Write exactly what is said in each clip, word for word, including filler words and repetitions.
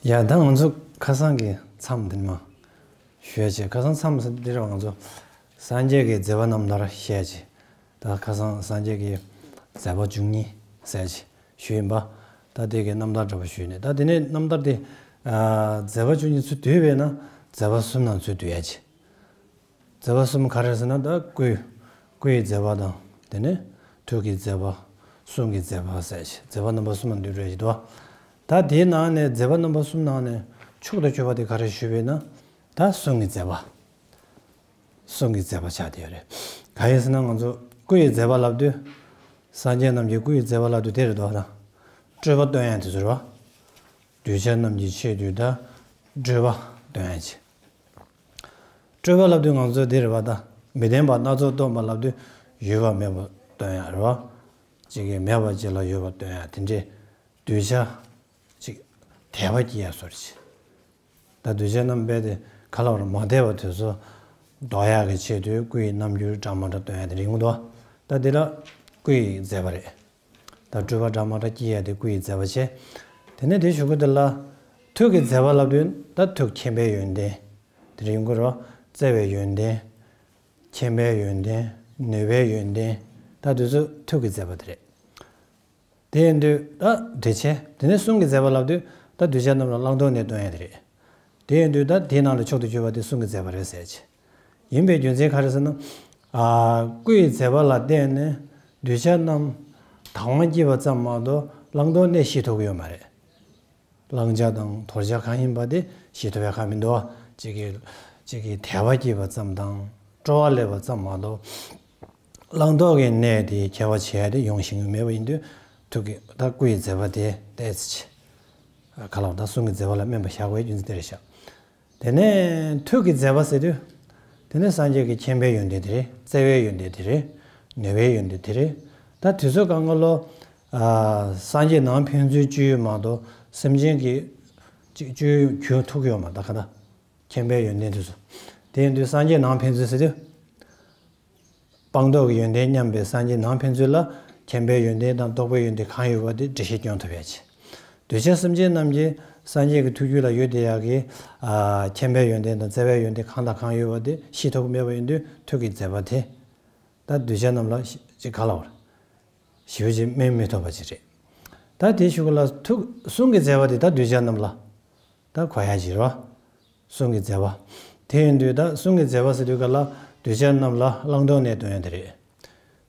ཡ་ད་ང་ཚོ་ཁ་སང་གི་མཚམས་འདི་མ་ཞུས་བྱས། ཁ་སང་མཚམས་འདི་ར་ང་ཚོ་སངས་རྒྱས་ཀྱི་མཛད་པ་རྣམ་ཐར་བཤད་བྱས། ད་ཁ་སང་སངས་རྒྱས་ཀྱི་མཛད་པ་བཅུ་གཉིས་ཟེར་བྱས་ཞུས་ཡིན་པ། ད་དེ་གའི་རྣམ་ཐར་འདྲ་པོ་ཞུས་ནས། ད་དེ་ནས་རྣམ་ཐར་དེ་ཨ་མཛད་པ་བཅུ་གཉིས་ཚུར་བསྡུས་པས་ན་མཛད་པ་གསུམ་ནང་ཚུར་བསྡུ་ཡ་བྱས། མཛད་པ་གསུམ་ག་རེ་ཟེར་ན། ད་སྐུ་སྐུ་ཡི་མཛད་པ་དང་། དེ་ནས་ཐུགས་ཀྱི་མཛད་པ། གསུང་གི་མཛད་པ་ཟེར་བྱས་མཛད་པ་རྣམ་པ་གསུམ་ལ་འདུས་རེད་ཀྱི་འདུག་ད་དེའི་ནང་ནས་མཛད་པ་རྣམ་པ་གསུམ་ནང་ནས་མཆོག་ཏུ་གྱུར་པ་དེ་ག་རེ་ཞུས་པས་ན། ད་གསུང་གི་མཛད་པ། གསུང་གི་མཛད་པ་ཆགས་བསྡད་ཡོད་རེད། གང་ཡིན་ཟེར་ན། ང་ཚོ་སྐུ་ཡི་མཛད་པ་ལབ་དུས། སངས་རྒྱས་རྣམས་ཀྱི་སྐུ་ཡི་མཛད་པ་ལབ་དུས་དེ་རེད་འདུག་ད་སྤྲོས་པ་སྟོན་ཡ་དེ་ཚོ་རེད་བ། གདུལ་བྱ་རྣམས་ཀྱི་ཆེད་དུ་ད་སྤྲོས་པ་སྟོན་ཡ་བྱས། སྤྲོས་པ་ལབ་དུས་ང་ཚོ་འདི་རེད་བ། ད་མི་བདེན་པ་སྣ་ཚོགས་སྟོན་པ་ལབ་དུས་ཡོད་པ་མེད་པ་སྟོན་ཡ་རེད་བ། གཅིག་གིས་མེད་པ་གཅིག་ལ་ཡོད་པ་སྟོན་ཡ། དེ་འདྲའི་གདུལ་བྱ་གཅིག་དད་པ་སྐྱེ་ཡ་བཟོ་འདྲ་བྱས། ད་གདུལ་བྱ་རྣམས་དཔེ་དེ་ག་ལ་བར་མ་དད་པ་དེ་ཚོ་ལྡོག་ཡག་གི་ཆེད་དུ་སྐུ་ཡི་རྣམ་འགྱུར་འདྲ་མི་འདྲ་སྟོན་ཡ་དེ་རེད་འདུག་ད་འདི་ལ་སྐུ་ཡི་མཛད་པ་རེད། ད་སྤྲོས་པ་འདྲ་མི་འདྲ་སྐྱེ་ཡ་དེ་སྐུ་ཡི་མཛད་པ་བྱས། དེ་ནས་དེའི་གཞུག་གུ་དེ་ལ་ཐུགས་ཀྱི་མཛད་པ་ལབ་དུས། ད་ཐུགས་མཁྱེན་པའི་ཡོན་ཏན་དེ་རེད་འདུག་རོ། བརྩེ་བའི་ཡོན་ཏན། མཁྱེན་པའི་ཡོན་ཏན། ནུས་པའི་ཡོན་ཏན། ད་དེ་ཚོ་ཐུགས་ཀྱི་མཛད་པ་དེ་རེད། དེ་ཡིན་དུས་ད་འགྲེལ་ཆེན། དེ་ནས་གསུང་གི་མཛད་པ་ལབ་དུས། ད་གདུལ་བྱ་རྣམས་ལ་བླང་དོར་གནས་སྟོན་ཡ་དེ་རེད། དེ་ཡིན་དུས་ད་དེའི་ནང་ལ་མཆོག་ཏུ་གྱུར་པ་དེ་གསུང་གི་མཛད་པ་རེད་ཟེར་གྱི་ཡིན་པའི་རྒྱུ་མཚན་ག་རེ་ཟེར་ན། ཨ་སྐུ་ཡི་མཛད་པ་ལ་བརྟེན་ནས་གདུལ་བྱ་རྣམས་དང་བ་སྐྱེས་པ་ཙམ་མ་གཏོགས་བླང་དོར་གནས་ཤེས་ཐུབ་ཀྱི་ཡོད་མ་རེད། བླང་བྱ་དང་དོར་བྱ་གང་ཡིན་པ་དེ་ཤེས་ཐུབ་ཡ་གང་མི་འདུག་གཅིག་གིས་གཅིག་གིས་དད་པ་སྐྱེས་པ་ཙམ་དང་སྤྲོ་བ་སླེབས་པ་ཙམ་མ་གཏོགས། བླང་དོར་གྱི་གནས་དེ་ཁྱད་པར་ཕྱེ་ཡ་དེ་ཡོང་ཤེས་ཀྱི་མེད་པ་ཡིན་དུས། ཐུགས་ཀྱི་ད་སྐུ་ཡི་མཛད་པ་དེ་ཏོག་ཙམ་ག་ལ་བ། ད་གསུང་གི་མཛད་པ་ལ་སྨན་པ་བཞག་དགོས་རྒྱུ་མཚན་དེ་རེད་ཤག་དེ་ནས་ཐུགས་ཀྱི་མཛད་པ་ཟེར་དུས། དེ་ནས་སངས་རྒྱས་ཀྱི་མཁྱེན་པའི་ཡོན་ཏན་དེ་རེད། བརྩེ་བའི་ཡོན་ཏན་དེ་རེད། ནུས་པའི་ཡོན་ཏན་དེ་རེད། ད་དེ་ཚོ་གང་ག་ལོ། ཨ་སངས་རྒྱས་ནང་ཕན་ཚུན་གཅིག་ཡོད་མ་གཏོགས་སེམས་ཅན་གྱི་གཅིག་གཅིག་གྱུར་ཐུག་ཡོད་མ། ད་ག་ད་མཁྱེན་པའི་ཡོན་ཏན་དེ་ཚོ། དེ་ཡིན་དུས་སངས་རྒྱས་ནང་ཕན་ཚུན་ཟེར་དུས། སྤངས་རྟོགས་ཀྱི་ཡོན་ཏན་མཉམ་པའི་སངས་རྒྱས་ནང་ཕན་ཚུན་ལ་མཁྱེན་པའི་ཡོན་ཏན་དང་རྟོགས་པའི་ཡོན་ཏན་གང་ཡོད་པ་དེ་འགྲེལ་བཤད་སྐྱོན་ཐུབ་ཡ་ཆེ། གདུལ་བྱ་སེམས་ཅན་རྣམས་ཀྱིས་སངས་རྒྱས་ཀྱི་ཐུགས་རྒྱུད་ལ་ཡོད་བསྡད་ཡག་གི་ཨ་མཁྱེན་པའི་ཡོན་ཏན་དང་བརྩེ་བའི་ཡོན་ཏན་གང་དང་གང་ཡོད་པ་དེ་ཤེས་ཐུབ་ཀྱི་མེད་པ་ཡིན་དུས། ཐུགས་ཀྱི་མཛད་པ་དེ་ད་གདུལ་བྱ་རྣམས་ལ་ཅིག་ག་ལ་བར་ཞེ་པོ་ཅིག་སྨིན་མི་ཐུབ་པ་ཅིག་རེད། ད་དེའི་གཞུག་ལ་ཐུགས་གསུང་གི་མཛད་པ་དེ་ད་གདུལ་བྱ་རྣམས་ལ་ད་གོ་ཡ་ཅིག་རེད་བ། གསུང་གི་མཛད་པ། དེ་ཡིན་དུས་ད་གསུང་གི་མཛད་པ་ཟེར་དུས་ག་ལ་གདུལ་བྱ་རྣམས་ལ་བླང་དོར་གནས་སྟོན་ཡ་དེ་རེད།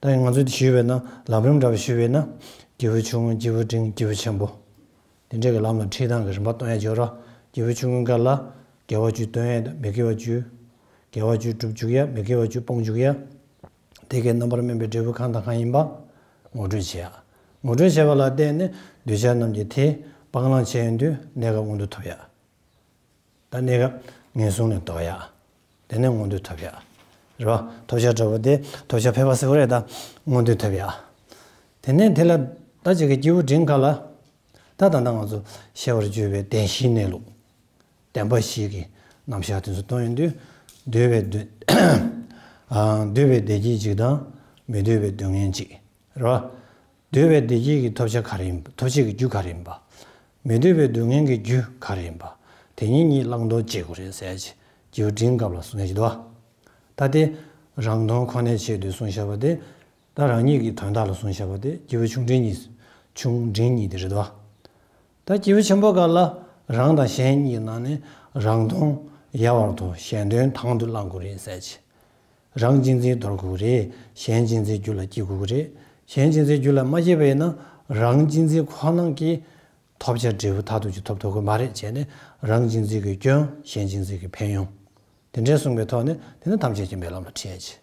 ད་ང་ཚོས་དེ་ཞུས་པས་ན། ལམ་རིམ་འདྲ་བ་ཞུས་པས་ན། སྐྱེས་བུ་ཆུང་ངུ། སྐྱེས་བུ་འབྲིང་། སྐྱེས་བུ་ཆེན་པོ། དེ་འདྲ་གི་ལམ་ལ་ཁྲིད་སྟངས་ཀྱི་རིམ་པ་སྟོན་ཡ་ཅིག་ཡོད་རེད། སྐྱེས་བུ་ཆུང་ངུའི་སྐབས་ལ་དགེ་བ་བཅུ་སྟོན་ཡ་དང་མི་དགེ་བ་བཅུ། དགེ་བ་བཅུ་སྒྲུབ་འཇུག་ཡ། མི་དགེ་བ་བཅུ་སྤོང་འཇུག་ཡ། དེ་གའི་རྣམ་པར་སྨིན་པའི་འབྲས་བུ་གང་དང་གང་ཡིན་པ་ངོ་སྤྲོད་བྱེད་ཡ། ངོ་སྤྲོད་བྱས་པ་ལ་བརྟེན་ནས་གདུལ་བྱ་རྣམས་ཀྱིས་དེ་སྤང་བླང་བྱས་ཡོང་དུས་གནས་སྐབས་མངོན་དུ་ཐུབ་ཡ། ད་གནས་སྐབས་ངན་སོང་ལས་ལྡོག་ཡ། དེ་ནས་མངོན་དུ་ཐུབ་ཡ། རེད་བ། ཐོབ་བྱ་འདྲ་པོ་དེ་ཐོབ་བྱ་ཕལ་པ་ཟེར་བ་རེད། ད་མངོན་དུ་ཐུབ་ཡ། དེ་ནས་དེ་ལ་ད་ཅིག་གི་སྐྱེས་བུ་འབྲིང་སྐབས་ལ། ད་ད་ལྟ་ང་ཚོ་ཤེས་པར་གྱུར་པའི་བདེན་བཞིའི་གནས་ལུགས། བདེན་པ་བཞི་གི་རྣམ་གཞག་དེ་ཚོ་སྟོན་ཡོང་དུས། འདོད་པའི་འདོད། ཨ་འདོད་པའི་བདེ་སྐྱིད་གཅིག་དང་། མི་འདོད་པའི་སྡུག་བསྔལ་གཅིག། རེད་བ། འདོད་པའི་བདེ་སྐྱིད་ཀྱི་ཐོབ་བྱ་ག་རེ་ཡིན། ཐོབ་བྱེད་ཀྱི་རྒྱུ་ག་རེ་ཡིན་པ། མི་འདོད་པའི་སྡུག་བསྔལ་གྱི་རྒྱུ་ག་རེ་ཡིན་པ། དེ་གཉིས་གཉིས་བླང་དོར་བྱེད་དགོས་རེད་ཟེར་ཡ་ཅིག་སྐྱེས་བུ་འབྲིང་སྐབས་ལ་གསུང་ཡ་ཅིག་འདུག་བ། ད་དེ་རང་དོན་ཁོ་ནའི་ཆེད་དུ་གསུངས་བཞག་པ་དེ། ད་རང་ཉིད་ཀྱི་དོན་དག་ལ་གསུངས་བཞག་པ་དེ་སྐྱེས་བུ་ཆུང་འབྲིང་གཉིས། ཆུང་འབྲིང་གཉིས་དེ་རེད་འདུག་བ། ད་སྐྱེས་བུ་ཆེན་པོ་སྐབས་ལ་རང་དང་གཞན་གཉིས་ནང་ནས་རང་དོན་ཡལ་བར་དུ་གཞན་དོན་དང་དུ་བླང་དགོས་རེད་ཟེར་ཡ་ཅིག་རང་གཅེས་འཛིན་དོར་དགོས་ཀྱི་རེད། གཞན་གཅེས་འཛིན་རྒྱུད་ལ་སྐྱེ་དགོས་ཀྱི་རེད། གཞན་གཅེས་འཛིན་རྒྱུད་ལ་མ་སྐྱེས་པ་ཡིན་ན། རང་གཅེས་འཛིན་ཁོ་ན་གྱིས་ཐོབ་བྱ་འབྲས་བུ་མཐར་ཐུག་ཅིག་ཐོབ་ཐུབ་ཀྱི་མ་རེད། བྱས་ནས་རང་གཅེས་འཛིན་གྱི་སྐྱོན། གཞན་གཅེས་འཛིན་གྱི་ཕན་ཡོན། དེ་འདྲའི་གསུངས་པའི་ཐོག་ནས་དེ་ནི་ཐམས་ཅད་མཁྱེན་པའི་ལམ་ལ་ཁྲིད་ཡ་ཅིག་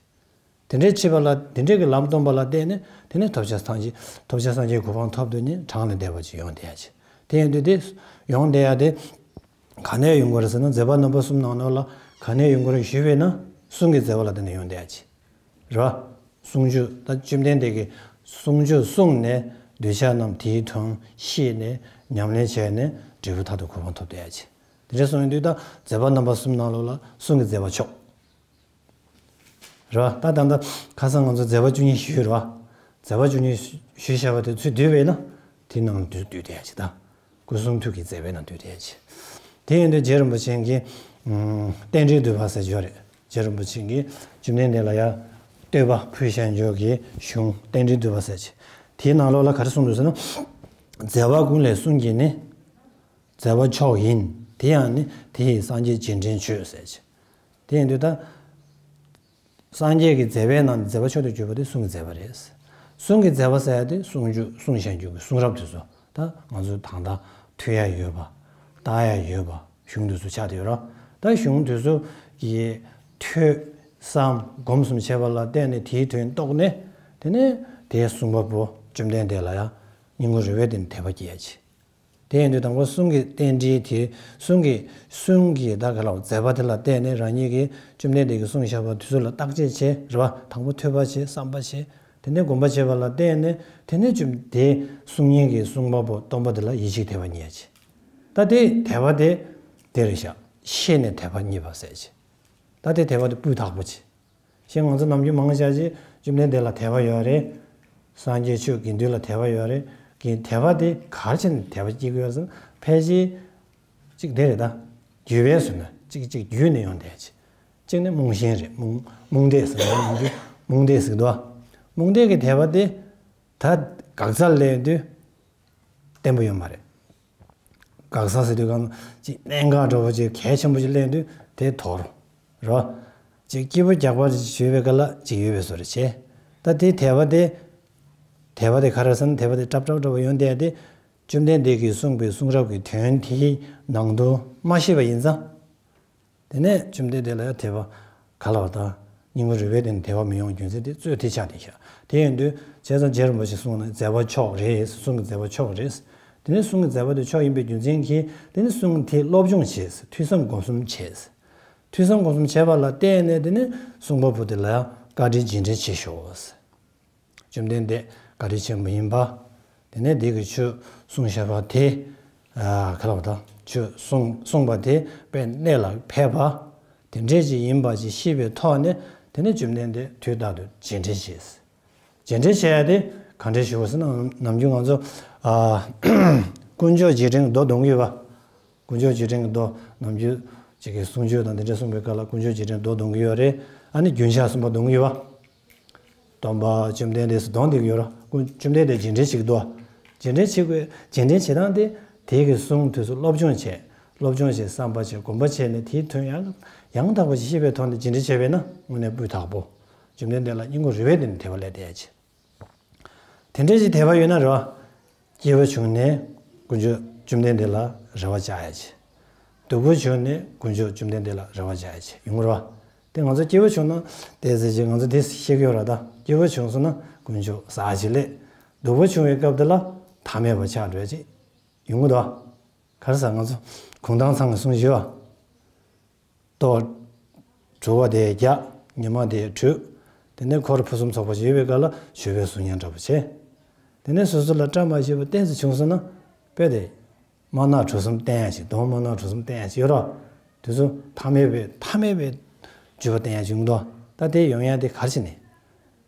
དེ་འདྲའི་ཁྲིད་པ་ལ། དེ་འདྲའི་གི་ལམ་སྟོན་པ་ལ་བརྟེན་ནས་དེ་ནི་ཐོབ་བྱ་སངས་རྒྱས། ཐོབ་བྱ་སངས་རྒྱས་གོ་འཕང་ཐོབ་ཏུ་ནི་གྲངས་ལས་འདས་པ་ཅིག་ཡོང་བསྡད་ཡ་ཅིག་དེ་ཡིན་དུས་དེ་ཡོང་བསྡད་ཡ་དེ། ག་ནས་ཡོང་གི་རེད་ཟེར་ན། མཛད་པ་རྣམ་པ་གསུམ་ནང་ནོར་ལ་ག་ནས་ཡོང་གི་རེད་ཞུས་པས་ན། གསུང་གི་མཛད་པ་ལ་བརྟེན་ནས་ཡོང་བསྡད་ཡ་ཅིག་རེད་བ། གསུང་ཆོས་ད་བཅོམ་ལྡན་འདས་ཀྱི་གསུང་ཆོས་གསུངས་ནས་གདུལ་བྱ་རྣམས་དེའི་དོན་ཤེས་ནས་ཉམས་ལེན་བྱས་ནས་འབྲས་བུ་མཐར་ཐུག་གོ་འཕང་ཐོབ་བསྡད་ཡ་ཅིག་དེ་འདྲ་གསུངས་ཡོང་དུས་ད་མཛད་པ་རྣམ་པ་གསུམ་ནང་ལོགས་ལ་གསུང་གི་མཛད་པ་མཆོག་རེད་བ། ད་ད་ལྟ་ཁ་སང་ང་ཚོ་མཛད་པ་བཅུ་གཉིས་ཞུས་རེད་བ། མཛད་པ་བཅུ་གཉིས་ཞུས་བཞག་པ་དེ་ཚུར་བསྡུས་པས་ན་དེའི་ནང་ལ་བསྡུས་བསྡུས་བསྡད་ཡ་ཅིག་ད། སྐུ་གསུང་ཐུགས་ཀྱི་མཛད་པའི་ནང་འདུས་ཏེ་ཡོད་ཅེས། དེ་ཡིན་དུས་རྗེ་རིན་པོ་ཆེ་གིས་རྟེན་འབྲེལ་བསྡུས་པ་ཟེར་གྱི་ཡོད་རེད། རྗེ་རིན་པོ་ཆེ་གིས་བཅོམ་ལྡན་འདས་ལ་ཡང་བསྟོད་པ་ཕུལ་བཞག་ཡོད་ཀྱི་གཞུང་རྟེན་འབྲེལ་བསྡུས་པ་ཟེར་ཅིག་དེའི་ནང་ལོགས་ལ་ག་རེ་གསུངས་འདུག་ཟེར་ན། མཛད་པ་ཀུན་ལས་གསུང་གི་ནི། མཛད་པ་མཆོག་ཡིན། དེ་ཡང་ནི་དེ་ཡི་སངས་རྒྱས་རྗེས་དྲན་བྱོས་ཟེར་ཅིག་དེ་ཡིན་དུས་ད། སངས་རྒྱས་ཀྱི་མཛད་པའི་ནང་ནས་མཛད་པ་མཆོག་ཏུ་གྱུར་པ་དེ་གསུང་གི་མཛད་པ་རེད། གསུང་གི་མཛད་པ་ཟེར་ཡ་དེ་གསུང་རྒྱུ་གསུང་བཤད་རྒྱུ་གི་གསུང་རབ་དེ་ཚོ་ད་ང་ཚོས་ད་ལྟ་ཐོས་ཡ་ཡོད་པ། བལྟ་ཡ་ཡོད་པ་གཞུང་དེ་ཚོ་ཆགས་བསྡད་ཡོད་རེད། ད་གཞུང་དེ་ཚོ་གི་ཐོས་བསམ་སྒོམ་གསུམ་བྱས་པ་ལ་བརྟེན་ནས་དེའི་དོན་རྟོགས་ནས་དེ་ནས་དེའི་གསུང་པ་པོ་བཅོམ་ལྡན་འདས་ལ་ཡང་སྙིང་པོ་རུས་པའི་གཏིང་ནས་དད་པ་སྐྱེ་ཡ་ཆེ། དེ་ཡིན་དུས་དང་པོ་གསུང་གི་རྟེན་འབྲེལ་དེ་གསུང་གི་གསུང་གི་ད་ག་ལ་མཛད་པ་དེ་ལ་བརྟེན་ནས་རང་ཉིད་ཀྱིས་བཅོམ་ལྡན་འདས་ཀྱིས་གསུངས་བཞག་པ་དེ་ཚོ་ལ་བརྟག་དཔྱད་བྱས་རེད་བ། དང་པོ་ཐོས་པ་བྱས་བསམ་པ་བྱས། དེ་ནས་སྒོམ་པ་བྱས་པ་ལ་བརྟེན་ནས་དེ་ནས་བཅོམ་དེ་གསུང་མཁན་གྱི་གསུང་པ་པོ་སྟོན་པ་དེ་ལ་ཡིད་ཆེས་དད་པ་རྙེད་ཡ་ཆེ། ད་དེ་དད་པ་དེ་དེ་རེད་ཤག་ཤེས་ནས་དད་པ་རྙེད་པ་ཟེར་ཆེ། ད་དེ་དད་པ་དེ་སྤུས་དག་པོ་ཆེ། ཞེས་ང་ཚོ་ནམ་རྒྱུན་མང་ཆེ་ཅིག་བཅོམ་ལྡན་འདས་ལ་དད་པ་ཡོད་རེད། སངས་རྒྱས་ཆོས་དགེ་འདུན་ལ་དད་པ་ཡོད་རེད། གི་དད་པ་དེ་ག་རེ་བྱས་ནས་དད་པ་སྐྱེ་གི་ཡོད་ཟེར་ན་ཕལ་ཆེར་གཅིག་དེ་རེད་ད། རྒྱུད་པའི་ཟེར་ན་གཅིག་གཅིག་རྒྱུད་ནས་ཡོང་བསྡད་ཅིག་གཅིག་ནི་རྨོངས་ཞེན་རེད། རྨོངས་རྨོངས་དད་ཟེར་ན་ནམ་རྒྱུན་རྨོངས་དད་ཟེར་གི་འདུག་རྨོངས་དད་ཀྱི་དད་པ་དེ་ད་འགག་རྩར་སླེབས་དུས། བརྟན་པོ་ཡོད་མ་རེད། འགག་ས་ཟེར་དུས་གང་ཅིག་གནད་འགག་འདྲ་བོ་ཅིག་གལ་ཆེན་པོ་ཅིག་གླེང་དུས་དེ་དོར་རོ། ཅིག་སྐྱིད་པོ་རྒྱག་པ་ཅིག་ཞུས་པའི་སྐབས་ལ་ཅིག་ཡོད་པའི་བཟོ་འདྲ་བྱས། ད་དེ་དད་པ་དེ། དད་པ་དེ་ག་རེ་ཟེར་ན་དད་པ་དེ་སྲབ་སྲབ་འདྲ་བོ་ཡོང་བསྡད་དེ། བཅོམ་ལྡན་འདས་ཀྱིས་གསུངས་པའི་གསུང་རབ་ཀྱི་དོན་དེའི་ནང་དོན་མ་ཤེས་པ་ཡིན་ཙང་། དེ་ནས་བཅོམ་ལྡན་འདས་ལ་དད་པ་ག་ལ་བ་དང་། སྙིང་པོ་རུས་པའི་གཏིང་ནས་དད་པ་མི་ཡོང་རྒྱུ་མཚན་དེ་གཙོས་དེ་ཆགས་བསྡད་ཤག་དེ་ཡིན་དུས་བྱས་ཙང་རྗེ་རིན་པོ་ཆེས་གསུངས་ན་མཛད་པ་མཆོག་རེད། གསུང་གི་མཛད་པ་མཆོག་རེད། དེ་ནས་གསུང་གི་མཛད་པ་དེ་མཆོག་ཡིན་པའི་རྒྱུ་མཚན་གྱིས་དེ་ནས་གསུང་དེ་སློབ་སྦྱོང་བྱས། ཐོས་བསམ་སྒོམ་གསུམ་བྱས། ཐོས་བསམ་སྒོམ་གསུམ་བྱས་པ་ལ་བརྟེན་ནས་དེ་ནས་གསུང་པ་པོ་དེ་ལ་ཡང་བཀའ་དྲིན་རྗེས་དྲན་བྱེད་ཤོག་བཅོམ་ལྡན་འདས་བཀའ་དྲིན་ཆེན་པོ་ཡིན་པ། དེ་ནས་འདི་གི་ཆོས་གསུངས་བཞག་པ་དེ། ཨ་ག་ལ་བ་དང་ཆོས་གསུངས་གསུངས་པ་དེ་དཔེ་གནད་ལ་ཕེབས་པ། དེ་འདྲས་ཅིག་ཡིན་པ་ཅིག་ཤེས་པའི་ཐོག་ནས་དེ་ནས་བཅོམ་ལྡན་འདས་དུས་རྟག་ཏུ་རྗེས་དྲན་བྱས། རྗེས་དྲན་བྱས་ཡ་དེ་ག་འདྲས་ཞུ་བ་ཟེར་ན་ནམ་རྒྱུན་ང་ཚོ་ཨ་དཀོན་མཆོག་རྗེས་དྲན་གྱི་མདོ་འདོན་གྱི་ཡོད་པ། དཀོན་མཆོག་རྗེས་དྲན་གྱི་མདོ་ནམ་རྒྱུན་ཅིག་གི་གསུང་ཆོས་དང་དེ་འདྲ་གསུངས་པའི་སྐབས་ལ་དཀོན་མཆོག་རྗེས་དྲན་མདོ་འདོན་གྱི་ཡོད་རེད། ཨ་ནི་རྒྱུན་ཆགས་གསུམ་པ་འདོན་གྱི་ཡོད་པ། སྟོན་པ་བཅོམ་ལྡན་འདས་སུ་གདོང་འདེགས་ཡོད་ར། སྐུ་བཅོམ་ལྡན་འདས་རྗེས་དྲན་བྱེད་ཀྱི་འདུག་རྗེས་དྲན་བྱེད་དགོས། རྗེས་དྲན་བྱེད་སྟངས་དེ་དེའི་གི་གསུང་དུས་སུ་སློབ་སྦྱོང་བྱས། སློབ་སྦྱོང་བྱས་བསམ་པ་བྱས་སྒོམ་པ་བྱས་ནས་དེའི་དོན་ཡང་ཡང་དག་པ་ཞིག་ཤེས་པའི་ཐོག་ནས་རྗེས་དྲན་བྱས་པས་ན་དངོས་གནས་སྤུས་དག་པོ། བཅོམ་ལྡན་འདས་ལ་སྙིང་ཁོང་རུས་པའི་གཏིང་ནས་དད་པ་སླེབས་བསྡད་ཡ་ཆེ། དེ་འདྲའི་ཞིག་དད་པ་ཡོད་ན་རེད་བ། སྐྱེས་བུ་བྱུང་ནས་དཀོན་མཆོག་བཅོམ་ལྡན་འདས་ལ་རེ་བ་བཅའ་ཡ་ཆེ། སྡུག་པོ་བྱུང་ནས་དཀོན་མཆོག་བཅོམ་ལྡན་འདས་ལ་རེ་བ་བཅའ་ཡ་ཆེ་ཡོང་གི་རེད་བ། དེ་ང་ཚོ་སྐྱེས་བུ་བྱུང་ན་དེ་ཟེར་གྱི་ང་ཚོ་དེ་ཤེས་ཀྱི་ཡོད་རེད་ད། སྐྱེས་བུ་བྱུང་སོང་ན་དཀོན་མཆོག་ཟ་ཅིག་ལས། སྡུག་པོ་བྱུང་བའི་སྐབས་དེ་ལ་མཐའ་མེད་པ་ཆགས་འགྲོ་ཡ་ཅིག་ཡོང་གི་འདུག་བ། ག་རེ་ཟེར་ང་ཚོ་གུང་ཐང་ཚང་གི་གསུང་བཞི་བ། ལྟོ། བྲོ་བ་དེ་རྒྱག་ཉི་མ་དེ་དྲོས། དེ་ནས་འཁོར་ཕུན་སུམ་ཚོགས་པ་ཞིག་ཡོད་པའི་སྐབས་ལ་ཞོགས་པའི་གསུང་སྙན་འདྲ་པོ་བྱས། དེ་ནས་སོ་སོ་ལ་བཀྲ་མ་ཤིས་པ་ཏོག་ཙམ་བྱུང་སོང་ན། དཔེ་དེ། དམར་ནག་གྲུ་གསུམ་བསྟན་ཡ་ཞིག་གདོང་དམར་ནག་གྲུ་གསུམ་བསྟན་ཡ་ཞིག་ཡོད་ར། དེ་ཚོ་མཐའ་མེད་པའི་མཐའ་མེད་པའི་འགྱུར་བ་བསྟན་ཡ་ཞིག་ཡོང་གི་འདུག་ད་དེ་ཡོང་ཡ་དེ་ག་རེ་བྱས་ནས།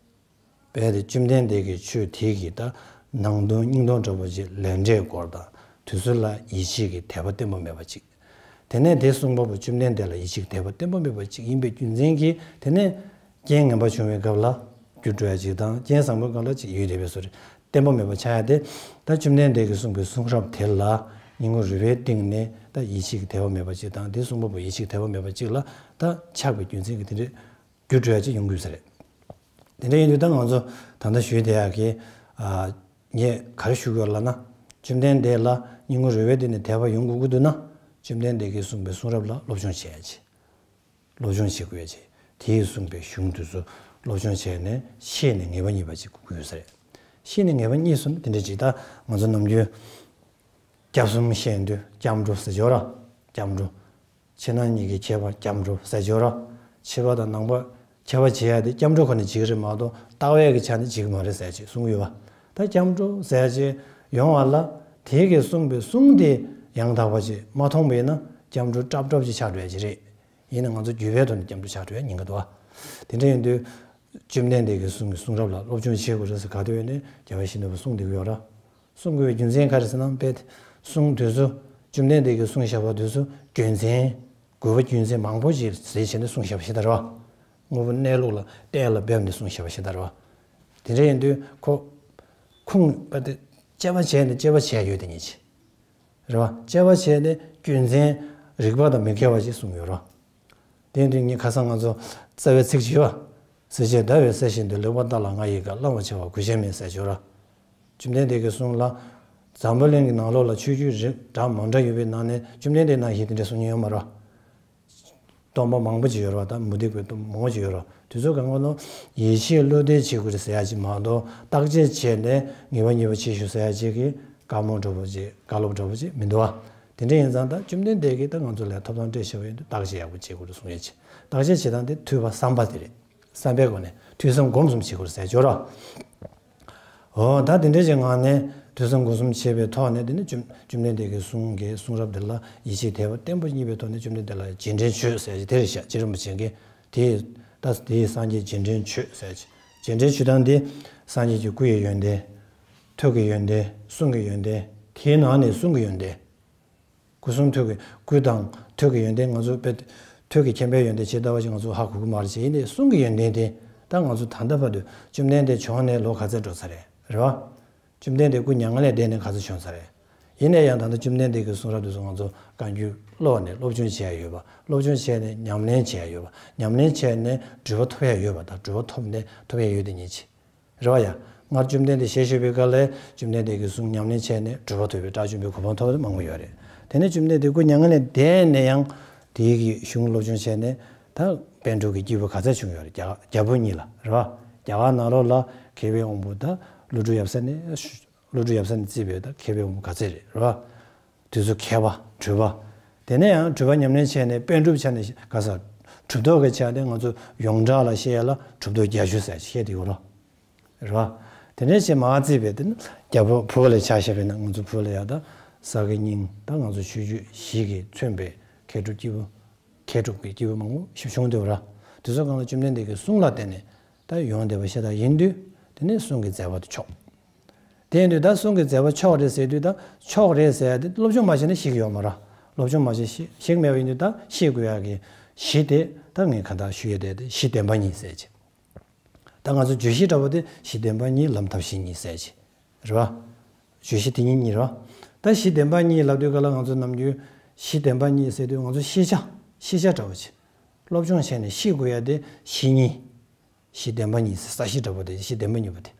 དཔེ་དེ་བཅོམ་ལྡན་འདས་ཀྱི་ཆོས་དེ་གི་ད་ནང་དོན་སྙིང་དོན་འདྲ་པོ་ཅིག་ལས་འབྲས་སྐོར་དང་དེ་ཚོ་ལ་ཡིད་ཆེས་ཀྱི་དད་པ་བརྟན་པོ་མེད་པ་ཅིག་དེ་ནས་དེ་གསུང་པ་པོ་བཅོམ་ལྡན་འདས་ལ་ཡིད་ཆེས་ཀྱི་དད་པ་བརྟན་པོ་མེད་པ་ཅིག་ཡིན་པའི་རྒྱུ་མཚན་གྱིས་དེ་ནས་རྐྱེན་ངན་པ་བྱུང་བའི་སྐབས་ལ་འགྱུར་འགྲོ་ཡ་ཅིག་དང་རྐྱེན་བཟང་པོའི་སྐབས་ལ་ཅིག་ཡུལ་དེ་བའི་བཟོ་རེད། བརྟན་པོ་མེད་པ་ཆགས་ཡ་དེ། ད་བཅོམ་ལྡན་འདས་ཀྱིས་གསུངས་པའི་གསུང་རབ་དེ་ལ་སྙིང་ཁོང་རུས་པའི་གཏིང་ནས་ད་ཡིད་ཆེས་ཀྱི་དད་པ་མེད་པ་ཅིག་དང་དེ་གསུང་པ་པོ་ཡིད་ཆེས་ཀྱི་དད་པ་མེད་པ་ཅིག་ལ་ད་ཆགས་པའི་རྒྱུ་མཚན་གྱིས་དེ་འདྲའི། རྒྱུ་འགྲོ་ཡ་ཅིག་ཡོང་དགོས་ས་རེད། དེ་འདྲ་ཡིན་དུས་ད་ང་ཚོ་ད་ལྟ་ཞུས་བསྡད་ཡག་གི། ཨ། ངས་ག་རེ་ཞུ་དགོས་ལབ་ན། བཅོམ་ལྡན་འདས་ལ་སྙིང་ཁོང་རུས་པའི་གཏིང་ནས་དད་པ་ཡོང་དགོས་ཀྱི་འདུག་ན། བཅོམ་ལྡན་འདས་ཀྱིས་གསུངས་པའི་གསུང་རབ་ལ་སློབ་སྦྱོང་བྱེད་ཡ་ཅིག་སློབ་སྦྱོང་བྱེད་དགོས་ཡ་ཅིག་དེས་གསུངས་པའི་གཞུང་དེ་ཚོ་སློབ་སྦྱོང་བྱས་ནས་ཤེས་ནས་ངེས་པ་རྙེད་པ་ཅིག་དགོས་ཀྱི་ཡོད་ས་རེད། ཤེས་ནས་ངེས་པ་རྙེད་སོང་ན་དེ་འདྲ་ཅིག་ད་ང་ཚོ་ནམ་རྒྱུན། སྐྱབས་གསུམ་བཤད་དུས་སྐྱབས་འགྲོ་ཟེར་ཡོད་ར། སྐྱབས་འགྲོ། ཕྱི་ནང་གཉིས་ཀྱི་ཁྱད་པར་སྐྱབས་འགྲོ་ཟེར་ཡོད་ར། ཕྱི་པ་དང་ནང་པ་ཁྱད་པར་འབྱེད་ཡ་དེ་སྐྱབས་འགྲོ་ཁོ་ནས་འབྱེད་ཀྱི་རེད་མ་གཏོགས་ལྟ་བའི་གི་ཆ་ནས་འབྱེད་ཀྱི་མ་རེད་ཟེར་ཅིག་གསུང་གི་ཡོད་པ། ད་སྐྱབས་འགྲོ་ཟེར་ཅིག་ཡོང་བ་ལ་དེ་གིས་གསུངས་པའི་གསུང་དེ་ཡང་དག་པ་ཅིག་མ་མཐོང་བ་ཡིན་ན་སྐྱབས་འགྲོ་སྲབ་སྲབ་ཅིག་ཆགས་འགྲོ་ཡ་ཅིག་རེད། ཡིན་ན་ང་ཚོ་རྒྱུད་པའི་ཐོག་ནས་སྐྱབས་འགྲོ་ཆགས་འགྲོ་ཡ་ཉེན་ཁ་འདུག་བ། དེ་འདྲ་ཡིན་དུས། བཅོམ་ལྡན་འདས་ཀྱིས་གསུངས་ཀྱི་གསུང་རབ་ལ་སློབ་སྦྱོང་བྱེད་དགོས་རེད་ཟེར་ག་དུས་ཡོད་ནས་རྒྱལ་བ་ཡིད་བཞིན་ནོར་བུས་གསུངས་བསྡད་ཀྱི་ཡོད་ར། གསུང་དགོས་པའི་རྒྱུ་མཚན་ག་རེ་ཟེར་ན་དཔེ། གསུང་དུས་སུ་བཅོམ་ལྡན་འདས་ཀྱིས་གསུང་བཤད་པ་དུས་སུ་རྒྱུ་མཚན་དགོས་པ་རྒྱུ་མཚན་མང་པོ་ཞིག་ཟེར་བྱས་ནས་གསུང་བཤད་པ་ཞིག་ད་རེད་བ། དངོས་པོ་གནས་ལུགས་ལ་གཏན་ལ་འབེབས་ནས་གསུང་བཤད་པ་ཞིག་ད་རེད་བ། དེ་འདྲ་ཡིན་དུས་ཁོ་ཁུངས་པ་དེ་དཔྱད་པ་བྱས་ནས་དཔྱད་པ་བྱས་ཡོད་དེ་ཉིད་ཅིག་རེད་བ། དཔྱད་པ་བྱས་ནས་རྒྱུ་མཚན་རིགས་པ་དང་མི་འགལ་བ་ཞིག་གསུངས་ཡོད་རེད་བ། དེ་ཡིན་དུས་ངས་ཁ་སང་ང་ཚོ་རྩ་བའི་ཚིག་ཅིག་ཡོད་བ། གསེར་ཕྱེ་ཟླ་བའི་ས་བཞིན་དུ། ལེགས་པར་བལྟ་ལ་ང་ཡི་དགའ། བླང་བར་བྱ་བ་གོས་ཆེན་མེད་ཟེར་ཡོད་རེད་བ། བཅོམ་ལྡན་འདས་ཀྱིས་གསུངས་ལ། འཛམ་བུ་གླིང་གི་ནང་ལོགས་ལ་ཆོས་བརྒྱུད་རིགས་འདྲ་མི་འདྲ་ཡོད་པའི་ནང་ནས་བཅོམ་ལྡན་འདས་ནང་བཞིན་དེ་འདྲ་གསུང་མྱོང་ཡོད་མ་རེད། སྟོན་པ་མང་པོ་ཅིག་ཡོད་རེད་བ། ད་མུ་སྟེགས་པའི་སྟོན་པ་མང་པོ་ཅིག་ཡོད་རེད་བ། དེ་ཚོ་གང་ག་ནང་ཡིད་ཆེས་བློ་གཏད་བྱེད་དགོས་རེད་ཟེར་ཡ་ཅིག་མ་གཏོགས་བརྟག་དཔྱད་བྱས་ནས་ངེས་པ་ཉེས་པ་ཕྱིས་ཤོག་ཟེར་ཡ་ཅིག་གི་བཀའ་མོལ་འདྲ་པོ་ཅིག་བཀའ་སློབ་འདྲ་པོ་ཅིག་མི་འདུག་བ། དེ་འདྲ་ཡིན་ཙང་ད་བཅོམ་ལྡན་འདས་ཀྱིས་ད་ང་ཚོ་ལ་ཐོབ་ཐང་སྤྲད་བཞག་པ་ཡིན་དུས་བརྟག་དཔྱད་ཡག་པོ་བྱེད་དགོས་རེད་གསུང་ཡ་ཅིག་བརྟག་དཔྱད་བྱེད་སྟངས་དེ་ཐོས་པ་བསམ་པ་དེ་རེད། བསམ་པའི་སྒོ་ནས་ཐོས་བསམ་སྒོམ་གསུམ་བྱེད་དགོས་ཟེར་ཡོད་རེད། འོ་ད་དེ་འདྲ་ཞིག་ངང་ནས་ཐོས་བསམ་སྒོམ་གསུམ་བྱས་པའི་ཐོག་ནས་དེ་ནས་བཅོམ་བཅོམ་ལྡན་འདས་ཀྱི་གསུང་གི་གསུང་རབ་འདི་ལ་ཡིད་ཆེས་དད་པ་བརྟན་པོ་རྙེད་པའི་ཐོག་ནས་བཅོམ་ལྡན་འདས་ལ་རྗེས་དྲན་བྱོས་ཟེར་གྱི་དེ་རེད་ཤག་རྗེ་རིན་པོ་ཆེ་གིས་དེ་ད་དེའི་སངས་རྒྱས་རྗེས་དྲན་བྱོས་ཟེར་གྱི་རྗེས་དྲན་བྱེད་སྟངས་འདི་སངས་རྒྱས་ཀྱི་སྐུ་ཡི་ཡོན་ཏན། ཐུགས་ཀྱི་ཡོན་ཏན། གསུང་གི་ཡོན་ཏན། དེའི་ནང་ནས་གསུང་གི་ཡོན་ཏན། སྐུ་གསུང་ཐུགས་ཀྱི་སྐུ་དང་ཐུགས་ཀྱི་ཡོན་ཏན་ང་ཚོ་དཔེ་ཐུགས་ཀྱི་མཁྱེན་པའི་ཡོན་ཏན་ཇི་ལྟ་བ་ཞིག་ང་ཚོ་ཧ་གོ་གི་མ་རེད་ཅེས། ཡིན་ནའི་གསུང་གི་ཡོན་ཏན་དེ་ད་ང་ཚོ་ད་ལྟ་བར་དུ་བཅོམ་ལྡན་འདས་བྱོན་ནས་ལོ་ག་ཚོད་འགྲོ་ཚར་རེད་རེད་བ། བཅོམ་ལྡན་འདས་སྐུ་མྱ་ངན་ལས་འདས་ནས་ག་ཚོད་བྱུང་ཚར་རེད། ཡིན་ན་ཡང་ད་ལྟ་བཅོམ་ལྡན་འདས་ཀྱི་གསུང་རབ་དེ་ཚོ་ང་ཚོ་བཀའ་འགྱུར་ཀློག་ནས་སློབ་སྦྱོང་བྱས་ཡོད་པ། སློབ་སྦྱོང་བྱས་ནས་ཉམས་ལེན་བྱས་ཡོད་པ། ཉམས་ལེན་བྱས་ནས་གྲུབ་པ་ཐོབ་ཡ་ཡོད་པ་དང་གྲུབ་པ་ཐོབ་ནས་ཐོབ་ཡ་ཡོད་དེ་ཉིད་ཅིག་རེད་བ་ཡ། སྔར་བཅོམ་ལྡན་འདས་ཞལ་བཞུགས་པའི་སྐབས་ལ་བཅོམ་ལྡན་འདས་ཀྱི་གསུང་ཉམས་ལེན་བྱས་ནས་གྲུབ་པ་ཐོབ་པའི་དགྲ་བཅོམ་པའི་གོ་འཕང་ཐོབ་པ་མང་པོ་ཡོད་རེད། དེ་ནས་བཅོམ་ལྡན་འདས་སྐུ་མྱ་ངན་ལས་འདས་ནས་ཡང་དེའི་གི་གཞུང་སློབ་སྦྱོང་བྱས་ནས་ད་པཎ་གྲུབ་ཀྱི་སྐྱེས་བུ་ག་ཚད་བྱུང་ཡོད་རེད། རྒྱ་རྒྱ་བོད་གཉིས་ལ་རེད་བ། རྒྱ་གར་ནང་ལོགས་ལ་མཁས་པའི་དབང་པོ་ད་ཀླུ་སྒྲུབ་ཡབ་སྲས་ནས་ཀླུ་སྒྲུབ་ཡབ་སྲས་ནས་བརྩིས་པའི་ད་མཁས་པའི་དབང་པོ་ག་ཚད་རེད་རེད་བ། དེ་ཚོ་མཁས་པ་གྲུབ་པ། དེ་ནས་ཡང་གྲུབ་པ་ཉམས་ལེན་བྱས་ནས་པཎ་གྲུབ་ཆ་ནས་ག་ས་གྲུབ་ཐོབ་ཀྱི་ཆ་ནས་ང་ཚོ་ཡོངས་གྲགས་ལ་བཤད་ཡ་ལ་གྲུབ་ཐོབ་བརྒྱད་ཅུ་ཟེར་བཤད་དེ་ཡོད་རོ། རེད་བ། དེ་ནས་བྱས་མ་བརྩིས་པའི་དེ་ནི་རྒྱ་བོད་བོད་ལ་ཆ་བཞག་པས་ན་ང་ཚོ་བོད་ལ་ཡ་ད་ས་དགེ་རྙིང་ད་ང་ཚོ་ཆོས་བརྒྱུད་བཞི་གིས་མཚོན་པའི་མཁས་གྲུབ་སྐྱེས་བུ་མཁས་གྲུབ་ཀྱི་སྐྱེས་བུ་མང་པོ་ཞིག་བྱུང་འདུག་ར། དེ་ཚོ་གང་ལ་བཅོམ་ལྡན་འདས་ཀྱི་གསུང་ལ་བརྟེན་ནས་ད་ཡོང་བསྡད་པ་ཤ་སྟག་ཡིན་དུས་དེ་ནས་གསུང་གི་མཛད་པ་དེ་ཆོག་དེ་ཡིན་དུས་ད་གསུང་གི་མཛད་པ་ཆོག་རེད་ཟེར་དུས་ད་ཆོག་རེད་ཟེར་ཡ་དེ་སློབ་སྦྱོང་མ་བྱས་ན་ཤེས་ཀྱི་ཡོད་མ་ར། སློབ་སྦྱོང་མ་བྱས་ཤེས་ཤེས་ཀྱི་མེད་པ་ཡིན་དུས་ད་ཤེས་དགོས་ཡ་གི་གཞི་དེ་ད་ངས་ག་ད་ཞུ་ཡ་དེ་དེ་གཞི་བདེན་པ་གཉིས་ཟེར་ཅིག་ད་ང་ཚོ་བརྗོད་གཞི་འདྲ་པོ་དེ་གཞི་བདེན་པ་གཉིས་ལམ་ཐབས་ཤེས་གཉིས་ཟེར་ཅིག་རེད་བ། བརྗོད་གཞི་དེ་གཉིས་གཉིས་རེད་བ། ད་གཞི་བདེན་པ་གཉིས་ལབ་དུས་ག་ལ་ང་ཚོ་ནམ་རྒྱུན་གཞི་བདེན་པ་གཉིས་ཟེར་དུས་ང་ཚོ་ཤེས་བྱ་ཤེས་བྱ་འདྲ་པོ་ཅིག་སློབ་སྦྱོང་བྱས་ནས་ཤེས་དགོས་ཡ་དེ་གཞི་གཉིས། གཞི་བདེན་པ་གཉིས་ཟེར་ས་གཞི་འདྲ་པོ་དེ་གཞི་བདེན་པ་གཉིས་པོ་དེ།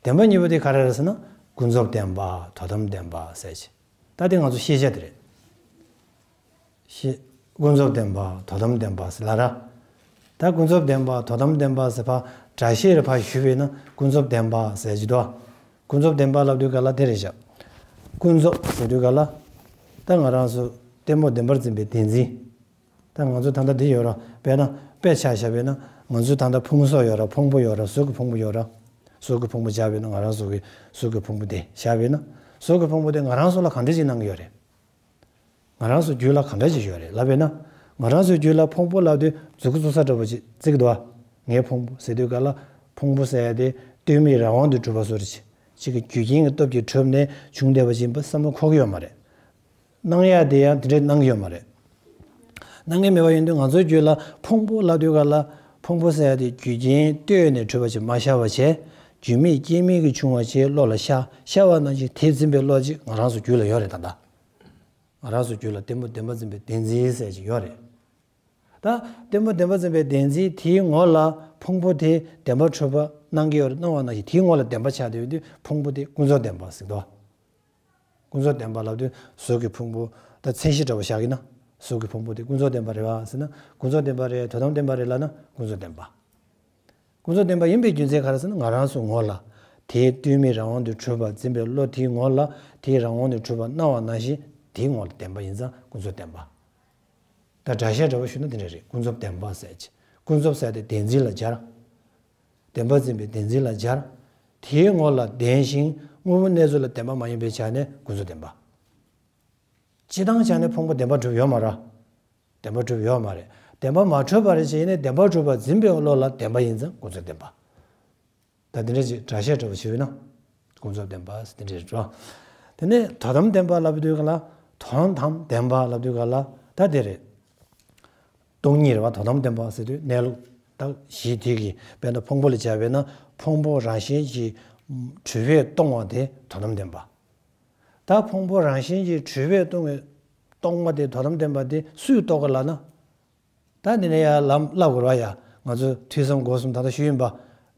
བདེན་པ་གཉིས་པོ་དེ་ག་རེ་རེད་ཟེར་ན་ཀུན་རྫོབ་བདེན་པ་དོ་དམ་བདེན་པ་ཟེར་ཅིག་ད་དེ་ང་ཚོ་ཤེས་བྱ་དེ་རེད། ཤེས། ཀུན་རྫོབ་བདེན་པ་དོ་དམ་བདེན་པ་ཟེར་ལ་ར། ད་ཀུན་རྫོབ་བདེན་པ་དོ་དམ་བདེན་པ་ཟེར་ཕ་སྒྲ་བཤད་རེ་ཕ་ཞུས་པས་ན་ཀུན་རྫོབ་བདེན་པ་ཟེར་གྱི་འདུག་ཀུན་རྫོབ་བདེན་པ་ལབ་དུས་ག་ལ་དེ་རེད་བཞག་ཀུན་རྫོབ་ཟེར་དུས་ག་ལ། ད་ང་རང་ཚོ་ལྟད་མོ་བདེན་པར་འཛིན་པའི་བདེན་འཛིན། ད་ང་ཚོ་ད་ལྟ་འདི་ཡོད་ར། དཔེར་ན་དཔེ་ཆ་བཞག་པས་ན་ང་ཚོ་ད་ལྟ་ཕུང་གསོག་ཡོད་ར། ཕུང་པོ་ཡོད་ར། གཟུགས་ཀྱི་ཕུང་པོ་ཡོད་ར། གཟུགས་ཀྱི་ཕུང་པོ་བཞག་པས་ན་ང་རང་ཚོ་གི་གཟུགས་ཀྱི་ཕུང་པོ་དེ་བཞག་པས་ན་གཟུགས་ཀྱི་ཕུང་པོ་དེ་ང་རང་ཚོ་ལ་གང་འདྲ་ཅིག་གནང་གི་ཡོད་རེད། ང་རང་ཚོ་རྒྱུད་ལ་གང་འདྲ་ཅིག་ཡོད་རེད་ལབ་པས་ན། ང་རང་ཚོའི་རྒྱུད་ལ་ཕུང་པོ་ལབ་དུས་མཛུབ་གུ་བཙུགས་ས་འདྲ་པོ་ཅིག་བརྩི་གི་འདུག་ཨ། ངའི་ཕུང་པོ་ཟེར་དུས་ག་ལ་ཕུང་པོ་ཟེར་ཡ་དེ་སྟོད་སྨད་རང་དབང་དུ་གྲུབ་པ་བཟོ་འདྲ་ཅིག་ཅིག་གི་རྒྱུ་རྐྱེན་གྱི་སྟོབས་ཀྱིས་གྲུབ་ནས་བྱུང་བསྡད་པ་ཅིག་ཡིན་པ་བསམ་བློ་འཁོར་གི་ཡོད་མ་རེད། གནང་ཡ་དེ་ཡང་དེ་འདྲས་གནང་གི་ཡོད་མ་རེད། གནང་གི་མེད་པ་ཡིན་དུས་ང་ཚོའི་རྒྱུད་ལ་ཕུང་པོ་ལབ་དུས་ག་ལ་ཕུང་པོ་ཟེར་ཡ་དེ་རྒྱུ་རྐྱེན་ལྟོས་ནས་གྲུབ་པ་ཅིག་མ་ཤར་བ་བྱས། རྒྱུ་མེད་རྐྱེན་མེད་ཀྱིས་བྱུང་བ་ཅིག་བློ་ལ་ཤར་ཤར་བ་ནང་བཞིན་དེ་འཛིན་པའི་བློ་ཅིག་ང་རང་ཚོ་རྒྱུད་ལ་ཡོད་རེད་ད་ལྟ། ང་རང་ཚོ་རྒྱུད་ལ་ལྟད་མོ་བདེན་པར་འཛིན་པའི་བདེན་འཛིན་ཟེར་ཅིག་ཡོད་རེད། ད་ལྟད་མོ་བདེན་པར་འཛིན་པའི་བདེན་འཛིན་དེའི་ངོ་ལ་ཕུང་པོ་དེ་བདེན་པར་གྲུབ་པ་གནང་གི་ཡོད་རེད། གནང་བ་ནང་བཞིན་དེའི་ངོ་ལ་བདེན་པ་ཆགས་བསྡད་ཡོད་དུས་ཕུང་པོ་དེ་ཀུན་རྫོབ་བདེན་པ་ཟེར་འདུག་ཀུན་རྫོབ་བདེན་པ་ལབ་དུས་གཟུགས་ཀྱི་ཕུང་པོ་ད་མཚན་གཞི་འདྲ་བོ་བཞག་གི་ན་གཟུགས་ཀྱི་ཕུང་པོ་དེ་ཀུན་རྫོབ་བདེན་པ་རེད་བ་ཟེར་ན་ཀུན་རྫོབ་བདེན་པ་རེད། དོ་དམ་བདེན་པ་རེད་ལབ་ན་ཀུན་རྫོབ་བདེན་པ། ཀུན་རྫོབ་བདེན་པ་ཡིན་པའི་རྒྱུ་མཚན་ག་རེ་ཟེར་ན་ང་རང་ཚོའི་ངོ་ལ་དེའི་ལྟོས་མེད་རང་དབང་དུ་གྲུབ་པར་འཛིན་པའི་བློ་དེའི་ངོ་ལ་དེའི་རང་དབང་དུ་གྲུབ་པ་སྣང་བ་ནང་བཞིན་དེའི་ངོ་ལ་བདེན་པ་ཡིན་ཙང་ཀུན་རྫོབ་བདེན་པ། ད་སྒྲ་བཤད་འདྲ་བོ་ཞུས་ན་དེ་འདྲ་རེད། ཀུན་རྫོབ་བདེན་པ་ཟེར་གྱི། ཀུན་རྫོབ་ཟེར་དེ་བདེན་འཛིན་ལ་སྦྱར། བདེན་པར་འཛིན་པའི་བདེན་འཛིན་ལ་སྦྱར། དེའི་ངོ་ལ་བདེན་ཞིང་དངོས་པོ་གནས་ཚུལ་ལ་བདེན་པ་མ་ཡིན་པའི་ཆ་ནས་ཀུན་རྫོབ་བདེན་པ། སྤྱིར་བཏང་ཆ་ནས་ཕུང་པོ་བདེན་པར་གྲུབ་ཡོད་མ་རེད། བདེན་པར་གྲུབ་ཡོད་མ་རེད། བདེན་པར་མ་གྲུབ་པ་རེད་ཅེས་ཡིན་ནའི་བདེན་པར་གྲུབ་པར་འཛིན་པའི་བློ་ལ་བདེན་པ་ཡིན་ཙང་ཀུན་རྫོབ་བདེན་པ། ད་འདི་འདྲ་ཅིག་སྒྲ་བཤད་འདྲ་བོ་ཞིག་ཡོད་ན། ཀུན་རྫོབ་བདེན་པ་ཟེར་འདི་འདྲ་རེད་བ། དེ་ནས་དོན་དམ་བདེན་པ་ལབ་དུས་ག་ལ། དོན་དམ་བདེན་པ་ལབ་དུས་ག་ལ་ད་དེ་རེད། སྟོང་ཉིད་རེད་བ། དོན་དམ་བདེན་པ་ཟེར་དུས་གནས་ལུགས་ད་གཞི་དེ་གི་དཔེར་ན་ཕུང་པོ་ལ་སྦྱར་བས་ན་ཕུང་པོ་རང་བཞིན་གྱིས་གྲུབ་པས་སྟོང་བ་དེ་དོན་དམ་བདེན་པ། ད་ཕུང་པོ་རང་བཞིན་གྱིས་གྲུབ་པས་སྟོང་བའི་སྟོང་བ་དེ་དོན་དམ་བདེན་པ་དེ་སུས་རྟོགས་ག་ལབ་ན། ད་འདི་ནས་ཡར་ལམ་བསླབ་དགོས་ར་ཡ། ང་ཚོ་ཐོས་བསམ་སྒོམ་གསུམ་ད་ལྟ་ཞུས་ཡིན་པ།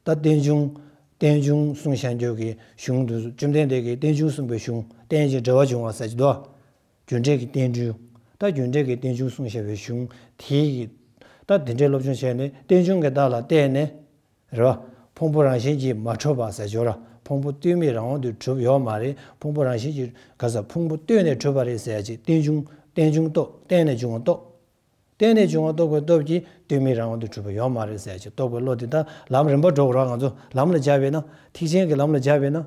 ད་རྟེན་འབྱུང་། རྟེན་འབྱུང་གསུངས་བཞག་རྒྱུ་གི་གཞུང་དུ་བཅོམ་ལྡན་འདས་ཀྱིས་རྟེན་འབྱུང་གསུངས་པའི་གཞུང་རྟེན་ཅིང་འབྲེལ་བར་འབྱུང་བ་ཟེར་གྱི་འདུག་རྒྱུ་འབྲས་ཀྱི་རྟེན་འབྱུང་། ད་རྒྱུ་འབྲས་ཀྱི་རྟེན་འབྱུང་གསུངས་བཞག་པའི་གཞུང་དེའི་གི། ད་དེ་འདྲའི་སློབ་སྦྱོང་བྱས་ནས་རྟེན་འབྱུང་གི་རྟགས་ལ་བརྟེན་ནས། རེད་བ། ཕུང་པོ་རང་བཞིན་གྱིས་མ་གྲུབ་པ་ཟེར་ཆོག་ར། ཕུང་པོ་ལྟོས་མེད་རང་དབང་དུ་གྲུབ་ཡོད་མ་རེད། ཕུང་པོ་རང་བཞིན་གྱིས་ག་ས་ཕུང་པོ་ལྟོས་ནས་གྲུབ་པ་རེད་ཟེར་ཡ་ཅིག་རྟེན་འབྱུང་། རྟེན་འབྱུང་རྟོགས། བརྟེན་ནས་འབྱུང་བ་རྟོགས། བརྟེན་ནས་འབྱུང་བ་རྟོགས་པའི་སྟོབས་ཀྱིས་ལྟོས་མེད་རང་དབང་དུ་གྲུབ་པ་ཡོད་མ་རེད་ཟེར་ཡ་ཅིག་རྟོགས་པའི་བློ་དེ་ད་ལམ་རིམ་པ་འགྲོ་དགོས་ར། ང་ཚོ་ལམ་ལ་སྦྱར་བས་ན། ཐེག་ཆེན་གྱི་ལམ་ལ་སྦྱར་བས་ན།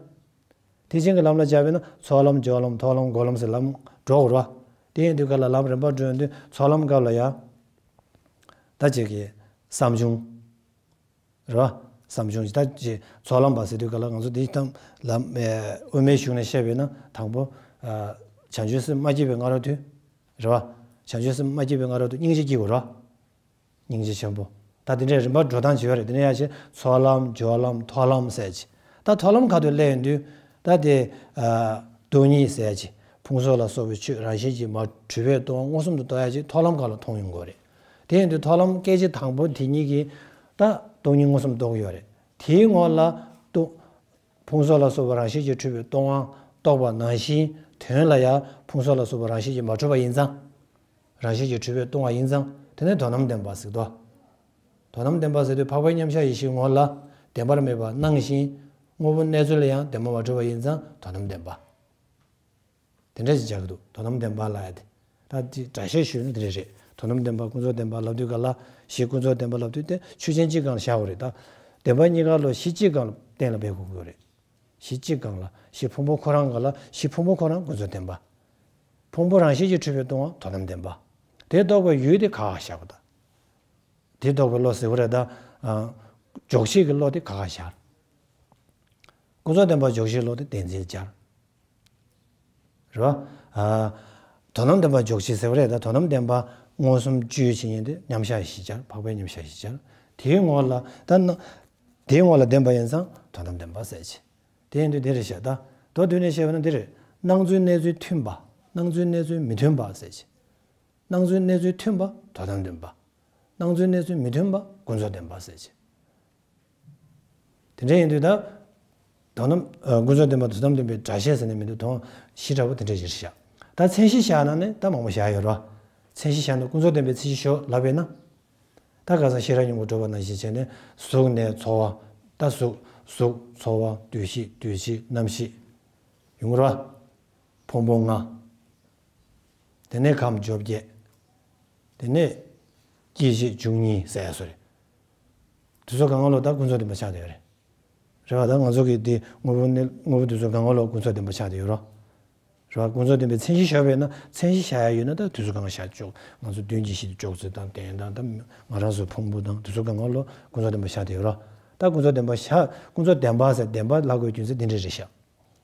ཐེག་ཆེན་གྱི་ལམ་ལ་སྦྱར་བས་ན་ཚོགས་ལམ་སྦྱོར་ལམ་ཐོག་ལམ་འགོག་ལམ་ཟེར་ལམ་འགྲོ་དགོས་ར། དེ་ཡིན་དུས་ག་ལ་ལམ་རིམ་པ་འགྲོ་ཡོང་དུས་ཚོགས་ལམ་སྐབས་ལ་ཡ། ད་ཅིག་གི་བསམ་བྱུང་། རེད་བ། བསམ་བྱུང་ད་ཅེས་ཚོགས་ལམ་པ་ཟེར་དུས་ག་ལ་ང་ཚོ་འདི་ལྟ་ལམ་དབུ་མའི་གཞུང་ནས་བཤད་པས་ན་དང་པོ། བྱང་ཆུབ་སེམས་མ་སྐྱེས་པའི་སྔ་རོལ་ཏུ། རེད་བ། བྱང་ཆུབ་སེམས་མ་སྐྱེས་པའི་སྔ་རོལ་ཏུ་སྙིང་རྗེ་སྐྱེ་དགོས་རེད་བ། སྙིང་རྗེ་ཆེན་པོ། ད་དེ་འདྲའི་རིམ་པ་འགྲོ་སྟངས་བྱེད་ཡོད་རེད། དེ་ནས་ཡ་ཆེ་ཚོགས་ལམ་སྦྱོར་ལམ་ཐོགས་ལམ་ཟེར་ཅིག་ད་ཐོགས་ལམ་ཁ་ཐུག་སླེབས་ཡོང་དུས་ད་དེ། སྟོང་ཉིད་ཟེར་ཅིག་ཕུང་སོགས་ལ་སོགས་པའི་ཆོས་རང་བཞིན་གྱིས་མ་གྲུབ་པས་སྟོང་བ་མངོན་སུམ་དུ་རྟོགས་ཡ་ཅིག་ཐོགས་ལམ་ཁ་ལ་མཐོང་ཡོང་དགོས་རེད། དེ་ཡིན་དུས་ཐོགས་ལམ་སྐད་ཅིག་དང་པོ་དེ་གཉིས་ཀྱིས་ད་སྟོང་ཉིད་མངོན་སུམ་རྟོགས་ཀྱི་ཡོད་རེད། དེའི་སྔོན་ལ་སྟོང་། ཕུང་སོགས་ལ་སོགས་པ་རང་བཞིན་གྱིས་གྲུབ་པའི་སྟོང་བ་རྟོགས་པ་ནང་བཞིན་དོན་ལ་ཡང་ཕུང་སོགས་ལ་སོགས་པ་རང་བཞིན་གྱིས་མ་གྲུབ་པ་ཡིན་ཙང་། རང་བཞིན་གྱིས་གྲུབ་པའི་སྟོང་བ་ཡིན་ཙང་དེ་ནི་དོན་དམ་བདེན་པ་ཟེར་དོ། དོན་དམ་བདེན་པ་ཟེར་དུས་འཕགས་པའི་མཉམ་གཞག་ཡེ་ཤེས་ངོ་ལ་བདེན་པར་མེད་པ་སྣང་ཞིང་། དངོས་པོ་གནས་ཚུལ་ལ་ཡང་བདེན་པ་མ་གྲུབ་པ་ཡིན་ཙང་དོན་དམ་བདེན་པ། དེ་འདྲ་ཞིག་བྱ་གི་འདུག་དོན་དམ་བདེན་པ་ལ་ཡ་དེ། ད་དེ་སྒྲ་བཤད་ཞུས་ན་དེ་འདྲ་རེད། དོན་དམ་བདེན་པ་ཀུན་རྫོབ་བདེན་པ་ལབ་དུས་ག་ལ་གཞི་ཀུན་རྫོབ་བདེན་པ་ལབ་དུས་དེ་ཆོས་ཅན་གཅིག་སྒང་ལ་བཞག་དགོས་རེད་ད། བདེན་པ་གཉིས་ཀ་ལོ་གཞི་གཅིག་སྒང་ལ་གཏན་ལ་འབེབས་དགོས་ཀྱི་ཡོད་རེད། གཞི་གཅིག་སྒང་ལ་གཞི་ཕུང་པོ་ཁོ་རང་ག་ལ་གཞི་ཕུང་པོ་ཁོ་རང་ཀུན་རྫོབ་བདེན་པ། ཕུང་པོ་རང་བཞིན་གྱིས་གྲུབ་པས་སྟོང་བ་དོན་དམ་བདེན་པ། དེ་རྟོགས་པའི་ཡུལ་དེ་ག་བ་བཞག་པ་དང་། དེ་རྟོགས་པའི་བློ་ཟེར་བ་རེད་ད། འཇོག་བྱེད་ཀྱི་བློ་དེ་ག་བ་བཞག་ཀུན་རྫོབ་བདེན་པ་འཇོག་བྱེད་བློ་དེ་བདེན་འཛིན་སྦྱར། རེད་བ། དོན་དམ་བདེན་པ་འཇོག་བྱེད་ཟེར་བ་རེད་ད། དོན་དམ་བདེན་པ་མངོན་སུམ་བརྗོད་བྱེད་མཁན་དེ་མཉམ་གཞག་ཡེ་ཤེས་སྦྱར། འཕགས་པའི་མཉམ་གཞག་ཡེ་ཤེས་སྦྱར། དེའི་ངོ་ལ་ད་ན། དེའི་ངོ་ལ་བདེན་པ་ཡིན་ཙང་དོན་དམ་བདེན་པ་ཟེར་བྱེད། དེ་ཡིན་དུས་དེ་རེད་བཤད་ད། མདོར་བསྡུས་ནས་བཤད་པ་ན་དེ་རེད། སྣང་ཚུལ་གནས་ཚུལ་མཐུན་པ། སྣང་ཚུལ་གནས་ཚུལ་མི་མཐུན་པ་ཟེར་བྱེད། སྣང་ཚུལ་གནས་ཚུལ་མཐུན་པ་དོན་དམ་བདེན་པ། སྣང་ཚུལ་གནས་ཚུལ་མི་མཐུན་པ་ཀུན་རྫོབ་བདེན་པ་ཟེར་བྱེད། དེ་འདྲ་ཡིན་དུས་ད། དོན་དམ། ཨ། ཀུན་རྫོབ་བདེན་པ་དོན་དམ་བདེན་པའི་སྒྲ་བཤད་ཟེར་ནས་མི་འདུག་དོན་གཞི་འདྲ་པོ་དེ་འདྲ་ཞིག་བཞག་ད་མཚན་གཞི་བཞག་ན་ནི་ད་མང་པོ་བཞག་ཡོད་རེད་བ། མཚན་གཞི་བཞག་ན་ཀུན་རྫོབ་བདེན་པའི་མཚན་གཞི་ཞོག་ལབ་པས་ན། ད་ག་ས་ཤེས་རབ་སྙིང་པོ་སྒྲུབ་པ་ནང་བཞིན་བྱས་ནས་གཟུགས་ནས་ཚོར་བ། ད་གཟུགས། གཟུགས་ཚོར་བ་འདུ་ཤེས་འདུ་བྱེད་རྣམ་ཤེས། ཡོང་གི་རེད་བ། ཕུང་པོ་ལྔ། དེ་ནས་ཁམས་བཅོ་བརྒྱད། དེ་ནས་སྐྱེ་མཆེད་བཅུ་གཉིས་ཟེར་ཡ་སོ་རེད། དེ་ཚོ་གང་ག་ལོ་ད་ཀུན་རྫོབ་བདེན་པ་ཆགས་བསྡད་ཡོད་རེད། རེད་བ། ད་ང་ཚོ་གི་དེ་དངོས་པོ་ནི་དངོས་པོ་དེ་ཚོ་གང་ག་ལོ་ཀུན་རྫོབ་བདེན་པ་ཆགས་བསྡད་ཡོད་རེད། རེད་བ། ཀུན་རྫོབ་བདེན་པའི་མཚན་གཞི་བཞག་པས་ན་མཚན་གཞི་བཞག་ཡ་ཡོད་ན་ད་དེ་ཚོ་གང་ག་བཞག་ཆོག་ང་ཚོ་དོན་གྱི་གཞི་དེ་འཇོག་ཚུལ་དང་དོན་དང་ད་ང་རང་ཚོ་ཕུང་པོ་དང་དེ་ཚོ་གང་ག་ལོ་ཀུན་རྫོབ་བདེན་པ་ཆགས་བསྡད་ཡོད་རེད། ད་ཀུན་རྫོབ་བདེན་པ་བཞག་ཀུན་རྫོབ་བདེན་པ་ཟེར་བདེན་པ་ལབ་དགོས་རྒྱུ་མཚན་དེ་འདྲ་རེད་ཤག་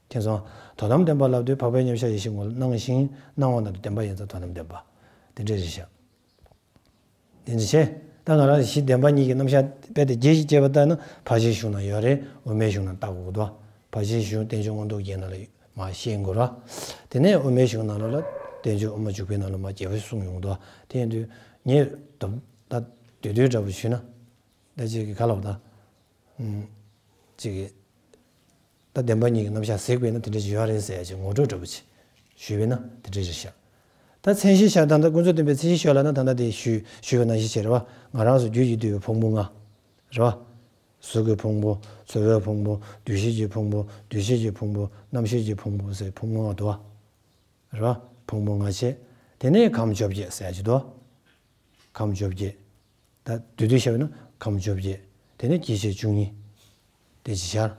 མཁྱེན་སོང་། དོན་དམ་བདེན་པ་ལབ་དུས་འཕགས་པའི་མཉམ་གཞག་ཡེ་ཤེས་ངོ་ལ་སྣང་ཞིང་སྣང་བ་ན་དུ་བདེན་པ་ཡིན་ཙང་དོན་དམ་བདེན་པ། དེ་འདྲ་རེད་ཤག་དེ་འདྲ་བྱས། ད་ང་རང་གཞི་བདེན་པ་གཉིས་ཀྱི་རྣམ་གཞག་རྦད་དེ་རྒྱས་ཤིག་བྱས་པ་ལྟར་ན་ཕར་ཕྱིན་གཞུང་ན་ཡོད་རེད། དབུ་མའི་གཞུང་ན་ལྟ་དགོས་ཀྱི་འདུག་ཕར་ཕྱིན་གཞུང་བསྟན་བཅོས་མངོན་རྟོགས་རྒྱན་ན་ལ་མར་ཤེས་དགོས་ར། དེ་ནས་དབུ་མའི་གཞུང་ནང་ལོགས་ལ་བསྟན་བཅོས་དབུ་མ་འཇུག་པའི་ནང་ལ་མར་རྒྱས་པ་གསུངས་ཡོང་གི་འདུག་དེ་ཡིན་དུས་ངས་ད་ད་བསྡུས་བསྡུས་འདྲ་པོ་ཞུས་ན། ད་ཅིག་གི་ག་ལབ་ད། ཅིག་གིས། ད་བདེན་པ་གཉིས་ཀྱི་རྣམ་གཞག་གཟིགས་པས་ན་དེ་འདྲ་ཅིག་ཡོད་རེད་ཟེར་ཡ་ཅིག་ངོ་སྤྲོད་འདྲ་པོ་ཅིག་ཞུས་པས་ན་དེ་འདྲ་རེད་ཤག་ད་མཚན་གཞི་བཞག་ད་ལྟ་ཀུན་རྫོབ་བདེན་པའི་མཚན་གཞི་ཞོག་ལབ་ན་ད་ལྟ་དེ་ཞུས་ཞུས་པ་ནང་བཞིན་བྱས་རེད་བ། ང་རང་ཚོ་རྒྱུད་ཀྱིས་བསྡུས་པའི་ཕུང་པོ་ལྔ། རེད་བ། གཟུགས་ཀྱི་ཕུང་པོ། ཚོར་བའི་ཕུང་པོ། འདུ་ཤེས་ཀྱི་ཕུང་པོ། འདུ་བྱེད་ཀྱི་ཕུང་པོ། རྣམ་ཤེས་ཀྱི་ཕུང་པོ་ཟེར་ཕུང་པོ་ལྔ་འདུག་བ། རེད་བ། ཕུང་པོ་ལྔ་བྱས། དེ་ནས་ཁམས་བཅོ་བརྒྱད་ཟེར་ཡ་ཅིག་འདུག་བ། ཁམས་བཅོ་བརྒྱད། ད་བསྡུས་བསྡུས་བཤད་པ་ན་ཁམས་བཅོ་བརྒྱད། དེ་ནས་སྐྱེ་མཆེད་བཅུ་གཉིས། དེ་ཅིག་བྱ།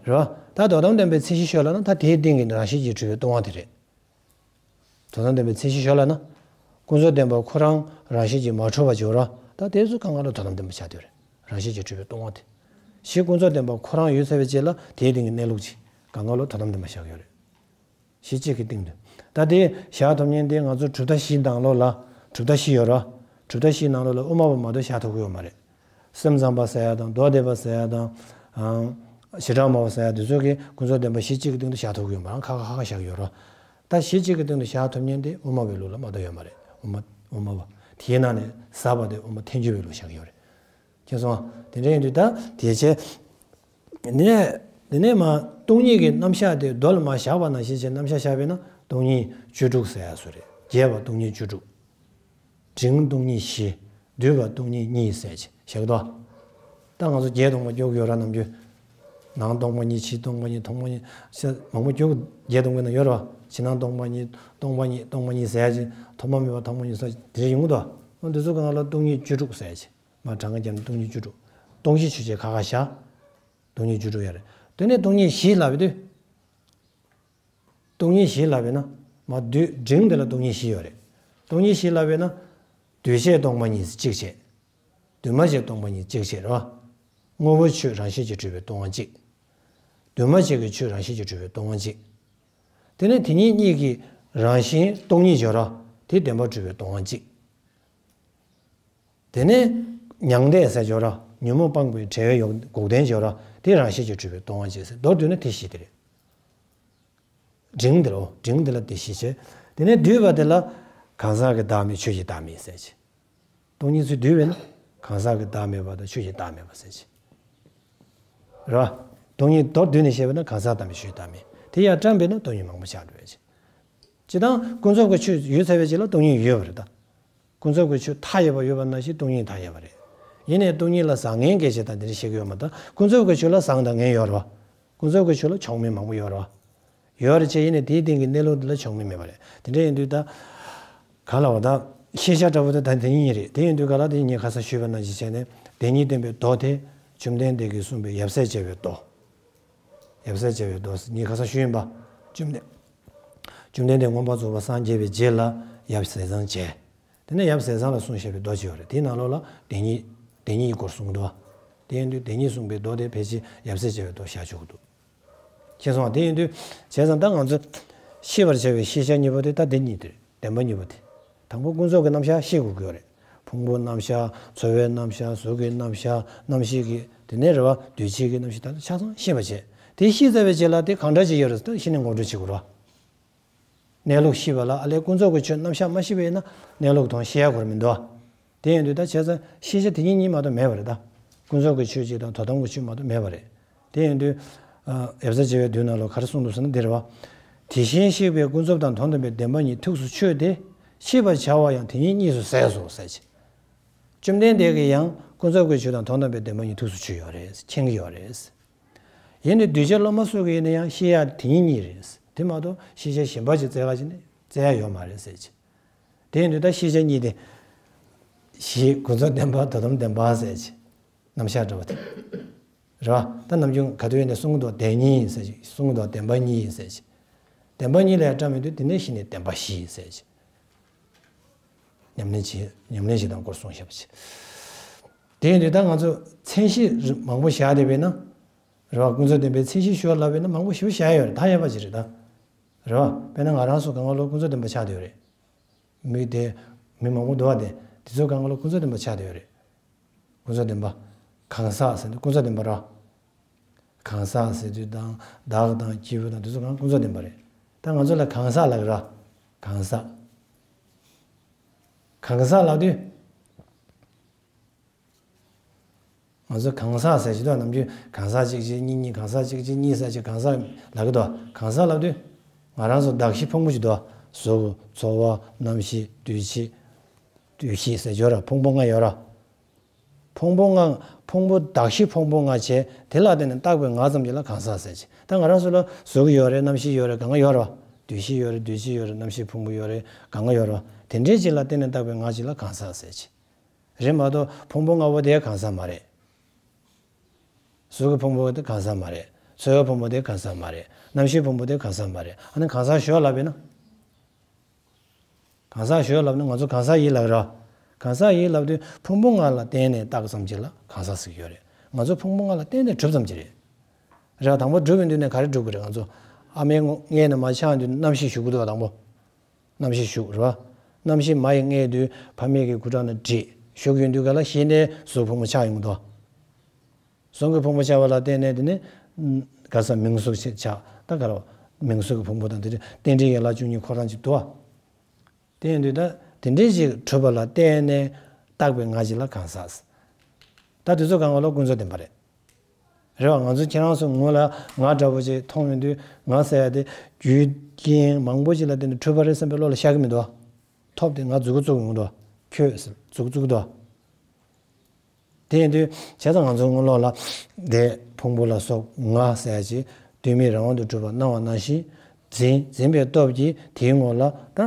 རེད་བ། ད་དོན་དམ་བདེན་པའི་མཚན་གཞི་ཞོག་ལབ་ན་ད་དེའི་སྟེང་གི་རང་བཞིན་གྱིས་གྲུབ་པའི་སྟོང་པ་དེ་རེད། དོན་དམ་བདེན་པའི་མཚན་གཞི་ཞོག་ལབ་ན། ཀུན་རྫོབ་བདེན་པ་ཁོ་རང་རང་བཞིན་གྱིས་མ་གྲུབ་པ་བྱེད་ར། ད་དེ་ཚོ་གང་ག་ལ་དོན་དམ་བདེན་པ་ཆགས་བསྡད་རེད། རང་བཞིན་གྱིས་གྲུབ་པའི་སྟོང་པ་དེ། གཞི་ཀུན་རྫོབ་བདེན་པ་ཁོ་རང་ཡོད་ཚར་བའི་རྗེས་ལ་དེའི་སྟེང་གི་གནས་ལུགས་ཅིག་གང་ག་ལ་དོན་དམ་བདེན་པ་བཞག་ཡོད་རེད། གཞི་གཅིག་གི་སྟེང་དུ། ད་དེ་བཞག་ཐུབ་མཁན་དེ་ང་ཚོ་གྲུབ་མཐའ་བཞིའི་ནང་ལོགས་ལ། གྲུབ་མཐའ་བཞི་ཡོད་རེད། གྲུབ་མཐའ་བཞིའི་ནང་ལོགས་ལ་དབུ་མ་པ་མ་གཏོགས་བཞག་ཐུབ་ཀྱི་ཡོད་མ་རེད། སེམས་ཙམ་པ་ཟེར་ཡ་དང་། མདོ་སྡེ་པ་ཟེར་ཡ་དང་། ཨང་། བྱེ་བྲག་སྨྲ་བ་ཟེར་ཡ་དེ་ཚོ་གིས་ཁོང་ཚོ་བདེན་པ་གཞི་གཅིག་གི་སྟེང་དུ་བཞག་ཐུབ་ཀྱི་ཡོད་མ་རེད། ཁ་ཁ་ཁ་ཁ་བཞག་གི་ཡོད་རེད། ད་གཞི་གཅིག་གི་སྟེང་དུ་བཞག་ཐུབ་མཁན་དེ་དབུ་མ་པའི་ལུགས་ལ་མ་གཏོགས་ཡོད་མ་རེད། དབུ་མ། དབུ་མ་པ། དེའི་ནང་ནས་ཟབ་པ་དེ་དབུ་མ་ཐལ་འགྱུར་བའི་ལུགས་བཞག་གི་ཡོད་རེད། མཁྱེན་སོང་། དེ་འདྲ་ཡིན་དུས་ད་དེ་བྱས། དེ་ནས། དེ་ནས་མར་སྟོང་ཉིད་ཀྱི་རྣམ་གཞག་དེ་མདོ་ལ་མར་བཞག་པ་ནང་བཞིན་བྱས་རྣམ་གཞག་བཞག་པས་ན་སྟོང་ཉིད་བཅུ་དྲུག་ཟེར་ཡ་བཟོ་རེད། རྒྱས་པ་སྟོང་ཉིད་བཅུ་དྲུག་འབྲིང་སྟོང་ཉིད་བཞི། བསྡུས་པ་སྟོང་ཉིད་གཉིས་ཟེར་བྱས་བཞག་གི་འདུག་ད་ང་ཚོ་བརྒྱད་སྟོང་པ་སྐྱོར་གྱི་ཡོད་ར། ནམ་རྒྱུན། ནང་སྟོང་པ་གཉིས། ཕྱི་སྟོང་པ་གཉིས། ཐོག་མ་གཉིས། ཤ་མང་པོ་སྐྱོར་གྱི། བརྒྱད་སྟོང་པའི་ནང་ཡོད་ར། ཕྱི་ནང་སྟོང་པ་གཉིས། སྟོང་པ་གཉིས། སྟོང་པ་གཉིས་ཟེར་ཡ་ཅིག་ཐོག་མ་མེད་པ་ཐོག་མ་གཉིས་ཟེར་དེ་འདྲ་ཡོང་གི་འདུག་འོ་འདི་ཚོ་གང་ལ་སྟོང་ཉིད་བཅུ་དྲུག་ཟེར་བྱས། མར་གྲངས་ཀ་བརྒྱབ་ནས་སྟོང་ཉིད་བཅུ་དྲུག་སྟོང་བཞི་ཆོས་ཅན་ཁ་ཁ་བཞག་སྟོང་ཉིད་བཅུ་དྲུག་ཡོད་རེད། དེ་ནས་སྟོང་ཉིད་བཞི་ལབ་དུས། སྟོང་ཉིད་བཞི་ལབ་པས་ན། མར་བསྡུས། འབྲིང་དེ་ལ་སྟོང་ཉིད་བཞི་ཡོད་རེད། སྟོང་ཉིད་བཞི་ལབ་པས་ན། འདུས་བྱས་སྟོང་པ་ཉིད་གཅིག་བྱས། འདུས་མ་བྱས་སྟོང་པ་ཉིད་གཅིག་བྱས་རེད་བ། དངོས་པོའི་ཆོས་རང་བཞིན་གྱིས་གྲུབ་པའི་སྟོང་པ་གཅིག་འདུས་མ་བྱས་ཀྱི་ཆོས་རང་བཞིན་གྱིས་གྲུབ་པའི་སྟོང་པ་གཅིག་དེ་ནས་དེ་ཉིད་གཉིས་ཀྱི་རང་བཞིན་སྟོང་ཉིད་སྦྱོར་བ་དེ་བདེན་པར་གྲུབ་པའི་སྟོང་པ་གཅིག་དེ་ནས་མྱང་འདས་ཟེར་སྦྱོར་བ། ཉོན་མོངས་སྤངས་པའི་བྲལ་བའི་ཡོག་འགོག་བདེན་སྦྱོར་བ། དེ་རང་བཞིན་གྱིས་གྲུབ་པའི་སྟོང་པ་གཅིག་ཟེར། མདོར་བསྡུས་ན་དེ་བཞི་དེ་རེད། འབྲིང་དེ་ལ། འོ། འབྲིང་དེ་ལ་དེ་བཞི་བྱས། དེ་ནས་བསྡུས་པ་དེ་ལ། གང་ཟག་གི་བདག་མེད་ཆོས་ཀྱི་བདག་མེད་ཟེར་བྱས། སྟོང་ཉིད་ཚུལ་བསྡུས་པས་ན། གང་ཟག་གི་བདག་མེད་པ་དང་ཆོས་ཀྱི་བདག་མེད་པ་ཟེར་བྱས། རེད་བ། སྟོང་ཉིད་མདོར་བསྡུས་ནས་བཤད་པ་ན་གང་ཟག་བདག་མེད་ཆོས་ཀྱི་བདག་མེད། དེ་ཡར་བཀྲམ་པས་ན་སྟོང་ཉིད་མང་པོ་ཆགས་འགྲོ་བས་བྱས། སྤྱིར་བཏང་ཀུན་རྫོབ་ཀྱི་ཆོས་ཡོད་ཚར་བའི་རྗེས་ལ་སྟོང་ཉིད་ཡོད་པ་རེད་ད། ཀུན་རྫོབ་ཀྱི་ཆོས་མཐའ་ཡས་པ་ཡོད་པ་ནང་བཞིན་སྟོང་ཉིད་མཐའ་ཡས་པ་རེད། ཡིན་ནའི་སྟོང་ཉིད་ལ་བཟང་ངན་སྐད་ཆ་དང་དེ་འདྲ་བཤད་ཀྱི་ཡོད་མ་རེད། ཀུན་རྫོབ་ཀྱི་ཆོས་ལ་བཟང་དང་ངན་ཡོད་རེད་བ། ཀུན་རྫོབ་ཀྱི་ཆོས་ལ་མཆོག་དམན་མང་པོ་ཡོད་རེད་བ། ཡོད་རེད་བྱས། ཡིན་ནའི་དེའི་སྟེང་གི་གནས་ལུགས་འདི་ལ་མཆོག་དམན་མེད་པ་རེད། དེ་འདྲ་ཡིན་དུས་ད། ག་ལ་བ་ད། ཤེས་བྱ་འདྲ་བོ་དེ་ད་དེ་ཉིད་རེད། དེ་ཡིན་དུས་ག་ལ་དེ་ཉིད་ཁ་སང་ཞུས་པ་ནང་བཞིན་བྱས་ནས་བདེན་གཉིས་བསྟན་པའི་མདོ་དེ། བཅོམ་ལྡན་འདས་ཀྱིས་གསུངས་པའི་ཡབ་སྲས་བཅས་པའི་མདོ། ཡབ་སྲས་བཅས་པའི་མདོ་ཉིད་ཁ་སང་ཞུས་ཡིན་པ། བཅོམ་ལྡན། བཅོམ་ལྡན་འདས་མངོན་པར་རྫོགས་པར་སངས་རྒྱས་པའི་རྗེས་ལ་ཡབ་ཟས་གཙང་བྱས། དེ་ནས་ཡབ་ཟས་གཙང་ལ་གསུངས་བཞག་པའི་མདོ་ཅིག་ཡོད་རེད། དེའི་ནང་ལོགས་ལ་བདེན་གཉིས། བདེན་གཉིས་ཀྱི་སྐོར་གསུངས་འདུག་བ། དེ་ཡིན་དུས་བདེན་གཉིས་གསུངས་པའི་མདོ་དེ་ཕལ་ཆེར་ཡབ་སྲས་བཅས་པའི་མདོ་བཞག་ཆོག་གི་འདུག་མཁྱེན་སོང་བ། དེ་ཡིན་དུས་བྱས་ཙང་ད་ང་ཚོ་ཤེས་པར་བྱ་བའི་ཤེས་བྱ་གཉིས་པོ་དེ་ད་བདེན་གཉིས་དེ་རེད། བདེན་པ་གཉིས་པོ་དེ། དང་པོ་ཀུན་རྫོབ་ཀྱི་རྣམ་གཞག་ཤེས་དགོས་ཀྱི་ཡོད་རེད། ཕུང་པོའི་རྣམ་གཞག་ཚོར་བའི་རྣམ་གཞག་གཟུགས་ཀྱི་རྣམ་གཞག་རྣམ་ཤེས་ཀྱི། དེ་ནས་རེད་བ། འདུས་བྱས་ཀྱི་རྣམ་ཤེས་དག་ཆ་ཚང་ཤེས་པར་བྱས། དེ་ཤེས་ཚར་བའི་རྗེས་ལ་དེ་གང་འདྲ་ཅིག་ཡོད་རེད་ཟེར་ན་ཤེས་ནས་ངོ་སྤྲོད་བྱེད་དགོས་རེད་བ། གནས་ལུགས་ཤེས་པ་ལ་ཨ་ལས་ཀུན་རྫོབ་ཀྱི་ཆོས་རྣམ་གཞག་མ་ཤེས་པ་ཡིན་ན་གནས་ལུགས་མཐོང་ཤེས་ཡ་དགོས་རེད་མི་འདུག་བ། དེ་ཡིན་དུས་ད་བྱས་ཙང་ཤེས་བྱ་དེ་ཉིད་གཉིས་མ་གཏོགས་མེད་པ་རེད་ད། ཀུན་རྫོབ་ཀྱི་ཆོས་གཅིག་དང་དོན་དམ་གྱི་ཆོས་མ་གཏོགས་མེད་པ་རེད། དེ་ཡིན་དུས། ཨ། ཡབ་སྲས་བཅས་པའི་མདོའི་ནང་ལ་ག་རེ་གསུངས་འདུག་ཟེར་ན་འདི་རེད་བ། དེ་བཞིན་གཤེགས་པས་ཀུན་རྫོབ་དང་དོན་དམ་པའི་བདེན་པ་གཉིས་ཐུགས་སུ་ཆུད་དེ། ཤེས་པར་བྱ་བ་ཡང་དེ་ཉིད་གཉིས་སུ་ཟད་སོ་ཟེར་བྱས། བཅོམ་ལྡན་འདས་ཀྱིས་ཡང་ཀུན་རྫོབ་ཀྱི་ཆོས་དང་དོན་དམ་པའི་བདེན་པ་གཉིས་ཐུགས་སུ་ཆུད་ཡོད་རེད། མཁྱེན་གྱི་ཡོད་རེད། ཡིན་ནའི་གདུལ་བྱ་སློབ་མ་སོགས་ཀྱིས་ཡིན་ན་ཡང་ཤེས་ཡ་དེ་ཉིད་གཉིས་རེད། དེ་མ་གཏོགས་ཤེས་བྱ་གཞན་པ་ཅིག་བཙལ་ག་ཅིག་ནི་བཙལ་ཡ་ཡོད་མ་རེད་ཟེར་གྱི། དེ་ཡིན་དུས་ད་ཤེས་བྱ་གཉིས་དེ། གཞི་ཀུན་རྫོབ་བདེན་པ། དོན་དམ་བདེན་པ་ཟེར་གྱི། རྣམ་གཞག་འདྲ་བ་དེ། རེད་བ། ད་ནམ་རྒྱུན་ག་དུས་ཡིན་ནའི་གསུང་གི་འདུག་བདེན་གཉིས་ཟེར་གྱི། གསུང་གི་འདུག་བདེན་པ་གཉིས་ཟེར་གྱི། བདེན་པ་གཉིས་ལ་ཡང་བཀྲམ་ཡོང་དུས་དེ་ནས་གཞི་ནས་བདེན་པ་བཞི་ཟེར་གྱི། ཉམས་ལེན་བྱེད། ཉམས་ལེན་བྱེད་སྟངས་སྐོར་གསུངས་བཞག་པ་བྱས། དེ་ཡིན་དུས་ད་ང་ཚོ་མཚན་གཞི་མང་པོ་བཞག་བསྡད་པས་ན། རེད་བ། ཀུན་རྫོབ་བདེན་པའི་མཚན་གཞི་ཞུ་བ་ལབ་པས་ན་མང་པོ་ཞེ་པོ་བཞག་ཡོད་རེད། མཐའ་ཡས་པ་ཅིག་རེད་ད། རེད་བ། དཔེར་ན་ང་རང་ཚོ་གང་ག་ལོ་ཀུན་རྫོབ་བདེན་པ་ཆགས་བསྡད་ཡོད་རེད། མི་དེ། མི་མང་པོ་འདུག་བ། དེ་དེ་ཚོ་གང་ག་ལོ་ཀུན་རྫོབ་བདེན་པ་ཆགས་བསྡད་ཡོད་རེད། ཀུན་རྫོབ་བདེན་པ། གང་ཟག་ཟེར་དུས་ཀུན་རྫོབ་བདེན་པ་རེད། གང་ཟག་ཟེར་དུས་དང་བདག་དང་སྐྱེས་བུ་དང་དེ་ཚོ་གང་ཀུན་རྫོབ་བདེན་པ་རེད། ད་ང་ཚོ་ལ་གང་ཟག་ལབ་ཀྱི་རེད། གང་ཟག་གང་ཟག་ལབ་དུས། ང་ཚོ་གང་ཟག་ཟེར་གྱི་འདུག་ནམ་རྒྱུན་གང་ཟག་གཅིག་གཅིག་གཉིས་གཉིས། གང་ཟག་གཅིག་གཅིག་གཉིས་ཟེར་གྱི། གང་ཟག་ལབ་ཀྱི་འདུག་གང་ཟག་ལབ་དུས། ང་རང་ཚོ་གདགས་གཞི་ཕུང་པོ་ཅིག་འདུག་གཟུགས། ཚོར་བ། རྣམ་ཤེས། འདུས་བྱས། འདུས་བྱས་ཟེར་གྱི་ཡོད་ར། ཕུང་པོ་ལྔ་ཡོད་ར། ཕུང་པོ་ལྔ། ཕུང་པོ། གདགས་གཞི་ཕུང་པོ་ལྔ་བྱས། དེ་ལ་བརྟེན་ནས་བཏགས་པའི་ངག་ཙམ་ཅིག་ལ་གང་ཟག་ཟེར་གྱི། ད་ང་རང་ཚོ་ལ་གཟུགས་ཡོད་རེད། རྣམ་ཤེས་ཡོད་རེད། གང་ག་ཡོད་རེད་བ། འདུས་བྱས་ཡོད་རེད། འདུས་བྱས་ཡོད་རེད། རྣམ་ཤེས་ཕུང་པོ་ཡོད་རེད། གང་ག་ཡོད་རེད་བ། དེ་འདྲའི་ཅིག་ལ་བརྟེན་ནས་བཏགས་པའི་ངག་ཅིག་ལ་གང་ཟག་ཟེར་གྱི། རེད་མ་གཏོགས་ཕུང་པོ་ལྔ་པོ་དེ་གང་ཟག་མ་རེད། གཟུགས་ཀྱི་ཕུང་པོ་དེ་གང་ཟག་མ་རེད། ཚོར་བའི་ཕུང་པོ་དེ་གང་ཟག་མ་རེད། རྣམ་ཤེས་ཕུང་པོ་དེ་གང་ཟག་མ་རེད། ཨ་ནི་གང་ཟག་ཞོག་ལབ་པས་ན། གང་ཟག་ཞོག་ལབ་ན་ང་ཚོ་གང་ཟག་ཡིན་ལབ་ར། གང་ཟག་ཡིན་ལབ་དུས་ཕུང་པོ་ལྔ་ལ་བརྟེན་ནས་བཏགས་ཙམ་ཅིག་ལ་གང་ཟག་ཟེར་གྱི་ཡོད་རེད། ང་ཚོ་ཕུང་པོ་ལྔ་ལ་བརྟེན་ནས་གྲུབ་ཙམ་ཅིག་རེད། རེད་བ། དང་པོ་གྲུབ་པའི་མདུན་ནས་ག་རེ་གྲུབ་ཀྱི་རེད། ང་ཚོ་ ཨ་མའི་མངལ་ནས་མར་ཆགས་དུས་རྣམ་ཤེས་ཞུགས་ཀྱི་འདུག་དང་པོ། རྣམ་ཤེས་ཞུགས་རེད་བ། རྣམ་ཤེས་མ་ཡི་མངལ་དུ་ཕ་མེས་ཀྱི་སྐུ་དྲག་ན་བྲིས་ཞུགས་ཡོང་དུས་ག་ལ་གཞི་ནས་གཟུགས་ཕུང་པོ་ཆགས་ཡོང་གི་འདུག་གཟུགས་ཀྱི་ཕུང་པོ་ཆགས་པ་ལ་བརྟེན་ནས་དེ་ནས་ག་ས་མིང་གཟུགས་ཆགས་ད་ག་རེ་བ། མིང་གཟུགས་ཀྱི་ཕུང་པོ་དང་དེ་རྟེན་འབྲེལ་ཡན་ལག་བཅུ་གཉིས་ཁོ་རང་གཅིག་འདུག་བ། དེ་ཡིན་དུས་ད་དེ་འདྲའི་ཅིག་གྲུབ་པ་ལ་བརྟེན་ནས་བཏགས་པའི་ང་ཞིག་ལ་གང་ཟག་ད་དེ་ཚོ་གང་ག་ལ་ཀུན་རྫོབ་བདེན་པ་རེད། རེད་བ། ང་ཚོ་ཁྱེད་རང་ཚོ་ངོ་ལ་ང་འདྲ་པོ་ཅིག་མཐོང་ཡོང་དུས་ང་ཟེར་ཡ་དེ་རྒྱུ་རྐྱེན་མང་པོ་ཅིག་ལ་བརྟེན་ནས་གྲུབ་པ་རེད་བསམ་པའི་བློ་ལ་ཤར་གི་མི་འདུག་ཐོབ་དེ་ང་མཛུབ་གུ་བཙུགས་ཡོང་འདུག་ཁྱོད་ཟེར་མཛུབ་གུ་བཙུགས་འདུག་དེ་ཡིན་དུས་བྱས་ཙང་ང་ཚོའི་དངུལ་ལོག་ལ་དེ་ཕུང་པོ་ལ་སོགས་ང་ཟེར་ཡ་ཅིག་དུས་མེད་རང་དབང་དུ་གྲུབ་པ་སྣང་བ་ནང་བཞིན་འཛིན་འཛིན་པའི་སྟོབས་ཀྱིས་དེའི་ངོ་ལ་ད་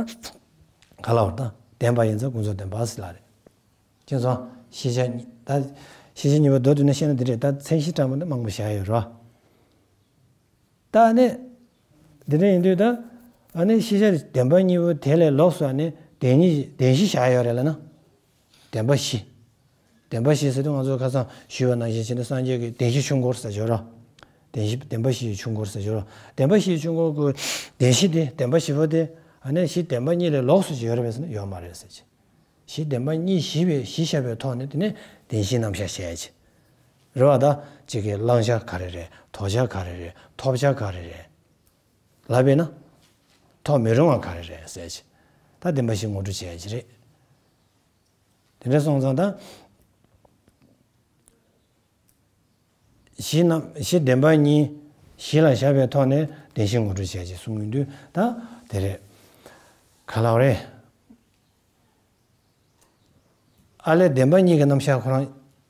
ག་ལ་བར་ད་བདེན་པ་ཡིན་ཙང་ཀུན་རྫོབ་བདེན་པ་ཟེར་ལ་རེད། ཁྱེད་ཚོ་ཤེས་བྱ་གཉིས་ད་ཤེས་བྱ་གཉིས་པོ་མདོར་བསྡུས་ནས་བཤད་ན་འདི་རེད། ད་མཚན་གཞི་དྲངས་པ་ནི་མང་པོ་བཞག་ཡོད་རེད་བ། ད་ནི། འདི་འདྲ་ཡིན་དུས་ད། ཨ་ནི་ཤེས་བྱ་བདེན་པ་གཉིས་པོ་དེ་ལས་ལོགས་སུ་ཨ་ནི་བདེན་གཉིས་བདེན་བཞི་བཞག་ཡོད་རེད་ལ་ན། བདེན་པ་བཞི། བདེན་པ་བཞི་ཟེར་དུས་ང་ཚོ་ཁ་སང་ཞུས་པ་ནང་བཞིན་བྱས་ན་སངས་རྒྱས་ཀྱིས་བདེན་བཞིའི་ཆོས་འཁོར་ཟེར་ཡོད་རེད། བདེན་བཞི་བདེན་པ་བཞིའི་ཆོས་འཁོར་ཟེར་ཡོད་རེད། བདེན་པ་བཞིའི་ཆོས་འཁོར་གྱི་བདེན་བཞི་དེ་བདེན་པ་བཞི་པོ་དེ་ཨ་ནི་གཞི་བདེན་པ་གཉིས་ལས་ལོགས་སུ་ཅིག་ཡོད་རེད་པས་ཟེར་ན་ཡོད་མ་རེད་ཟེར་གྱི། གཞི་བདེན་པ་གཉིས་གཞི་བའི་གཞི་བཞག་པའི་ཐོག་ནས་དེ་ནས་བདེན་བཞིའི་རྣམ་གཞག་བཤད་ཀྱི། རེད་བ། ད་གཅིག་གིས་བླང་བྱ་ག་རེ་རེད། དོར་བྱ་ག་རེ་རེད། ཐོབ་བྱ་ག་རེ་རེད། ལབ་པས་ན། ཐོབ་མི་རུང་བ་ག་རེ་རེད་ཟེར་གྱི། ད་བདེན་པ་བཞི་ངོ་སྤྲོད་བྱེད་ཀྱི་རེད། དེ་འདྲ་སོང་ཙང་ད། གཞི་རྣམ་གཞི་བདེན་པ་གཉིས་གཞི་ལ་བཞག་པའི་ཐོག་ནས་བདེན་བཞི་ངོ་སྤྲོད་བྱེད་ཀྱི་གསུང་གི་འདུག་ད་དེ་རེད། ག་ལ་བ་རེད། ཨ་ལས་བདེན་པ་གཉིས་ཀྱི་རྣམ་གཞག་ཁོ་རང་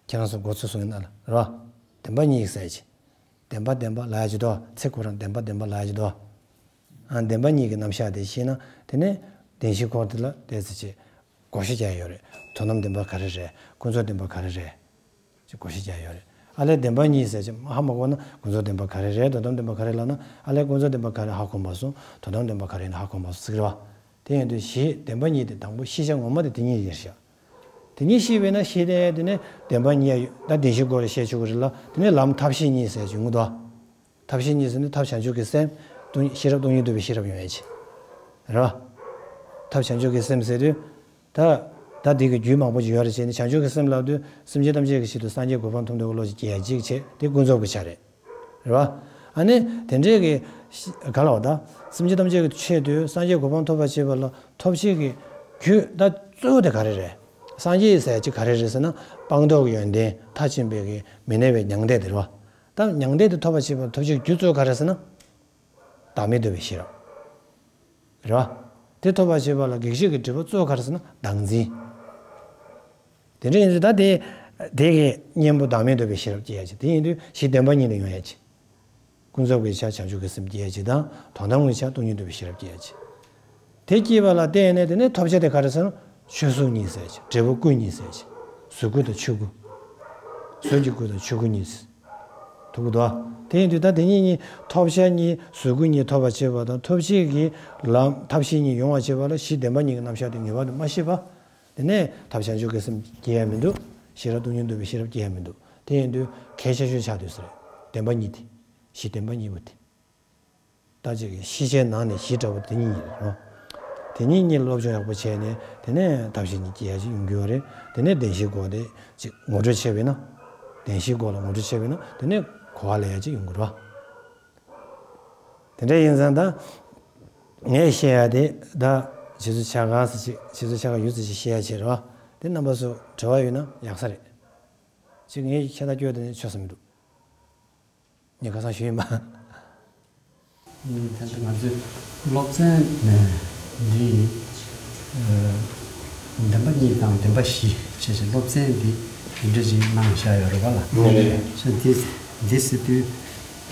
ཁྱེད་རང་ཚོ་མགོ་ཚོས་སོང་ཡིན་ན་ལ་རོ། བདེན་པ་གཉིས་ཀྱི་ཟེར་གྱི། བདེན་པ་བདེན་པ་ལབ་ཡ་ཅིག་འདུག་ཚིག་ཁོ་རང་བདེན་པ་བདེན་པ་ལབ་ཡ་ཅིག་འདུག་ཨ་བདེན་པ་གཉིས་ཀྱི་རྣམ་གཞག་དེ་ཤེས་ན་དེ་ནས་བདེན་བཞི་སྐོར་དེ་ལ་དེ་ཚེ་ཅིག་བགོ་བཤའ་རྒྱག་ཡོད་རེད། དོན་དམ་བདེན་པ་ག་རེ་རེད། ཀུན་རྫོབ་བདེན་པ་ག་རེ་རེད། ཅིག་བགོ་བཤའ་རྒྱག་ཡོད་རེད། ཨ་ལས་བདེན་པ་གཉིས་ཟེར་ཅིག་ཧ་མ་གོ་ན་ཀུན་རྫོབ་བདེན་པ་ག་རེ་རེད། དོན་དམ་བདེན་པ་ག་རེ་ལབ་ན་ཨ་ལས་ཀུན་རྫོབ་བདེན་པ་ག་རེ་ཧ་གོ་མ་སོང་། དོན་དམ་བདེན་པ་ག་རེ་ཡིན་ཧ་གོ་མ་སོང་ཟེར་གི་རེད་བ། དེ་ཡིན་དུས་གཞི་བདེན་པ་གཉིས་དེ་དང་པོ་ཤེས་བྱ་ངོ་མ་དེ་དེ་གཉིས་ཡིན་ཤག་དེ་གཉིས་ཤེས་པས་ན་ཤེས་དེ་དེ་ནས་བདེན་པ་གཉིས་ཡོད་ད་བདེན་བཞི་སྐོར་ལ་བཤད་ཆོག་གི་རེད་ལ། དེ་ནས་ལམ་ཐབས་ཤེས་གཉིས་ཟེར་བྱུང་གི་འདུག་ཐབས་ཤེས་གཉིས་ཟེར་ནི་ཐབས་བྱང་ཆུབ་ཀྱི་སེམས་སྟོང་ཤེས་རབ་སྟོང་ཉིད་རྟོགས་པའི་ཤེས་རབ་ཡོང་ཡས་ཆེ། རེད་བ། ཐབས་བྱང་ཆུབ་ཀྱི་སེམས་ཟེར་དུས། ད། ད་འདི་གི་རྒྱུད་མང་པོ་ཅིག་ཡོད་རེད་བྱས་ནས་བྱང་ཆུབ་ཀྱི་སེམས་ལབ་དུས་སེམས་ཅན་ཐམས་ཅད་ཀྱི་ཆེད་དུ་སངས་རྒྱས་གོ་འཕང་ཐོབ་འདོད་ཀྱི་བློ་ཅིག་སྐྱེ་ཡ་གཅིག་བྱས་དེ་ཀུན་རྫོབ་ཀྱི་ཆ་རེད། རེད་བ། ཨ་ནི་དེ་འདྲའི་གི་ག་ལ་བ་ད་སེམས་ཅན་ཐམས་ཅད་ཀྱི་ཆེད་དུ་སངས་རྒྱས་གོ་འཕང་ཐོབ་པར་བྱེད་པ་ལ་ཐོབ་བྱེད་ཀྱི་རྒྱུ་ད་གཙོ་བོ་དེ་ག་རེ་རེད། སངས་རྒྱས་ཟེར་ཡ་ཅིག་ག་རེ་རེད་ཟེར་ན་སྤངས་རྟོགས་ཀྱི་ཡོན་ཏན་མཐར་ཕྱིན་པའི་གི་མི་གནས་པའི་མྱང་འདས་དེ་རེད་བ། ད་མྱང་འདས་དེ་ཐོབ་པར་བྱེད་པ་ལ་ཐོབ་བྱེད་ཀྱི་རྒྱུ་གཙོ་བོ་ག་རེ་ཟེར་ན། བདག་མེད་རྟོགས་པའི་ཤེས་རབ། རེད་བ། དེ་ཐོབ་པར་བྱེད་པ་ལ་གེགས་བྱེད་ཀྱི་སྒྲིབ་པ་གཙོ་བོ་ག་རེ་ཟེར་ན་བདག་འཛིན། དེ་འདྲ་ཡིན་ཙང་ད་དེ། དེ་གི་གཉེན་པོ་བདག་མེད་རྟོགས་པའི་ཤེས་རབ་སྐྱེ་ཡ་ཆེ། དེ་ཡིན་དུས་གཞི་བདེན་པ་གཉིས་ལ་ཡོང་ཡ་ཆེ། ཀུན་རྫོབ་ཀྱི་ཆ་བྱང་ཆུབ་ཀྱི་སེམས་སྐྱེ་ཡ་ཆེ་དང་དོན་དམ་གྱི་ཆ་སྟོང་ཉིད་རྟོགས་པའི་ཤེས་རབ་སྐྱེ་ཡ་ཆེ། དེ་སྐྱེས་པ་ལ་བརྟེན་ནས་དེ་ནས་ཐོབ་བྱ་དེ་ག་རེ་ཟེར་ན་ཆོས་གཟུགས་གཉིས་ཟེར་ཆེ། འབྲས་བུ་སྐུ་གཉིས་ཟེར་ཆེ། གཟུགས་སྐུ་དང་ཆོས་སྐུ། གཟུགས་ཀྱི་སྐུ་དང་ཆོས་སྐུ་གཉིས། ཐུག་གི་འདུག་དེ་ཡིན་དུས་ད་དེ་གཉིས་གཉིས་ཐོབ་བྱ་གཉིས་གཟུགས་སྐུ་གཉིས་ཐོབ་པར་བྱེད་པ་དང་ཐོབ་བྱེད་ཀྱི་ལམ་ཐབས་ཤེས་གཉིས་ཡོང་བར་བྱེད་པ་ལ་གཞི་བདེན་པ་གཉིས་ཀྱི་རྣམ་གཞག་དེ་ངེས་པར་དུ་མ་ཤེས་པ། དེ་ནས་ཐབས་བྱང་ཆུབ་ཀྱི་སེམས་སྐྱེ་ཡ་མི་འདུག་ཤེས་རབ་སྟོང་ཉིད་རྟོགས་པའི་ཤེས་རབ་སྐྱེ་ཡ་མི་འདུག་དེ་ཡིན་དུས་གལ་ཆེ་ཤོས་ཆགས་དུས་སུ་རེད། བདེན་པ་གཉིས་དེ། གཞི་བདེན་པ་གཉིས་པོ་དེ། ད་ཅིག་གི་ཤེས་བྱའི་ནང་ནས་གཞི་འདྲ་བོ་དེ་གཉིས་ཡིན་རོ། དེ་གཉིས་གཉིས་སློབ་སྦྱོང་ཡག་པོ་བྱས་ནས་དེ་ནས་ཐབས་ཤེས་གཉིས་སྐྱེ་ཡ་ཅིག་ཡོང་གི་ཡོད་རེད། དེ་ནས་བདེན་བཞིའི་སྒོ་དེ་ཅིག་ངོ་སྤྲོད་བྱས་པས་ན། བདེན་བཞིའི་སྒོ་ལ་ངོ་སྤྲོད་བྱས་པས་ན་དེ་ནས་གོ་བ་ལེན་ཡ་ཅིག་ཡོང་གི་རོ། དེ་འདྲ་ཡིན་ཙང་ད། ངས་བཤད་ཡ་དེ་ད་རྗེ་བཙུན་ཕྱག་དཀར་ཟེར་ཅིག་རྗེ་བཙུན་ཕྱག་དཀར་ཡུལ་ཙམ་ཅིག་བཤད་ཡ་བྱེད་རོ། དེ་རྣམ་པ་ཚོ་དྲི་བ་ཡོད་ན་ཡག་ས་རེད། ཅིག་ངས་ཁྱེད་ད་སྐྱོ་དེ་ནས་ཆོག་ས་མི་འདུག་ངས་ཁ་སང་ཞུས་ཡིན་པ། ཨུམ། ད་ལྟ་ང་ཚོའི་སློབ་ཚན་འདི་བདེན་པ་གཉིས་དང་བདེན་པ་བཞི་བྱས་ཤིང་སློབ་ཚན་འདི་འདི་འདྲ་ཞིག་གནང་བཞག་ཡོད་རེད་པ་ལ། ཨུམ། ཞེས་འདི་འདི་ཟེར་དུས་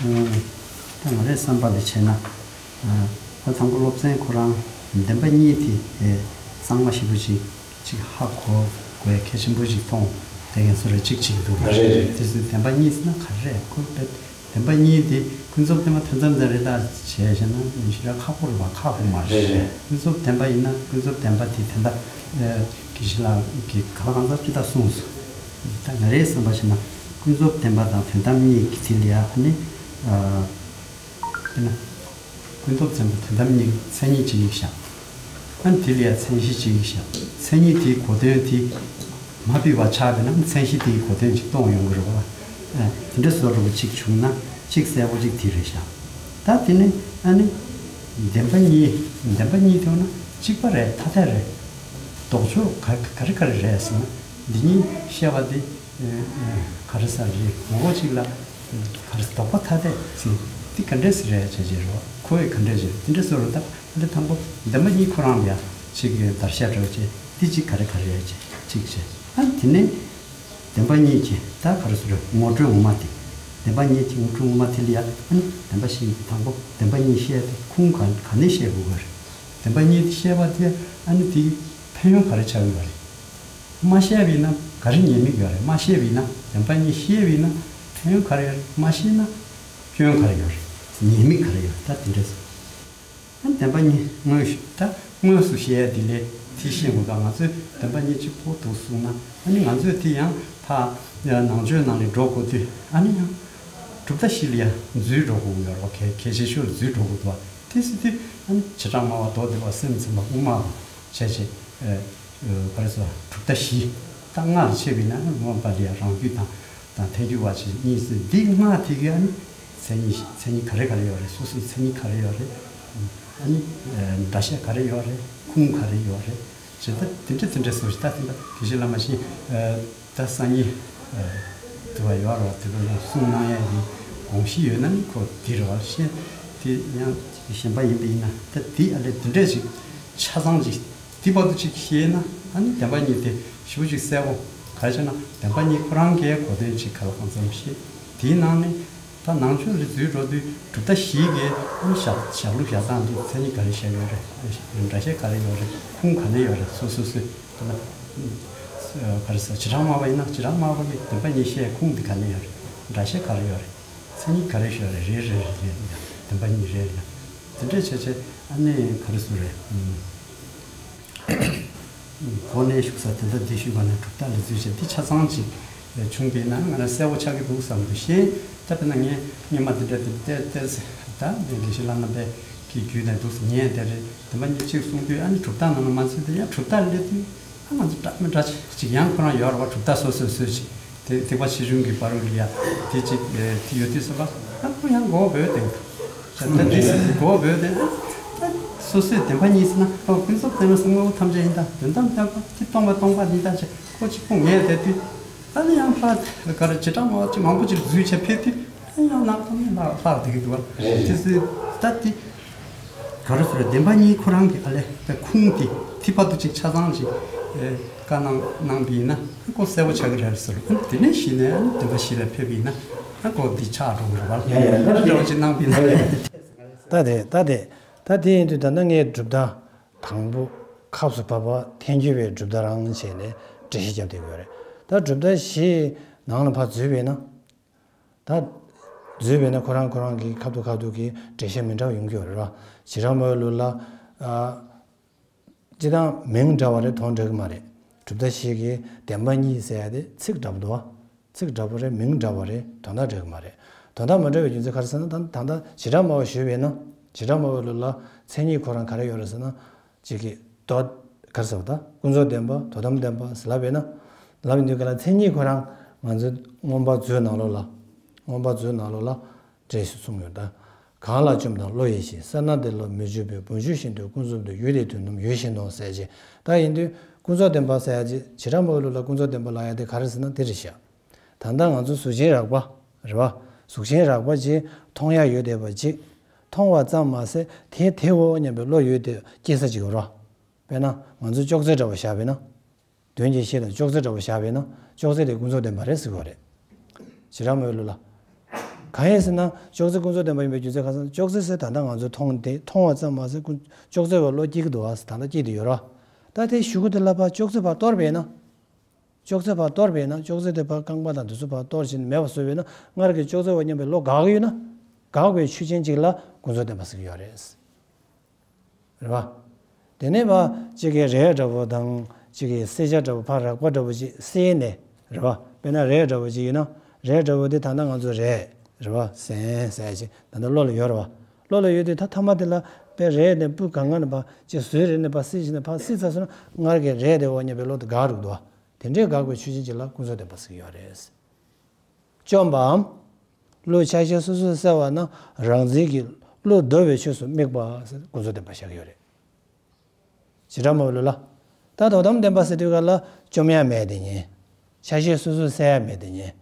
ད་ང་རའི་བསམ་པ་འདི་བྱས་ན་ཨ་དང་པོ་སློབ་ཚན་ཁོ་རང་བདེན་པ་གཉིས་དེ་གཙང་མ་ཞེ་པོ་ཅིག་ཅིག་ཧ་གོ་དགོས་གལ་ཆེན་པོ་ཞིག་མཐོང་། དེ་ངས་ཚོ་ལ་ཅིག་ཅིག་འདུག་རེད་རེད། དེ་ཚོའི་བདེན་པ་གཉིས་ཟེར་ན་ག་རེ་རེད། ཁོ་བདེན་པ་གཉིས་དེ་ཀུན་རྫོབ་བདེན་པ་དོན་དམ་བདེན་རེད་ད་བྱས་བྱས་ན་ཞེ་དྲག་ཁག་པོ་རེད་པ། ཁག་པོ་མ་རེད། རེད་རེད། ཀུན་རྫོབ་བདེན་པ་ཡིན་ན་ཀུན་རྫོབ་བདེན་པ་དེ་དེ་འདྲ་གི་ཞིག་ལ་གི་ག་ལ་གང་ཟག་ཅི་ལྟར་གསུངས་སོ། ད་ང་རའི་བསམ་པ་བྱས་ན་ཀུན་རྫོབ་བདེན་པ་དང་དོན་དམ་གཉིས་ཀྱི་ཚིག་ལ་ཡ་ཨ་ནི་ཨ་དེ་ན། ཀུན་རྫོབ་བརྩོན་པ་དོན་དམ་གཉིས། མཚན་ཉིད་གཅིག་ཡིན་ཤག་ཨ་ནི་དེ་ལ་ཡང་མཚན་གཞི་གཅིག་ཡིན་ཤག་མཚན་ཉིད་དེའི་གོ་དོན་དེ་མ་ཕུད་པ་ཆགས་པས་ན་མཚན་གཞི་དེའི་གོ་དོན་ཅིག་སྟོང་ཡོང་གི་རེད་བ། ཨ། དེ་འདྲ་བཟོ་འདྲ་པོ་ཅིག་བྱུང་ན་གཅིག་གསལ་པོ་ཅིག་དེ་རེད་ཤག་ད་དེ་ནས་ཨ་ནི་བདེན་པ་གཉིས། བདེན་པ་གཉིས་དེ་འོ་ན་གཅིག་པ་རེད། ཐ་དད་རེད། ལྡོག་ཕྱོགས་ག་ག་རེ་ག་རེ་རེད་ཟེར་ན། འདི་གཉིས་བཤད་པ་དེ་ཨ་ཨ་ག་རེ་ཟེར་རེད། ངོ་བོ་གཅིག་ལ་ག་རེ་ཟེར། ལྡོག་པ་ཐ་དད་ཟེར། འདི་ག་འདྲས་རེད་བྱས་བྱས་རེད་བ། ཁོ་བས་ག་འདྲས་བྱས་དེ་འདྲས་བཟོ་འདྲ། ད་ཨ་ནི་དང་པོ་བདེན་པ་གཉིས་ཁོ་རང་ལ་ཡ་ཅིག་བརྡར་ཤ་འདྲ་བྱས། འདི་གཅིག་ག་རེ་ག་རེ་རེད་བྱས་གཅིག་བྱས། ཨ་ནི་དེ་ནས་བདེན་པ་གཉིས་ཀྱི་ད་ག་རེ་ཟེར་རེད། ངོ་སྤྲོད་ངོ་མ་དེ། བདེན་པ་གཉིས་ཀྱི་ངོ་སྤྲོད་ངོ་མ་དེ་ལ་ཡ་ཨ་ནི་བདེན་པ་བཞི། དང་པོ་བདེན་པ་གཉིས་བཤད་དེ་ཁུངས་ག་ག་ནས་བཤད་དགོས་པ་རེད། བདེན་པ་གཉིས་དེ་བཤད་པ་དེ་ཨ་ནི་དེའི་ཕན་ཡོན་ག་རེ་ཆགས་ཡོད་རེད། མ་བཤད་པ་ཡིན་ན་ག་རེ་ཉེས་དམིགས་ཡོད་རེད། མ་བཤད་པ་ཡིན་ན། བདེན་པ་གཉིས་བཤད་པ་ཡིན་ན་ཕན་ཡོན་ག་རེ་ཡོད་རེད། མ་བཤད་ན་སྐྱོན་ག་རེ་ཡོད་རེད། ཉེས་དམིགས་ག་རེ་ཡོད་རེད། ད་དེ་འདྲས་སོ། ཨ་ནི་བདེན་པ་གཉིས་དངོས་ཤུགས་ད་དངོས་སུ་བཤད་ཡ་དེ་ལས་དེ་ཤེས་དགོས་ཀ་ང་ཚོས་བདེན་པ་གཉིས་གཅིག་པོ་འདུག་གསུངས་ན། ཨ་ནི་ང་ཚོས་དེ་ཡང་ཕ་ནང་ཆོས་ནང་ལ་འགྲོ་དགོས་དུས་ཨ་ནི་ཡང་གྲུབ་མཐའ་བཞི་ལ་ཡང་འཛུལ་འགྲོ་དགོས་ཀྱི་ཡོད་རེད་བ། གལ་གལ་ཆེ་ཤོས་ལ་འཛུལ་འགྲོ་དགོས་འདུག་བ། དེ་སྲིད་དུས་ཨ་ནི་བྱེ་བྲག་སྨྲ་བ་མདོ་སྡེ་པ་སེམས་ཙམ་པ་དབུ་མ་བྱས་བྱས། ཨ་ཨ་ག་རེ་ཟེར། གྲུབ་མཐའ་བཞི་ད་ལྔ་ལ་ཕྱེ་བ་ཡིན་ན་དབུ་མ་པ་ལ་ཡང་རང་རྒྱུད་དང་། དང་ཐལ་འགྱུར་བ་ཞེས་གཉིས་སུ། འདི་ལྔ་དེ་གའི་ཨ་ནི་མཚན་ཉིད། མཚན་ཉིད་ག་རེ་ག་རེ་ཡོད་རེད། སོ་སོའི་མཚན་ཉིད་ག་རེ་ཡོད་རེད། ཨ་ནི་ཨ་འདྲ་བཤད་ག་རེ་ཡོད་རེད། ཁུངས་ག་རེ་ཡོད་རེད། ཇི་ལྟར་དེ་འདྲ་དེ་འདྲ་སོགས་ཤིག་ད་དེ་འདྲ་དགེ་བཤེས་བླ་མ་ཞིག་ཨ་ད་སང་ཉིན་ཨ་དུ་བ་ཡོད་རེད་བ། དེ་ལ་ཡང་གསུང་གནང་ཡ་ཡི་དགོངས་གཞི་ཡོད་ན་ནི་ཁོ་འདི་རེད་བ། ཤེས་དེ་ཡང་གཞན་པ་ཡིན་པ་ཡིན་ན་ད་འདི་ཨ་ལས་དེ་འདྲ་ཞིག་ཆ་ཚང་ཅིག་དེ་བར་དུ་ཅིག་ཤེས་ན་ཨ་ནི་བདེན་པ་གཉིས་དེ་ཞེ་པོ་ཅིག་གསལ་པོ། ག་རེ་བྱས་ན་བདེན་པ་གཉིས་ཁོ་རང་གིས་གོ་དོན་ཅིག་ག་ལ་གང་འཚམ་ཤེས། དེའི་ནང་ནས་ད་ནང་ཆོས་ལ་འཛུལ་འགྲོ་དུས་གྲུབ་མཐའ་བཞི་གི་ཨ་ནི་བཞག་བཞག་ལུགས་བཞག་སྟངས་དེ་མཚན་ཉིད་ག་རེ་བཤད་ཡོད་རེད། འདྲ་བཤད་ག་རེ་ཡོད་རེད། ཁུངས་ག་ནས་ཡོད་རེད། སོ་སོ་སོས་ད་ལྟ་ག་རེ་ཟེར། བྱེ་བྲག་སྨྲ་བ་ཡིན་ན་བྱེ་བྲག་སྨྲ་བ་གིས་བདེན་པ་གཉིས་བཤད་ཁུངས་དེ་ག་ནས་ཡོད་རེད། འདྲ་བཤད་ག་རེ་ཡོད་རེད། མཚན་ཉིད་ག་རེ་ཤོད་རེད། རེད་རེད་རེད་རེད། བདེན་པ་གཉིས་རེད་རེད། དེ་འདྲས་བྱས་བྱས་ཨ་ནི་ག་རེ་ཟེར་རེད། གོ་གནས་ཞུགས་ས་དེ་འདྲ་འདི་ཞུས་པ་ནས་གྲུབ་མཐའ་ལ་འཛུལ་བྱས་འདི་ཆ་ཚང་ཅིག་བྱུང་པས་ན་ང་རང་གསལ་པོ་ཆགས་ཀྱི་འདུག་བསམ་འདུག་ཤེས། ད་དཔེར་ན་ངས་སྔོན་མ་འདི་འདྲ་དེ་བལྟས་བལྟས་ད་དགེ་བཤེས་ལགས་རྣམ་པས་ཀྱི་བརྒྱུད་ནས་འདུག་ངས་དེ་རེད། བདེན་པ་གཉིས་གཅིག་གསུང་དུས་ཨ་ནི་གྲུབ་མཐའ་ནང་ལ་མ་ཚུད་དེ་ཡང་གྲུབ་མཐའ་སླེབས་དུས། ཨ་ང་ཚོ་འདྲ་མི་འདྲ་ཅིག་ཡང་ཁོ་རང་ཡོད་རེད་བ། གྲུབ་མཐའ་སོ་སོས་སོས་ཅིག་དེ་ཐེག་པ་ཆེ་ཆུང་གི་བར་རུ་ལ་ཡ་དེ་ཅིག་དེ་ཡོད་དུས་ཟེར་བ། ཨ་ཁོ་ཡང་མགོ་བོས་ཏེ་ད་དེ་མགོ་བོས་ཏེ་ཨ་ད་སོ་སོའི་བདེན་པ་གཉིས་ཟེར་ན། ཨ་ཀུན་རྫོབ་བརྟེན་ན་སེམས་དངོས་པོ་ཐམས་ཅད་ཡིན། ད་དོན་དམ་བརྟག་པ་དེ་སྟོང་པ་སྟོང་པ་ཡིན། ད་ཅེ་ཁོ་གཅིག་པུ་ངས་བསྡད་དུས་ཨ་ནི་ཡང་ཕར་ག་རེ་བྱེ་བྲག་སྨྲ་བ་ཅིག་མང་པོ་ཅིག་འཛུལ་བྱས་ཕེབས་དུས། ཡང་ནང་ཁོ་ནི་ལྷག་ལྷག་བསྡད་ཀྱི་འདུག་བ། དེ་སྲིད་ད་དེ་ག་རེ་ཟེར། བདེན་པ་གཉིས་ཁོ་རང་གི་ཨ་ལས་པའི་ཁུངས་དེ་ཐིག་པ་དུ་ཅིག་ཆ་ཚང་ཞིག་ཨེ་བཀའ་གནང་གནང་པ་ཡིན་ན་ཁོ་གསལ་པོ་ཆགས་ཀྱི་རེད་ཟེར། ཨ་དེ་ནས་གཞི་ནས་ཨ་བདེན་པ་བཞི་ལ་ཕེབས་པ་ཡིན་ན་ཨ་ཁོ་འདི་ཆགས་འགྲོ་གི་རེད་བ། ཡ་ཡ་ད་འདྲ་བ་ཅིག་གནང་པ་ཡིན་ན། ད་དེ་ད་དེ་ད་དེ་ཡིན་དུས་ད་ལྟ་ངས་གྲུབ་མཐའ་དང་པོ་ཁབ་སུ་བབས་པ་ཐལ་འགྱུར་བའི་གྲུབ་མཐའ་རང་བྱས་ནས་འགྲེལ་བཤད་བརྒྱབ་བསྡད་ཡོད་རེད། ད་གྲུབ་མཐའ་བཞི་ནང་ལ་ཕར་འཛུལ་བས་ན། ད་འཛུལ་བས་ན་ཁོ་རང་ཁོ་རང་གི་ཁ་ཐུག་ཁ་ཐུག་གི་འགྲེལ་བཤད་མི་འདྲ་བ་ཡོང་གི་ཡོད་རེད་བ། བྱེ་བྲག་སྨྲ་བའི་ལུགས་ལ། ཨ། སྤྱིར་བཏང་མིང་འདྲ་བ་རེད། དོན་འདྲ་གི་མ་རེད། གྲུབ་མཐའ་བཞི་གི་བདེན་པ་གཉིས་ཟེར་ཡ་དེ་ཚིག་འདྲ་པོ་འདུག་བ། ཚིག་འདྲ་པོ་རེད། མིང་འདྲ་བ་རེད། དོན་དག་འདྲ་གི་མ་རེད། དོན་དག་མ་འདྲ་བའི་རྒྱུ་མཚན་ག་རེ་ཟེར་ན། ད་ད་ལྟ་བྱེ་བྲག་སྨྲ་བ་ཞུས་པས་ན། བྱེ་བྲག་སྨྲ་བའི་ལུགས་ལ་མཚན་ཉིད་ཁོ་རང་ག་རེ་ཡོད་རེད་ཟེར་ན། གཅིག་གིས་མདོ། ག་རེ་ཟེར་བ་ད། ཀུན་རྫོབ་བདེན་པ། དོན་དམ་བདེན་པ་ཟེར་ལབ་པས་ན། ལབ་ཡིན་དུས་ག་ལ་མཚན་ཉིད་ཁོ་རང་ང་ཚོའི་མངོན་པ་མཛོད་ནང་ལོགས་ལ། མངོན་པ་མཛོད་ནང་ལོགས་ལ་འགྲེལ་བཤད་གསུངས་ཡོད་ད། གང་ལ་བཅོམ་དང་བློ་ཡི་གཞི། ས་ན་དེ་ལ་མི་འཇུག་པའི། བུམ་ཆུ་བཞིན་དུ་ཀུན་རྫོབ་ཏུ། ཡུལ་དེའི་དོན་དམ་ཡུལ་བཞིན་ནོ་ཟེར་གྱི། ད་ཡིན་དུས་ཀུན་རྫོབ་བདེན་པ་ཟེར་ཡ་ཅིག་བྱེ་བྲག་སྨྲ་བའི་ལུགས་ལ་ཀུན་རྫོབ་བདེན་པ་ལབ་ཡ་དེ་ག་རེ་ཟེར་ན་དེ་རེད་ཤག་ད་ལྟ་ང་ཚོ་གཟུགས་ཅན་རགས་པ་རེད་བ། གཟུགས་ཅན་རགས་པ་ཅིག་མཐོང་ཡ་ཡོད་བསྡད་པ་ཅིག་མཐོང་བ་ཙམ་མ་ཟད་དེ་དེའོ་སྙམ་པའི་བློ་ཡོད་བསྡད་སྐྱེ་ས་ཅིག་ཡོད་རེད་བ། དཔེར་ན་ང་ཚོ་ཅོག་ཙེ་འདྲ་བོ་བཞག་པས་ན། དོན་གྱི་གཞི་དང་ཅོག་ཙེ་འདྲ་བོ་བཞག་པས་ན་ཅོག་ཙེ་དེ་ཀུན་རྫོབ་བདེན་པ་རེད་ཟེར་གྱི་ཡོད་རེད། བྱེ་བྲག་སྨྲ་བའི་ལུགས་ལ། གང་ཡིན་ཟེར་ན་ཅོག་ཙེ་ཀུན་རྫོབ་བདེན་པ་ཡིན་པའི་རྒྱུ་མཚན་ག་རེ་ཟེར་ན། ཅོག་ཙེ་ཟེར་ད་ལྟ་ང་ཚོས་མཐོང་སྟེ་མཐོང་བ་ཙམ་མ་ཟད་ཀུན་ཅོག་ཙེ་བའི་བློ་སྐྱེ་གི་འདུག་བ་ཟེར་ད་ལྟ་སྐྱེས་བསྡད་ཡོད་རེད་བ། ད་དེ་གཞུག་གུ་དེ་ལ་ཕར་ཅོག་ཙེ་ཕར་གཏོར་བས་ན། ཅོག་ཙེ་ཕར་གཏོར་བས་ན། ཅོག་ཙེ་དེ་ཕར་རྐང་པ་དང་དེ་ཚོ་ཕར་གཏོར་བྱས་ནས་མེད་པ་བཟོས་པས་ན་སྔར་གྱི་ཅོག་ཙེ་བ་སྙམ་པའི་བློ་འགག་གི་ཡོད་ན། འགག་པའི་ཆོས་ཅན་ཅིག་ལ་ཀུན་རྫོབ་བདེན་པ་ཟེར་གྱི་ཡོད་རེད། རེད་བ། དེ་ནས་བ་གཅིག་གིས་རས་འདྲ་བོ་དང་གཅིག་གིས་བསྲེག་བྱ་འདྲ་བོ་ཕར་རགས་པ་འདྲ་བོ་ཅིག་བསྲེས་ནས་རེད་བ། དཔེར་ན་རས་འདྲ་བོ་ཅིག་ཡིན་ན་རས་འདྲ་བོ་དེ་ད་ལྟ་ང་ཚོ་རས་རེད་བ་ཟེར་ཟེར་ཅིག་ད་ལྟ་བློ་ལ་ཡོད་རེད་བ། བློ་ལ་ཡོད་དུས་ད་ཐ་མ་དེ་ལ་པའི་རས་དེ་སྤུ་གང་ག་ནས་ཕར་ཅིག་བཟོས་རེ་ནས་ཕར་བསིལ་བྱས་ནས་ཕར་བསིལ་ཚར་སོང་ན་སྔར་གྱི་རས་དེ་འོ་བརྙས་པའི་བློ་དེ་འགག་འགྲོ་གི་འདུག་བ། དེ་འདྲའི་འགག་པའི་ཆོས་ཅན་ཅིག་ལ་ཀུན་རྫོབ་བདེན་པ་ཟེར་གྱི་ཡོད་རེད། བཅོམ་པའམ། བློ་ཆ་ཤས་སོ་སོར་གསལ་བ་ན་རང་འཛིན་གྱི་བློ་ལྡོག་པའི་ཆོས་སུ་དམིགས་པ་ཟེར་ཀུན་རྫོབ་བདེན་པ་བཞག་གི་ཡོད་རེད། བྱེ་བྲག་སྨྲ་བའི་ལུགས་ལ། ད་དོན་དམ་བདེན་པ་ཟེར་དུས་ག་ལ་བཅོམ་ཡ་མེད་དེ་ཉིད། ཆ་ཤས་སོ་སོར་གསལ་ཡ་མེད་དེ་ཉིད།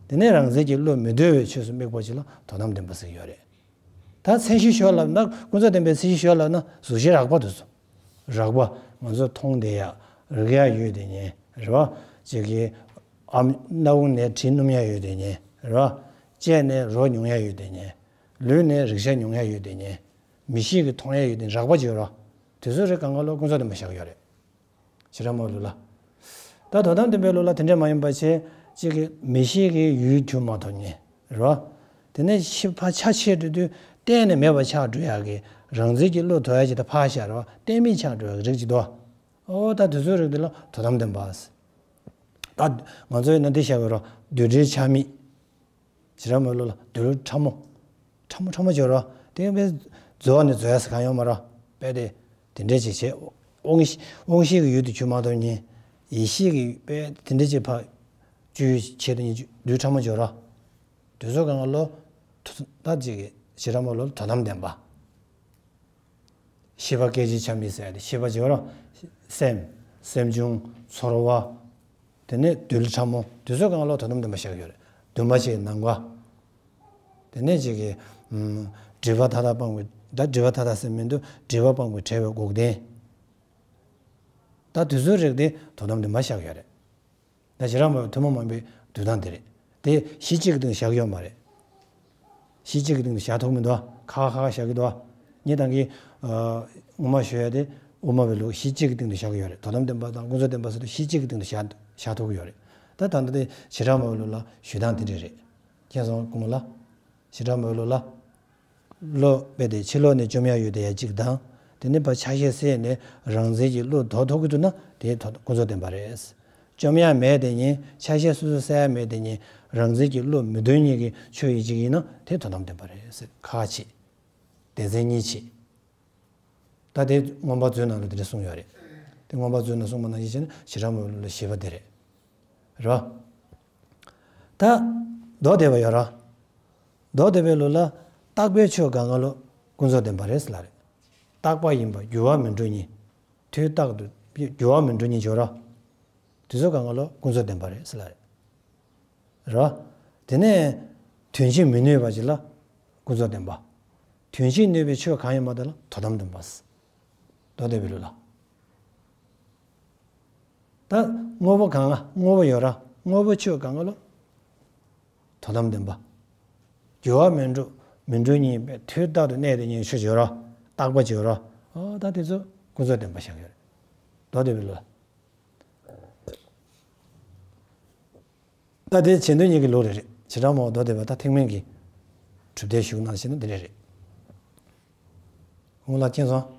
དེ་ནས་རང་འཛིན་གྱི་བློ་མི་ལྡོག་པའི་ཆོས་སུ་དམིགས་པ་ཅིག་ལ་དོན་དམ་བདེན་པ་ཟེར་གྱི་ཡོད་རེད། ད་མཚན་གཞི་ཞོག་ལབ་ན་ཀུན་རྫོབ་བདེན་པའི་མཚན་གཞི་ཞོག་ལབ་ན་གཟུགས་གཞི་རགས་པ་དེ་ཚོ། རགས་པ་ང་ཚོ་མཐོང་བསྡད་ཡ་རེག་ཡ་ཡོད་དེ་ཉིད་རེད་བ། ཅིག་གི་ཨམ་སྣ་བུག་ནས་དྲི་སྣོམ་ཡ་ཡོད་དེ་ཉིད་རེད་བ། ལྕེ་ནས་རོ་མྱོང་ཡ་ཡོད་དེ་ཉིད། ལུས་ནས་རེག་བྱ་མྱོང་ཡ་ཡོད་དེ་ཉིད། མིག་ཤེས་ཀྱིས་མཐོང་ཡ་ཡོད་དེ་རགས་པ་ཅིག་ཡོད་རེད་བ། དེ་ཚོ་རེ་གང་ག་ལོ་ཀུན་རྫོབ་བདེན་པ་བཞག་གི་ཡོད་རེད། བྱེ་བྲག་སྨྲ་བའི་ལུགས་ལ། ད་དོན་དམ་བདེན་པའི་ལུགས་ལ་དེ་འདྲ་མ་ཡིན་པ་བྱས། གཅིག་གིས་མིག་ཤེས་ཀྱིས་ཡུལ་གྱུར་མ་ཐོབ་ཉིད་རེད་བ། དེ་ནས་ཤེས་པ་ཆ་ཆེར་འགྲོ་དུས་གཏན་ནས་མེད་པ་ཆགས་འགྲོ་ཡག་གི་རང་འཛིན་གྱི་བློ་ཐོབ་ཡ་ཅིག་ད་ཕར་བཞག་རེད་བ། གཏན་མེད་ཆགས་འགྲོ་ཡག་གི་རིགས་ཅིག་འདུག་བ། ཨོ་ད་དེ་ཚོའི་རིགས་དེ་ལ་དོན་དམ་བདེན་པ། ད་ང་ཚོ་ཡིན་ན་འདི་བཞག་གི་རེད་བ། རྡུལ་བྲལ་ཆ་མེད། བྱེ་བྲག་སྨྲ་བའི་ལུགས་ལ་རྡུལ་ཕྲ་མོ། ཕྲ་མོ་ཕྲ་མོ་སྦྱོར་བ། དེ་བས་རྫོགས་ནས་རྫོགས་ཡ་ཟེར་གང་ཡོད་མ་རེད། དཔེ་དེ། དེ་འདྲས་ཅིག་བྱས། དབང་ཤེས་དབང་ཤེས་ཀྱི་ཡུལ་དུ་གྱུར་མ་ཐོབ་ཉིད། ཡིད་ཤེས་ཀྱི་དཔེ་དེ་འདྲས་ཅིག་ཕར་གྱུར་ཡུལ་བྱེད་དུ་ཉིད་རྡུལ་ཕྲ་མོ་སྦྱོར་བ། དེ་ཚོ་གང་ག་ལོ། ཐོ་ད་ཅིག་བྱེ་བྲག་སྨྲ་བའི་ལུགས་ལ་དོན་དམ་བདེན་པ། ཤེས་པ་སྐད་ཅིག་ཆ་མེད་ཟེར་ཡ་དེ་ཤེས་པ་ཅིག་ཡོད་རེད། སེམས། སེམས་བྱུང་། ཚོར་བ། དེ་ནས་རྡུལ་ཕྲ་མོ་དེ་ཚོ་གང་ལ་དོན་དམ་བདེན་པ་བཞག་ཡོད་རེད། འདུན་མ་ཅིག་གི་ནམ་མཁའ། དེ་ནས་ཅིག་གི་ཨམ། སྒྲིབ་པ་མཐའ་དག་སྤངས་པའི་ད་སྒྲིབ་པ་མཐའ་དག་ཟེར་མི་འདུག་སྒྲིབ་པ་སྤངས་པའི་བྲལ་བའི་འགོག་བདེན། ད་དེ་ཚོའི་རིགས་དེ་དོན་དམ་བདེན་པ་བཞག་ཡོད་རེད། ད་བྱེ་བྲག་སྨྲ་བའི་ཐུན་མོང་མ་ཡིན་པའི་འདུལ་སྟངས་དེ་རེད། དེ་གཞི་གཅིག་གི་སྟེང་བཞག་ཡོད་མ་རེད། གཞི་གཅིག་གི་སྟེང་དུ་བཞག་ཐུབ་མི་འདུག་ཁ་ཁ་ཁ་བཞག་གི་འདུག་ངས་ད་གིན་ཨ། སྔོན་མ་ཞུ་ཡ་དེ་དབུ་མ་པའི་ལུགས་གཞི་གཅིག་གི་སྟེང་དུ་བཞག་གི་ཡོད་རེད། དོན་དམ་བདེན་པ་དང་ཀུན་རྫོབ་བདེན་པ་ཟེར་དུས་གཞི་གཅིག་གི་སྟེང་དུ་བཞག་བཞག་ཐུབ་ཀྱི་ཡོད་རེད། ད་ད་ལྟ་དེ་བྱེ་བྲག་སྨྲ་བའི་ལུགས་ལ་ཞུ་སྟངས་དེ་འདྲས་རེད། མཁྱེན་སོང་སྐུ་ངོ་ལགས། བྱེ་བྲག་སྨྲ་བའི་ལུགས་ལ། བློ་དཔེ་དེ་ཕྱི་ལོགས་ནས་བཅོམ་ཡ་ཡོད་དེ་ཡ་གཅིག་དང་། དེ་ནས་ཕར་ཆ་ཤས་བསལ་ནས་རང་འཛིན་གྱི་བློ་ལྡོག་ཐུབ་ཀྱི་འདུག་ན་དེ་ཐོག་ཀུན་རྫོབ་བདེན་པ་རེད། བཅོམ་ཡ་མེད་དེ་ཉིད་ཆ་ཤས་སོ་སོར་བསལ་ཡ་མེད་དེ་ཉིད་རང་འཛིན་གྱི་བློ་མི་ལྡོག་ཉིད་ཀྱི་ཆོས་ཡིན་གཅིག་ཡིན་ན་དེ་དོན་དམ་བདེན་པ་རེད་ཟེར་ཁག་ཆེ། སྡེ་ཚན་གཉིས་ཆེ། ད་དེ་མངོན་པ་མཛོད་ནང་ལ་དེ་འདྲ་གསུངས་ཡོད་རེད། དེ་མངོན་པ་མཛོད་ནང་གསུངས་པ་ནང་བཞིན་བྱས་ན་བྱེ་བྲག་སྨྲ་བའི་ལུགས་ལ་བཞི་པ་དེ་རེད། རེད་བ། ད་མདོ་སྡེ་པ་ཡོད་ར། མདོ་སྡེ་པའི་ལུགས་ལ་རྟག་པའི་ཆོས་གང་ག་ལོ་ཀུན་རྫོབ་བདེན་པ་རེད་ཟེར་ལ་རེད། རྟག་པ་ཡིན་པ་འགྱུར་བ་མི་འགྲོ་ཉིད། དུས་རྟག་ཏུ་འགྱུར་བ་མི་འགྲོ་ཉིད་སྦྱོར་ར། དེ་ཚོ་གང་ག་ལོ་ཀུན་རྫོབ་བདེན་པ་རེད་ཟེར་ལ་རེད། རེད་བ། དེ་ནས་དོན་བྱེད་མི་ནུས་པ་ཅིག་ལ་ཀུན་རྫོབ་བདེན་པ། དོན་བྱེད་ནུས་པའི་ཆོས་གང་ཡིན་པ་དེ་ལ་དོན་དམ་བདེན་པ། མདོ་སྡེ་པའི་ལུགས་ལ། ད་དངོས་པོ་གང་ལ་དངོས་པོ་ཡོད་ར། དངོས་པོ་ཆོས་གང་ག་ལ་དོན་དམ་བདེན་པ། འགྱུར་བ་མི་འགྲོ། མི་འགྲོ་ཉིད་པའི་དུས་རྟག་ཏུ་གནས་དེ་ཉིད་ཆོས་ཡོད་ར། རྟག་པ་ཅིག་ཡོད་ར། ཨོ་ད་དེ་ཚོ་ཀུན་རྫོབ་བདེན་པ་བཞག་ཡོད་རེད། མདོ་སྡེ་པའི་ལུགས་ལ། ད་དེ་བྱེད་འདོད་གཉིས་ཀྱི་ལུགས་རེད་རེད། བྱེ་བྲག་སྨྲ་བ་མདོ་སྡེ་པ་ད་ཐེག་དམན་གྱི་གྲུབ་མཐའི་གཞུང་ནང་བཞིན་ན་འདི་རེད་རེད། ཁོང་ལ་མཁྱེན་སོང་།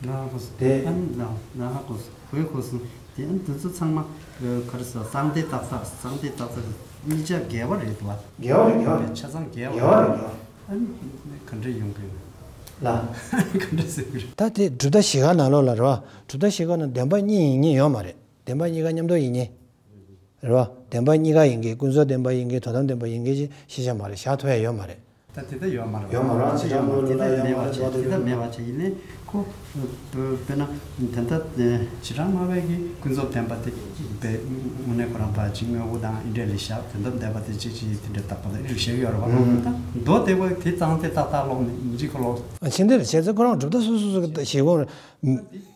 ང་ཧ་གོ་སོང་། དེ་ཨ་ནི་ང་ང་ཧ་གོ་སོང་། ཧུའི་གོ་སོང་། དེ་ཨ་ནི་དེ་ཚོ་ཚང་མ་ག་རེ་ཟེར། གསང་བདེ་རྟག་བརྟག་གསང་བདེ་རྟག་བརྟག་གཉིས་ཆ་འགལ་བ་རེད་དོ། འགལ་བ་རེད། འགལ་བ་རེད། ཆ་ཚང་འགལ་བ་འགལ་བ་རེད། འགལ་བ་རེད། ཨ་ནི་ག་འདྲ་ཡོང་གི་ལ། ག་འདྲ་ཟེར་གི་རེད། ད་དེ་གྲུབ་མཐའ་བཞི་ཀ་ནང་ལོགས་ལ་རེད་བ། གྲུབ་མཐའ་བཞི་ཀ་ནང་བདེན་པ་གཉིས་ཡིན་གཉིས་ཡོད་མ་རེད། བདེན་པ་གཉིས་ཀ་མཉམ་དུ་ཡིན་གཉིས། རེད་བ། བདེན་པ་གཉིས་ཀ་ཡིན་གྱི་ཀུན་རྫོབ་བདེན་པ་ཡིན་གྱི་དོན་དམ་བདེན་པ་ཡིན་གྱི་ཅེས་ཤེས་བྱ་མ་རེད། བཞག་ཐུབ་ཡ་ཡོད་མ་རེད། ད་དེ་ལྟ་ཡོད་མ་རེད། ཡོད་མ་རེད། ཅི་ཡོད་མ་རེད། དེ་ལྟ་མེད་པ་བྱས། དེ་ལྟ་མེད་པ་བྱས། ཡིན་ནའི་ཁོ་དཔེར་ན་དེ་ལྟ་བྱེ་བྲག་སྨྲ་བས་ཀྱི་ཀུན་རྫོབ་བདེན་པ་དེ་དཔེ་དངོས་གནས་ཁོ་རང་ཕར་ཅིག་དངོས་པོ་དང་འདི་འདྲ་ལ་བཞག་དོན་དམ་བདེན་པ་དེ་ཅིག་ཅིག་དེ་འདྲ་བཏགས་པ་དང་འདི་འདྲ་བཤད་ཀྱི་ཡོད་རེད་བ། ད་མདོ་སྡེ་པ་དེ་གཙང་སྟེ་ཏག་ཏག་ཀློག་ནས་མི་འགྲིག་ཁོ་ལོ། ཨ་ཕྱི་འདིར་བྱས་ཚེ་ཁོ་རང་གྲུབ་མཐའ་སོ་སོ་སོ་གི་ཞིག་འོང་།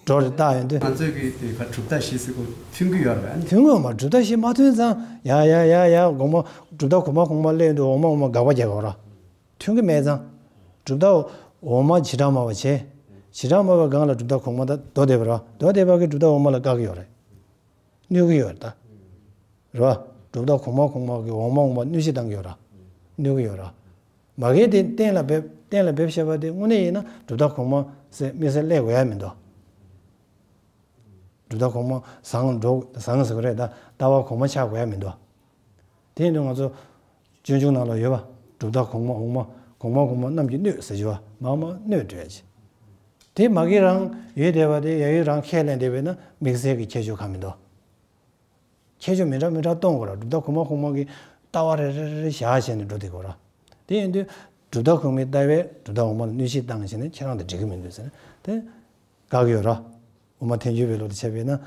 འགྲོ་རེ་བཏགས་ཡོང་དུས། ང་ཚོས་ཀྱི་དེ་ག་གྲུབ་མཐའ་བཞི་ཟེར་གོ་མཐུན་གྱི་ཡོད་རེད། མཐུན་གྱི་ཡོད་མ་རེད། གྲུབ་མཐའ་བཞི་མ་མཐུན་ཙང་ཡ་ཡ་ཡ་ཡ་དགོང་མོ་གྲུབ་མཐའ་གོང་མ་གོང་མ་སླེབས་དུས་འོག་མ་འོག་མ་དགག་པ་རྒྱག་དགོས་ར། མཐུན་གྱི་མེད་ཙང་། གྲུབ་མཐའ་འོག་མ་བྱེ་བྲག་སྨྲ་བ་བྱས། བྱེ་བྲག་སྨྲ་བའི་སྒང་ལ་གྲུབ་མཐའ་གོང་མ་ད་མདོ་སྡེ་པ་ར། མདོ་སྡེ་པ་གི་གྲུབ་མཐའ་འོག་མ་ལ་བཀག་གི་ཡོད་རེད། གནོད་ཀྱི་ཡོད་རེད་ད། རེད་བ། གྲུབ་མཐའ་གོང་མ་གོང་མ་གི་འོག་མ་འོག་མ་གནོད་བྱེད་བཏང་གི་ཡོད་ར། གནོད་ཀྱི་ཡོད་ར། མ་གི་དེ་གཏན་ལ་འབེབས། གཏན་ལ་འབེབས་བྱས་པ་དེ་དངོས་གནས་ཡིན་ན་གྲུབ་མཐའ་གོང་མ་ཟེར་དམིགས་བསལ་སླེབས་དགོས་ཡ་མི་འདུག་གྲུབ་མཐའ་གོང་མ་བཟང་འགྲོ་བཟང་ཟེར་གི་རེད་ད། ལྟ་བ་གོང་མ་ཆགས་དགོས་ཡ་མི་འདུག་དེ་ཡིན་དུས་ང་ཚོ་སྤྱོད་འཇུག་ནང་ལ་ཡོད་པ། གྲུབ་མཐའ་གོང་མ་འོག་མ་ གོང་མ་གོང་མ་རྣམས་ཀྱི་སྣོད་ཟེར་རྒྱུ་བ་མར་མར་སྣོད་འགྲོ་ཡ་ཅིག་དེ་མ་གི་རང་ཡོད་བསྡད་པ་དེ་ཡ་ཡོད་རང་ཁས་ལེན་བསྡད་པས་ན་དམིགས་བསལ་གྱི་ཁྱད་ཆོས་གང་མི་འདུག་ཁྱད་ཆོས་མི་འདྲ་མི་འདྲ་གཏོང་དགོས་ར། གྲུབ་མཐའ་གོང་མ་གོང་མ་གི་ལྟ་བ་རེ་རེ་རེ་རེ་བཞག་བྱས་ནས་འགྲོ་བསྡད་དགོས་ར། དེ་ཡིན་དུས་གྲུབ་མཐའ་གོང་མའི་ལྟ་བས་གྲུབ་མཐའ་གོང་མ་ལ་གནོད་བྱེད་བཏང་བྱས་ནས་ཁྱེད་རང་དང་འགྲིག་གི་མི་འདུག་ཟེར་ན་དེ་དགག་གི་ཡོད་ར། དབུ་མ་ཐལ་འགྱུར་བའི་ལུགས་དང་ཕྱད་པས་ན་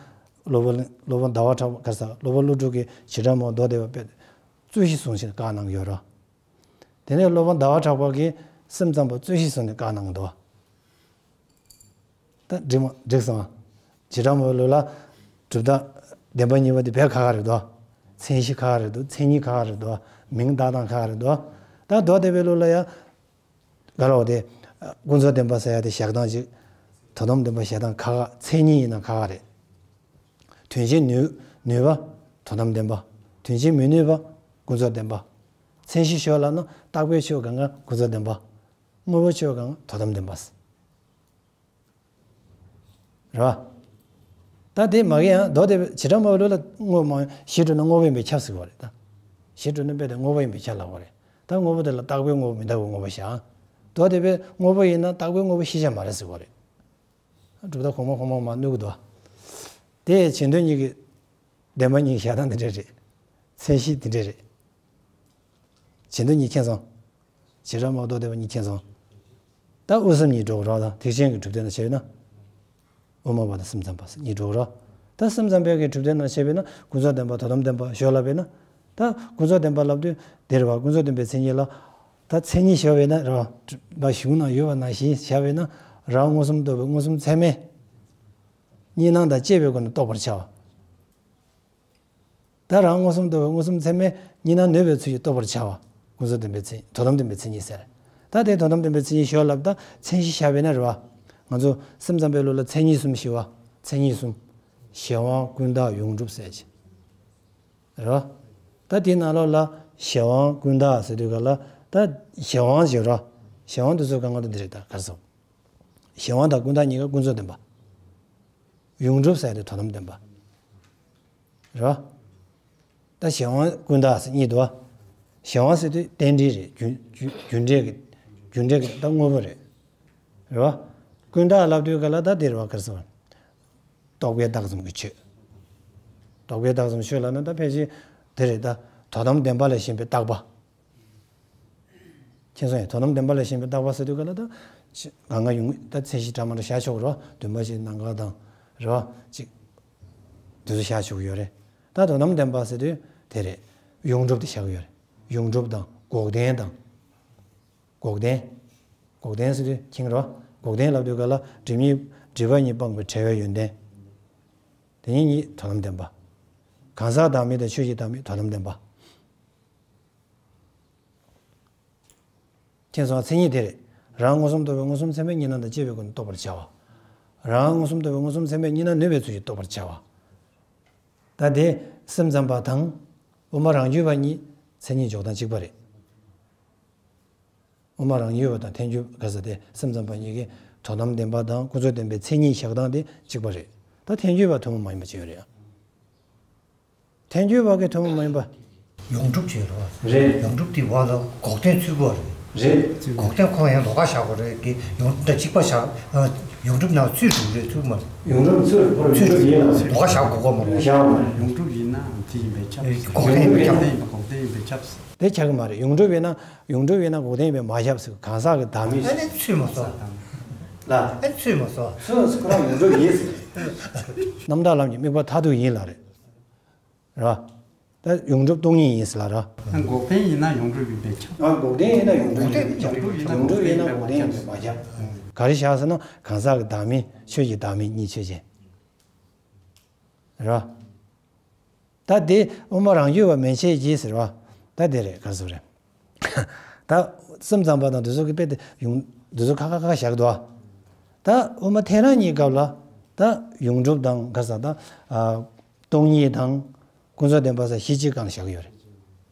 སློབ་དཔོན་སློབ་དཔོན་ཟླ་བ་གྲགས་པ་ག་ས་སློབ་དཔོན་ཀླུ་སྒྲུབ་ཀྱིས་བྱེ་བྲག་སྨྲ་བ་མདོ་སྡེ་པ་དཔེ་རྩོད་གཞི་བཟུང་བྱས་ནས་བཀག་གནང་གི་ཡོད་ར། དེ་ནས་སློབ་དཔོན་ཟླ་བ་གྲགས་པ་གིས་སེམས་ཙམ་པ་རྩོད་གཞི་བཟུང་ནས་བཀག་གནང་གི་འདུག་ད་འགྲིག་མ་འགྲིག་སོང་། བྱེ་བྲག་སྨྲ་བའི་ལུགས་ལ་གྲུབ་མཐའ་བདེན་པ་གཉིས་པ་དེ་བས་ཁག་ཁག་རེད་དོ། མཚན་གཞི་ཁག་ཁག་རེད་དོ། མཚན་ཉིད་ཁག་ཁག་རེད་དོ། མིང་བཏགས་སྟངས་ཁག་ཁག་རེད་དོ། ད་མདོ་སྡེ་པའི་ལུགས་ལ་ཡང་ག་ལ་འོ་དེ་ཀུན་རྫོབ་བདེན་པ་ཟེར་ཡ་དེ་བཞག་སྟངས་ཅིག་དོན་དམ་བདེན་པ་བཞག་སྟངས་ཁག་ཁག་མཚན་ཉིད་ཡིན་ན་ཁག་ཁག་རེད། དོན་བྱེད་ནུས་ནུས་པ་དོན་དམ་བདེན་པ། དོན་བྱེད་མི་ནུས་པ་ཀུན་རྫོབ་བདེན་པ། མཚན་གཞི་ཤོར་ལབ་ན་རྟག་པའི་ཆོས་གང་ག་ཀུན་རྫོབ་བདེན་པ། དངོས་པོའི་ཆོས་གང་ག་དོན་དམ་བདེན་པ། རེད་བ། ད་དེ་མ་གི་ཡང་མདོ་སྡེ་པའི་བྱེ་བྲག་སྨྲ་བའི་ལུགས་ལ་དངོས་མ་གཞི་གྲུབ་ན་དངོས་པོ་ཡིན་པས་ཁྱབ་ཟེར་གོ་རེད་ད། གཞི་གྲུབ་ན་དཔེ་དེ་དངོས་པོ་ཡིན་པས་ཁྱབ་ལབ་གོ་རེད། ད་དངོས་པོ་དེ་ལ་རྟག་པའི་དངོས་པོ་མི་རྟག་པའི་དངོས་པོ་བཞག་མདོ་སྡེ་པས་དངོས་པོ་ཡིན་ན་རྟག་པའི་དངོས་པོ་ཤེས་བྱ་མ་རེད་ཟེར་གོ་རེད། གྲུབ་མཐའ་གོང་མ་གོང་མ་མར་བསྣུར་གི་འདུག་དེ་བྱེད་དོན་གཉིས་ཀྱི་བདེན་པ་གཉིས་བཞག་སྟངས་འདི་འདྲ་རེད། མཚན་གཞི་འདི་འདྲ་རེད། བྱེད་དོན་གཉིས་མཁྱེན་སོང་། བྱེ་བྲག་སྨྲ་བ་མདོ་སྡེ་པ་གཉིས་མཁྱེན་སོང་། ད་དབུ་གསུམ་གཉིས་འགྲོ་གི་རེད་ད། ཐེག་ཆེན་གྱི་གྲུབ་དོན་ལ་བྱས་ན། དབུ་མ་པ་དང་སེམས་ཙམ་པ་གཉིས་འགྲོ་གི་རེད། ད་སེམས་ཙམ་པའི་གི་གྲུབ་དོན་ལ་བྱས་པས་ན་ཀུན་རྫོབ་བདེན་པ་དོན་དམ་བདེན་པ་ཤོར་ལབ་པས་ན། ད་ཀུན་རྫོབ་བདེན་པ་ལབ་དུས་དེ་རེད་བ། ཀུན་རྫོབ་བདེན་པའི་མཚན་ཉིད་ལ། ད་མཚན་ཉིད་ཤོར་བས་ན་རེད་བ། གཞུང་ན་ཡོད་པ་ནང་བཞིན་བཞག་པས་ན་རང་མངོན་སུམ་རྟོགས་པའི་མངོན་སུམ་ཚད་མས། གཉིས་སྣང་དང་བཅས་པའི་སྒོ་ནས་རྟོགས་པར་བྱ་བ། ད་རང་མངོན་སུམ་རྟོགས་པའི་མངོན་སུམ་ཚད་མས་གཉིས་སྣང་ནོད་པའི་ཚུལ་གྱིས་རྟོགས་པར་བྱ་བ། ཀུན་རྫོབ་བདེན་པའི་མཚན། དོན་དམ་བདེན་པའི་མཚན་ཉིད་ཟེར། ད་དེ་དོན་དམ་བདེན་པའི་མཚན་ཉིད་ཤོར་ལབ་ད་མཚན་གཞི་བཞག་པས་ན་རེད་བ། ང་ཚོ་སེམས་ཙམ་པའི་ལུགས་ལ་མཚན་ཉིད་གསུམ་ཞེས་པ། མཚན་ཉིད་གསུམ། གཞན་དབང་ཀུན་བརྟགས་ཡོངས་གྲུབ་ཟེར་གྱི། རེད་བ། ད་དེའི་ནང་ལོགས་ལ་གཞན་དབང་ཀུན་བརྟགས་ཟེར་དུས་ག་ལ་ད་གཞན་དབང་ཞེས་རེད་བ། གཞན་དབང་དེ་ཚོ་གང་ག་དང་འདི་རེད་ད་ག་རེ་ཟེར། གཞན་དབང་དང་ཀུན་བརྟགས་གཉིས་ཀ་ཀུན་རྫོབ་བདེན་པ། ཡོངས་གྲུབ་ཟེར་ཡ་དེ་དོན་དམ་བདེན་པ། རེད་བ། ད་གཞན་དབང་ཀུན་བརྟགས་ཟེར་གཉིས་འདུག་བ། གཞན་དབང་ཟེར་དུས་རྟེན་འབྲེལ་རེད། རྒྱུ་རྒྱུ་རྒྱུ་འབྲས་ཀྱི་རྒྱུ་འབྲས་ཀྱི་ད་དངོས་པོ་རེད། རེད་བ། ཀུན་བརྟགས་ལབ་དུས་ག་ལ་ད་དེ་རེད་བ་ག་རེ་ཟེར་བ། རྟོག་པས་བཏགས་ཙམ་གྱི་ཆོས། རྟོག་པས་བཏགས་ཙམ་ཆོས་ལབ་ན་ད་ཕལ་ཆེར་དེ་རེད་ད། དོན་དམ་བདེན་པ་ལ་ཞེན་པའི་བཏགས་པ། མཁྱེན་སོང་ངས། དོན་དམ་བདེན་པ་ལ་ཞེན་པའི་བཏགས་པ་ཟེར་དུས་ག་ལ་ད། གང་ག་ཡོང་ད་མཚན་གཞི་འདྲ་མི་འདྲ་བཞག་ཆོག་གི་རེད་བ། བདུན་པ་ཞིག་ནམ་མཁའ་དང་། རེད་བ། ཅིག་དེ་ཚོ་བཞག་ཆོག་གི་ཡོད་རེད། ད་དོན་དམ་བདེན་པ་ཟེར་དུས་དེ་རེད། ཡོངས་གྲུབ་དེ་བཞག་གི་ཡོད་རེད། ཡོངས་གྲུབ་དང་འགོག་བདེན་དང་། འགོག་བདེན། འགོག་བདེན་ཟེར་དུས་མཁྱེན་གི་རེད་བ། འགོག་བདེན་ལབ་དུས་ག་ལ་སྒྲིབ་གཉིས་སྒྲིབ་པ་གཉིས་སྤངས་པའི་བྲལ་བའི་ཡོན་ཏན། དེ་གཉིས་གཉིས་དོན་དམ་བདེན་པ། གང་ཟག་བདག་མེད་དང་ཆོས་ཀྱི་བདག་མེད་དོན་དམ་བདེན་པ། མཁྱེན་སོང་། མཚན་ཉིད་དེ་རེད། རང་མངོན་སུམ་རྟོགས་པའི་མངོན་སུམ་ཚད་མས་གཉིས་སྣང་དང་བཅས་པའི་སྒོ་ནས་རྟོགས་པར་བྱ་བ། རང་མངོན་སུམ་རྟོགས་པའི་མངོན་སུམ་ཚད་མས་གཉིས་སྣང་ནོད་པའི་ཚུལ་གྱིས་རྟོགས་པར་བྱ་བ། ད་དེ་སེམས་ཙམ་པ་དང་། དབུ་མ་རང་རྒྱུད་པ་གཉིས་མཚན་ཉིད་འཇོག་སྟངས་གཅིག་པ་རེད། དབུ་མ་རང་རྒྱུད་པ་དང་ཐལ་འགྱུར་ག་ས་དེ་སེམས་ཙམ་པ་གཉིས་ཀྱི་དོན་དམ་བདེན་པ་དང་ཀུན་རྫོབ་བདེན་པའི་མཚན་ཉིད་བཞག་སྟངས་དེ་གཅིག་པ་རེད། ད་ཐལ་འགྱུར་པ་ཐུན་མོང་མ་ཡིན་པ་ཅིག་ཡོད་རེད། ཐལ་འགྱུར་བ་གི་ཐུན་མོང་མ་ཡིན་པ། ཡོངས་གྲུབ་ཅེས་རེད་བ། རེད། ཡོངས་གྲུབ་དེ་བ་ལ་འགོག་བདེན་ཚུད་པ་རེད། རེད། འགོག་བདེན་ཁོ་རང་ཡང་ལོགས་ཀ་བཞག་པ་རེད་ཀི། ཡོངས་གྲུབ་དང་གཅིག་པ་བཞག་ཡོངས་གྲུབ་ནང་ཚུད་འགྲོ་རེད་ཚུད་མ་རེད། ཡོངས་གྲུབ་ཚུད་རེད། ཁོ་རང་ཚུད་ཡོངས་གྲུབ་ཡིན་ལ། ལོགས་ཀ་བཞག་དགོས་ཀ་མ་རེད། བཞག་མ་རེད། ཡོངས་གྲུབ་ཡིན་ན་དེ་ཡིན་པས་ཁྱབ། འགོག་བདེན་ཡིན་པས་ཁྱབ། འགོག་བདེན་ཡིན་པས་ཁྱབ། དེ་ཆགས་ཀྱི་མ་རེད། ཡོངས་གྲུབ་ཡིན་ན་ཡོངས་གྲུབ་ཡིན་ན་འགོག་བདེན་ཡིན་པས་མ་ཁྱབ་ཟེར། གང་ཟག་གི་བདག་མེད། ཨ་ནི་ཚུད་མ་སོང་། ལ། ཨ་ནི་ཚུད་མ་སོང་། ཚུད་ཁོ་རང་ཡོངས་གྲུབ་ཡིན་ཟེར། རྣམ་དག་ལམ་གྱི་དམིགས་པ་མཐར་ཐུག་ཡིན་ལ་རེད། རེད་བ། ད་ཡོངས་གྲུབ་སྟོང་ཉིད་ཡིན་ཟེར་ལ་ར། ད་འགོག་བདེན་ཡིན་ན་ཡོངས་གྲུབ་ཡིན་པས་ཁྱབ། ཨ། འགོག་བདེན་ཡིན་ན་ཡོངས་གྲུབ་ཡིན་པས་ཁྱབ། ཡོངས་གྲུབ་ཡིན་ན་འགོག་བདེན་ཡིན་པས་མ་ཁྱབ། ག་རེ་བཞག་ཟེར་ན་གང་ཟག་གི་བདག་མེད་ཆོས་ཀྱི་བདག་མེད་གཉིས་ཆོས་ཅན། རེད་བ། ད་དེ་དབུ་མ་རང་རྒྱུད་པ་མན་ཆད་ཀྱིས་ཟེར་བ། ད་དེ་རེད། ག་རེ་ཟེར་རེད། ད་སེམས་ཙམ་པ་དང་དེ་ཚོ་གི་དཔེ་དེ་ཡོངས་དེ་ཚོ་ཁ་ཁ་ཁ་བཞག་འདུག་བ། ད་དབུ་མ་ཐལ་རང་གཉིས་སྐབས་ལ་ད་ཡོངས་གྲུབ་དང་ག་རེ་ཟེར་ད། ཨ། སྟོང་ཉིད་དང་། ཀུན་རྫོབ་བདེན་པ་ཟེར་གཞི་གཅིག་སྒང་ལ་བཞག་གི་ཡོད་རེད།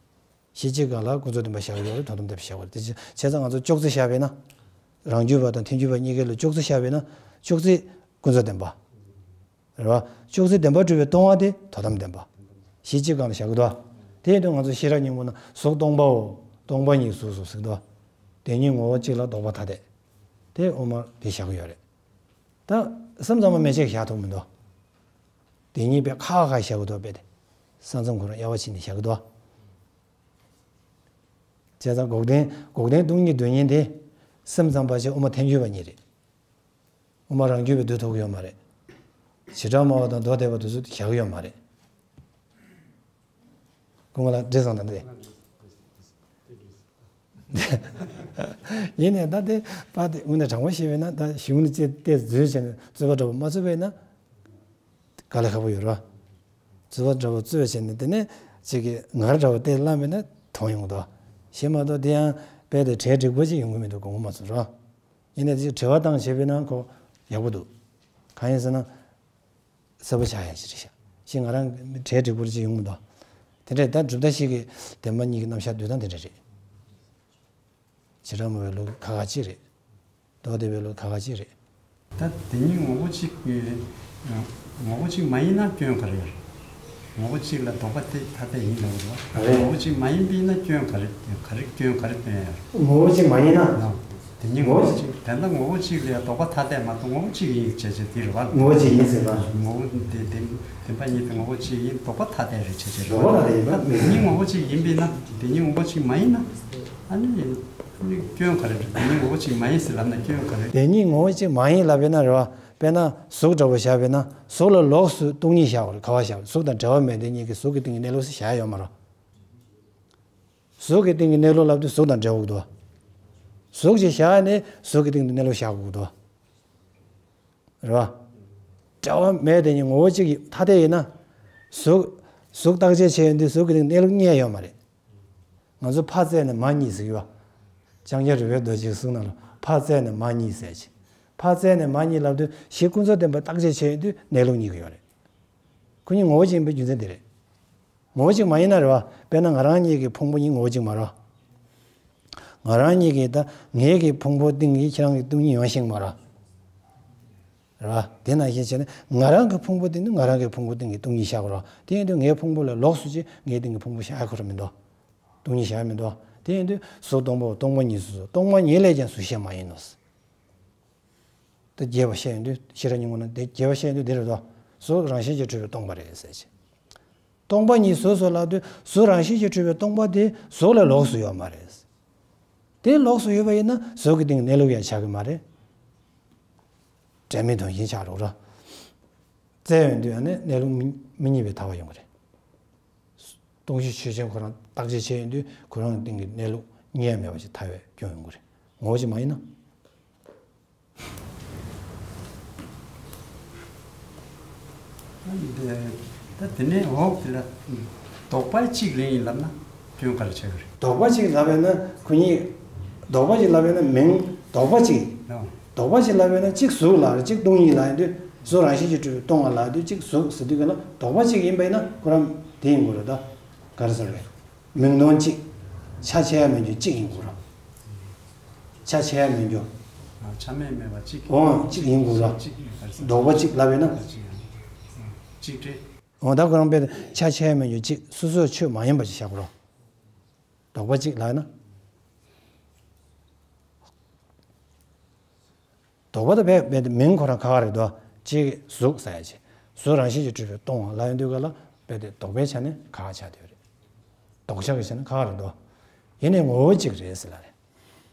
གཞི་གཅིག་སྒང་ལ་ཀུན་རྫོབ་བདེན་པ་བཞག་གི་ཡོད་རེད། དོན་དམ་བདེན་པ་བཞག་གི་ཡོད་རེད། དེ་བྱས་ཙང་ང་ཚོ་ཅོག་ཙེ་བཞག་པས་ན། རང་རྒྱུད་པ་དང་ཐལ་འགྱུར་བ་གཉིས་ཀའི་ལ་ཅོག་ཙེ་བཞག་པས་ན། ཅོག་ཙེ་ཀུན་རྫོབ་བདེན་པ། རེད་བ། ཅོག་ཙེ་བདེན་པར་གྲུབ་པའི་སྟོང་པ་དེ་དོན་དམ་བདེན་པ། གཞི་གཅིག་སྒང་ལ་བཞག་གི་འདུག་བ། དེ་ཡིན་དུས་ང་ཚོ་ཤེས་རབ་སྙིང་པོ་ན་གཟུགས་སྟོང་པའོ། སྟོང་པ་ཉིད་གཟུགས་སོ་ཟེར་གི་འདུག་བ། བདེན་གཉིས་ངོ་བོ་གཅིག་ལ་ལྡོག་པ་ཐ་དད། དེ་དབུ་མ་དེ་བཞག་གི་ཡོད་རེད། ད་སེམས་ཙམ་པ་མན་ཆད་བཞག་ཐུབ་མི་འདུག་བདེན་གཉིས་པའི་ཁ་ཁ་བཞག་གི་འདུག་པས་དེ། ས་མཚམས་ཁོ་རང་དབྱེ་བ་ཕྱེ་ནས་བཞག་གི་འདུག་བྱས་ཙང་འགོག་བདེན་འགོག་བདེན་སྟོང་ཉིད་དོན་གཉིས་དེ། སེམས་ཙམ་པ་ཞིག་དབུ་མ་ཐལ་འགྱུར་བ་གཉིས་རེད། དབུ་མ་རང་རྒྱུད་པས་བསྡུ་ཐུབ་ཀྱི་ཡོད་མ་རེད། བྱེ་བྲག་སྨྲ་བ་དང་མདོ་སྡེ་པ་དེ་ཚོས་བཞག་གི་ཡོད་མ་རེད། སྐུ་ངོ་ལགས་འགྲིག་སོང་ད་འདི། ཡིན་ནའི་ད་དེ་པ་དེ་དངོས་གནས་དྲང་པོ་བཤད་པས་ན་ད་གཞུང་ནས་ཅེས་ཏེ་འཛུལ་བྱས་ནས་རྩོད་པ་འདྲ་པོ་མ་རྩོད་པས་ན། དཀའ་ལས་ཁག་པོ་ཡོད་རེད་བ། རྩོད་པ་འདྲ་པོ་རྩོད་བྱས་ནས་དེ་ནས་ཅིག་གི་ངར་འདྲ་པོ་སྟེར་ལབ་མེད་ན་མཐོང་ཡོང་གི་འདུག་བ། ཞེས་མ་གཏོགས་དེ་ཡང་དཔེ་དེ་གྲལ་འགྲིག་པོ་ཅིག་ཡོང་གི་མི་འདུག་དགོངས་པ་མ་ཚོམ་རེད་བ། ཡིན་ནའི་དེ་དྲི་བ་བཏང་བྱས་པས་ན་ཁོ་ཡག་པོ་འདུག་གང་ཡིན་ཟེར་ན། གསལ་པོ་ཆགས་ཡ་ཞིག་རེད་ཤག་ཞེས་ང་རང་གྲལ་འགྲིག་པོ་ཅིག་ཡོང་མི་འདུག་དེ་འདྲས་ད་གྲུབ་མཐའ་བཞི་གི་བདེན་པ་གཉིས་ཀྱི་རྣམ་གཞག་བསྡུས་སྟངས་དེ་འདྲ་རེད། བྱེ་བྲག་སྨྲ་བའི་ལུགས་ཁག་ཁག་ཅིག་རེད། མདོ་སྡེ་པའི་ལུགས་ཁག་ཁག་ཅིག་རེད། ད་དེ་གཉིས་ངོ་བོ་གཅིག་ངོ་བོ་གཅིག་མ་ཡིན་ན་སྐྱོན་ག་རེ་ཡོད་རེད། ངོ་བོ་གཅིག་ལ་ལྡོག་པ་དེ་ཐ་དད་ཡིན་ལབ་རེད་བ། རེད། ངོ་བོ་གཅིག་མ་ཡིན་པ་ཡིན་ན་སྐྱོན་ག་རེ་ག་རེ་སྐྱོན་ག་རེ་སྟོན་ཡ་རེད། ངོ་བོ་གཅིག་མ་ཡིན་ན། དེ་ཉིད་ངོ་བོ་གཅིག་དེ་འདྲ་ངོ་བོ་གཅིག་ལ་ལྡོག་པ་ཐ་དད་མ་གཏོགས་ངོ་བོ་གཅིག་ཡིན་བྱས་བྱས་དེ་རེད་བ། ངོ་བོ་གཅིག་ཡིན་ཟེར་བ། ངོ་བོ་དེ་དེ་བདེན་པ་གཉིས་དེ་ངོ་བོ་གཅིག་ཡིན་ལྡོག་པ་ཐ་དད་རེད་བྱས་བྱས་རེད་ལྡོག་པ་ཐ་དད་ཡིན་པ་མེད། དེ་ཉིད་ངོ་བོ་གཅིག་ཡིན་པས་ན་དེ་ཉིད་ངོ་བོ་གཅིག་མ་ཡིན་ན་ཨ་ནི་སྐྱོན་ག་རེ་རེད། དེ་ཉིད་ངོ་བོ་གཅིག་མ་ཡིན་ཟེར་ལབ་ན་སྐྱོན་ག་རེ་རེད། དེ་ཉིད་ངོ་བོ་གཅིག་མ་ཡིན་ལབ་པས་ན་རེད་བ། དཔེར་ན་གཟུགས་འདྲ་བོ་བཞག་པས་ན་གཟུགས་ལ་ལོགས་སུ་སྟོང་ཉིད་བཞག་པ་རེད། ག་བ་བཞག་པ་རེད། གཟུགས་དང་འབྲེལ་བ་མེད་དེ་ཉིད་ཀྱི་གཟུགས་ཀྱི་སྟེང་གི་གནས་ལུགས་སུ་བཞག་ཡ་ཡོད་མ་རེད། གཟུགས་ཀྱི་སྟེང་གི་གནས་ལུགས་ལབ་དུས་གཟུགས་དང་འབྲེལ་བ་འདུག་གཟུགས་ཅིག་བཞག་ནས་གཟུགས་ཀྱི་སྟེང་དུ་གནས་ལུགས་བཞག་དགོས་འདུག་རེད་བ། འབྲེལ་བ་མེད་དེ་ཉིད་ངོ་བོ་གཅིག་ཐ་དད་ཡིན་ན། གཟུགས་གཟུགས་བརྟག་དཔྱད་བྱས་ཡོང་དུས་གཟུགས་ཀྱི་སྟེང་གནས་ལུགས་རྙེད་ཡོད་མ་རེད། ང་ཚོ་ཕ་བཙལ་ནས་མ་རྙེད་ཟེར་གྱི་ཡོད། ལྕང་སྐྱ་རི་བོའི་རྡོ་རྗེའི་གསུང་ནང་ལ་ཕ་བཙལ་ནས་མ་རྙེད་ཟེར་གྱི། ཕ་བཙལ་ནས་མ་རྙེད་ལབ་དུས་གཞི་ཀུན་རྫོབ་བདེན་པ་བརྟག་དཔྱད་བྱས་ཡོང་དུས་གནས་ལུགས་རྙེད་ཀྱི་ཡོད་རེད། ཁོ་གཉིས་ངོ་བོ་གཅིག་ཡིན་པའི་རྒྱུ་མཚན་དེ་རེད། ངོ་བོ་གཅིག་མ་ཡིན་ན་རེད་བ། དཔེར་ན་ང་རང་གཉིས་ཀྱི་ཕུང་པོ་གཉིས་ངོ་བོ་གཅིག་མ་རེད་བ། ང་རང་གཉིས་ཀྱི་ད་ངའི་གི་ཕུང་པོ་སྟེང་གི་ཁྱེད་རང་གི་སྟོང་ཉིད་ཡོད་ཤེས་མ་རེད་བ། རེད་བ། དེ་ནང་བཞིན་བྱས་ན་ང་རང་གི་ཕུང་པོ་སྟེང་དུ་ང་རང་གི་ཕུང་པོ་སྟེང་གི་སྟོང་ཉིད་བཞག་དགོས་རེད་བ། དེ་ཡིན་དུས་ངའི་ཕུང་པོ་ལས་ལོགས་སུ་ཅིག་ངའི་སྟེང་གི་ཕུང་པོ་བཞག་ཡ་ཁོ་རང་མི་འདུག་སྟོང་ཉིད་བཞག་ཡ་མི་འདུག་དེ་ཡིན་དུས་གཟུགས་སྟོང་པའོ། སྟོང་པ་ཉིད་སོ་སོ། སྟོང་པ་ཉིད་ལས་ཀྱང་གཟུགས་གཞན་མ་ཡིན་ནོ། དེ་རྒྱས་པ་བཤད་ཡོང་དུས་ཤེས་རབ་སྙིང་པོ་ན་དེ་རྒྱས་པ་བཤད་ཡོང་དུས་འདི་རེད་དོ། གཟུགས་རང་བཞིན་གྱིས་གྲུབ་པས་སྟོང་པ་རེད་ཟེར་གྱི། སྟོང་པ་ཉིད་གཟུགས་སོ་ལབ་དུས་གཟུགས་རང་བཞིན་གྱིས་གྲུབ་པས་སྟོང་པ་དེ་གཟུགས་ལས་ལོགས་སུ་ཡོད་མ་རེད། དེ་ལོགས་སུ་ཡོད་པ་ཡིན་ན་གཟུགས་ཀྱི་སྟེང་གནས་ལུགས་ཡང་ཆགས་ཀྱི་མ་རེད། འབྲེལ་མེད་དོན་གཞན་ཆགས་འགྲོ་ར། བཙལ་ཡོང་དུས་ཡང་ནི་གནས་ལུགས་མི་མི་རྙེད་པའི་ཐལ་བ་ཡོང་གི་རེད། སྟོང་གཞི་ཆོས་ཅན་ཁོ་རང་བརྟག་དཔྱད་བྱས་ཡོང་དུས་ཁོ་རང་སྟེང་གི་གནས་ལུགས་རྙེད་ཡ་མེད་པ་ཞིག་ཐལ་བའི་སྐྱོན་ཡོང་གི་རེད། ངོ་བོ་ཞིག་མ་ཡིན་ན། ད་དེ་ནས་འོག་དེ་ལ་ལྡོག་པ་གཅིག་ལེན་ཡིན་ལབ་ན་སྐྱོན་ག་རེ་ཆགས་ཀྱི་རེད། ལྡོག་པ་གཅིག་ལབ་པས་ན་ཁོ་གཉིས། ལྡོག་པ་གཅིག་ལབ་པས་ན་མིང་ལྡོག་པ་གཅིག་ལྡོག་པ་གཅིག་ལབ་པས་ན་གཅིག་གཟུགས་ལ་རེད། གཅིག་སྟོང་ཉིད་ལ་ཡིན་དུས་གཟུགས་རང་བཞིན་གྱིས་གྲུབ་པའི་སྟོང་པ་ལ་ཡིན་དུས་གཅིག་གཟུགས་ཟེར་དུས་ག་ལ་ལྡོག་པ་གཅིག་ཡིན་པས་ན་ཁོ་རང་དེ་ཡིན་དགོས་རེད། ད་ག་རེ་ཟེར་བས། མིང་སྟོང་གཅིག་ཆ་ཆེ་ཡ་མེད་རྒྱུ་གཅིག་ཡིན་དགོས་ར། ཆ་ཆེ་ཡ་མེད་རྒྱུ། ཆ་མེད་མེད་པ་གཅིག་འོ་གཅིག་ཡིན་དགོས་ར། གཅིག་ཡིན་པར་ཟེར། ལྡོག་པ་གཅིག་ལབ་པས་ན། གཅིག་རེད། འོ་ད་ཁོ་རང་དཔེ་ཆ་ཆེ་ཡ་མེད་རྒྱུ་གཅིག་སོ་སོའི་ཆོས་མ་ཡིན་པ་ཅིག་བཞག་དགོས་ར། ལྡོག་པ་གཅིག་ལབ་ན། ལྡོག་པ་དང་བས་བས་མིང་ཁོ་རང་ཁ་ཁ་རེད་དོ། གཅིག་གཟུགས་ཟེར་ཡ་ཆེ། གཟུགས་རང་བཞིན་གྱིས་གྲུབ་པའི་སྟོང་པ་ལ་ཡོང་དུས་ག་ལ་བས་དེ་ལྡོག་པའི་ཆ་ནས་ཁ་ཁ་ཆགས་བསྡད་རེད། ལྡོག་ཆ་གི་ཆ་ནས་ཁ་ཁ་རེད་དོ། ཡིན་ནའི་ངོ་བོ་གཅིག་རེད་ཟེར་ལ་རེད།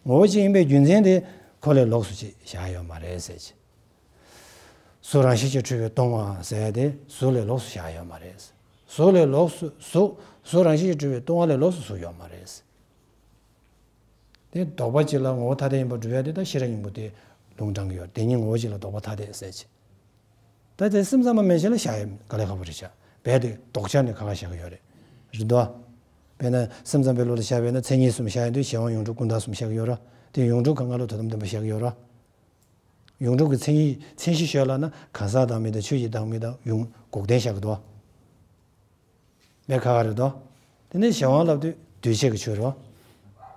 ངོ་བོ་གཅིག་ཡིན་པའི་རྒྱུ་མཚན་དེ་ཁོ་ལས་ལོགས་སུ་ཅིག་བཞག་ཡོད་མ་རེད་ཟེར་གྱི། གཟུགས་རང་བཞིན་གྱིས་གྲུབ་པའི་སྟོང་པ་ཟེར་ཡ་དེ་གཟུགས་ལས་ལོགས་སུ་བཞག་ཡོད་མ་རེད། གཟུགས་ལས་ལོགས་སུ་གཟུགས་གཟུགས་རང་བཞིན་གྱིས་གྲུབ་པའི་སྟོང་པ་ལས་ལོགས་སུ་གཟུགས་ཡོད་མ་རེད། དེ་ལྡོག་པ་གཅིག་ལ་ངོ་བོ་ཐ་དད་ཡིན་པར་སྒྲུབ་ཡ་དེ་ད་ཤེས་རབ་སྙིང་པོ་དེ་ལུང་དྲངས་ཀྱི་ཡོད། དེ་ཉིད་ངོ་བོ་གཅིག་ལ་ལྡོག་པ་ཐ་དད་ཟེར་གྱི། ད་དེ་སེམས་ཙམ་པ་མན་ཆད་ལ་བཞག་ཡ་དཀའ་ལས་ཁག་པོ་རེད་ཤག་བས་དེ་ལྡོག་ཆ་ནས་ཁ་ཁ་བཞག་གི་ཡོད་རེད། རེད་དོ། དཔེར་ན་སེམས་ཙམ་པའི་ལུགས་ལ་བཞག་པས་ན་མཚན་ཉིད་གསུམ་བཞག་ཡོང་དུས་གཞན་དབང་ཡོངས་གྲུབ་ཀུན་བརྟགས་གསུམ་བཞག་གི་ཡོད་ར། དེ་ཡོངས་གྲུབ་གང་ག་ལ་དོ་དམ་བདེན་པ་བཞག་གི་ཡོད་ར། ཡོངས་གྲུབ་ཀྱི་མཚན་ཉིད་མཚན་གཞི་ཤོད་ལབ་ན་གང་ཟག་བདག་མེད་དང་ཆོས་ཅན་བདག་མེད་དང་ཡོངས་འགོག་བདེན་བཞག་གི་འདུག་བ། དཔེ་ཁག་ཁག་རེད་དོ། དེ་ནས་གཞན་དབང་ལབ་དུས་འདུས་བྱས་ཀྱི་ཆོས་རེད་བ།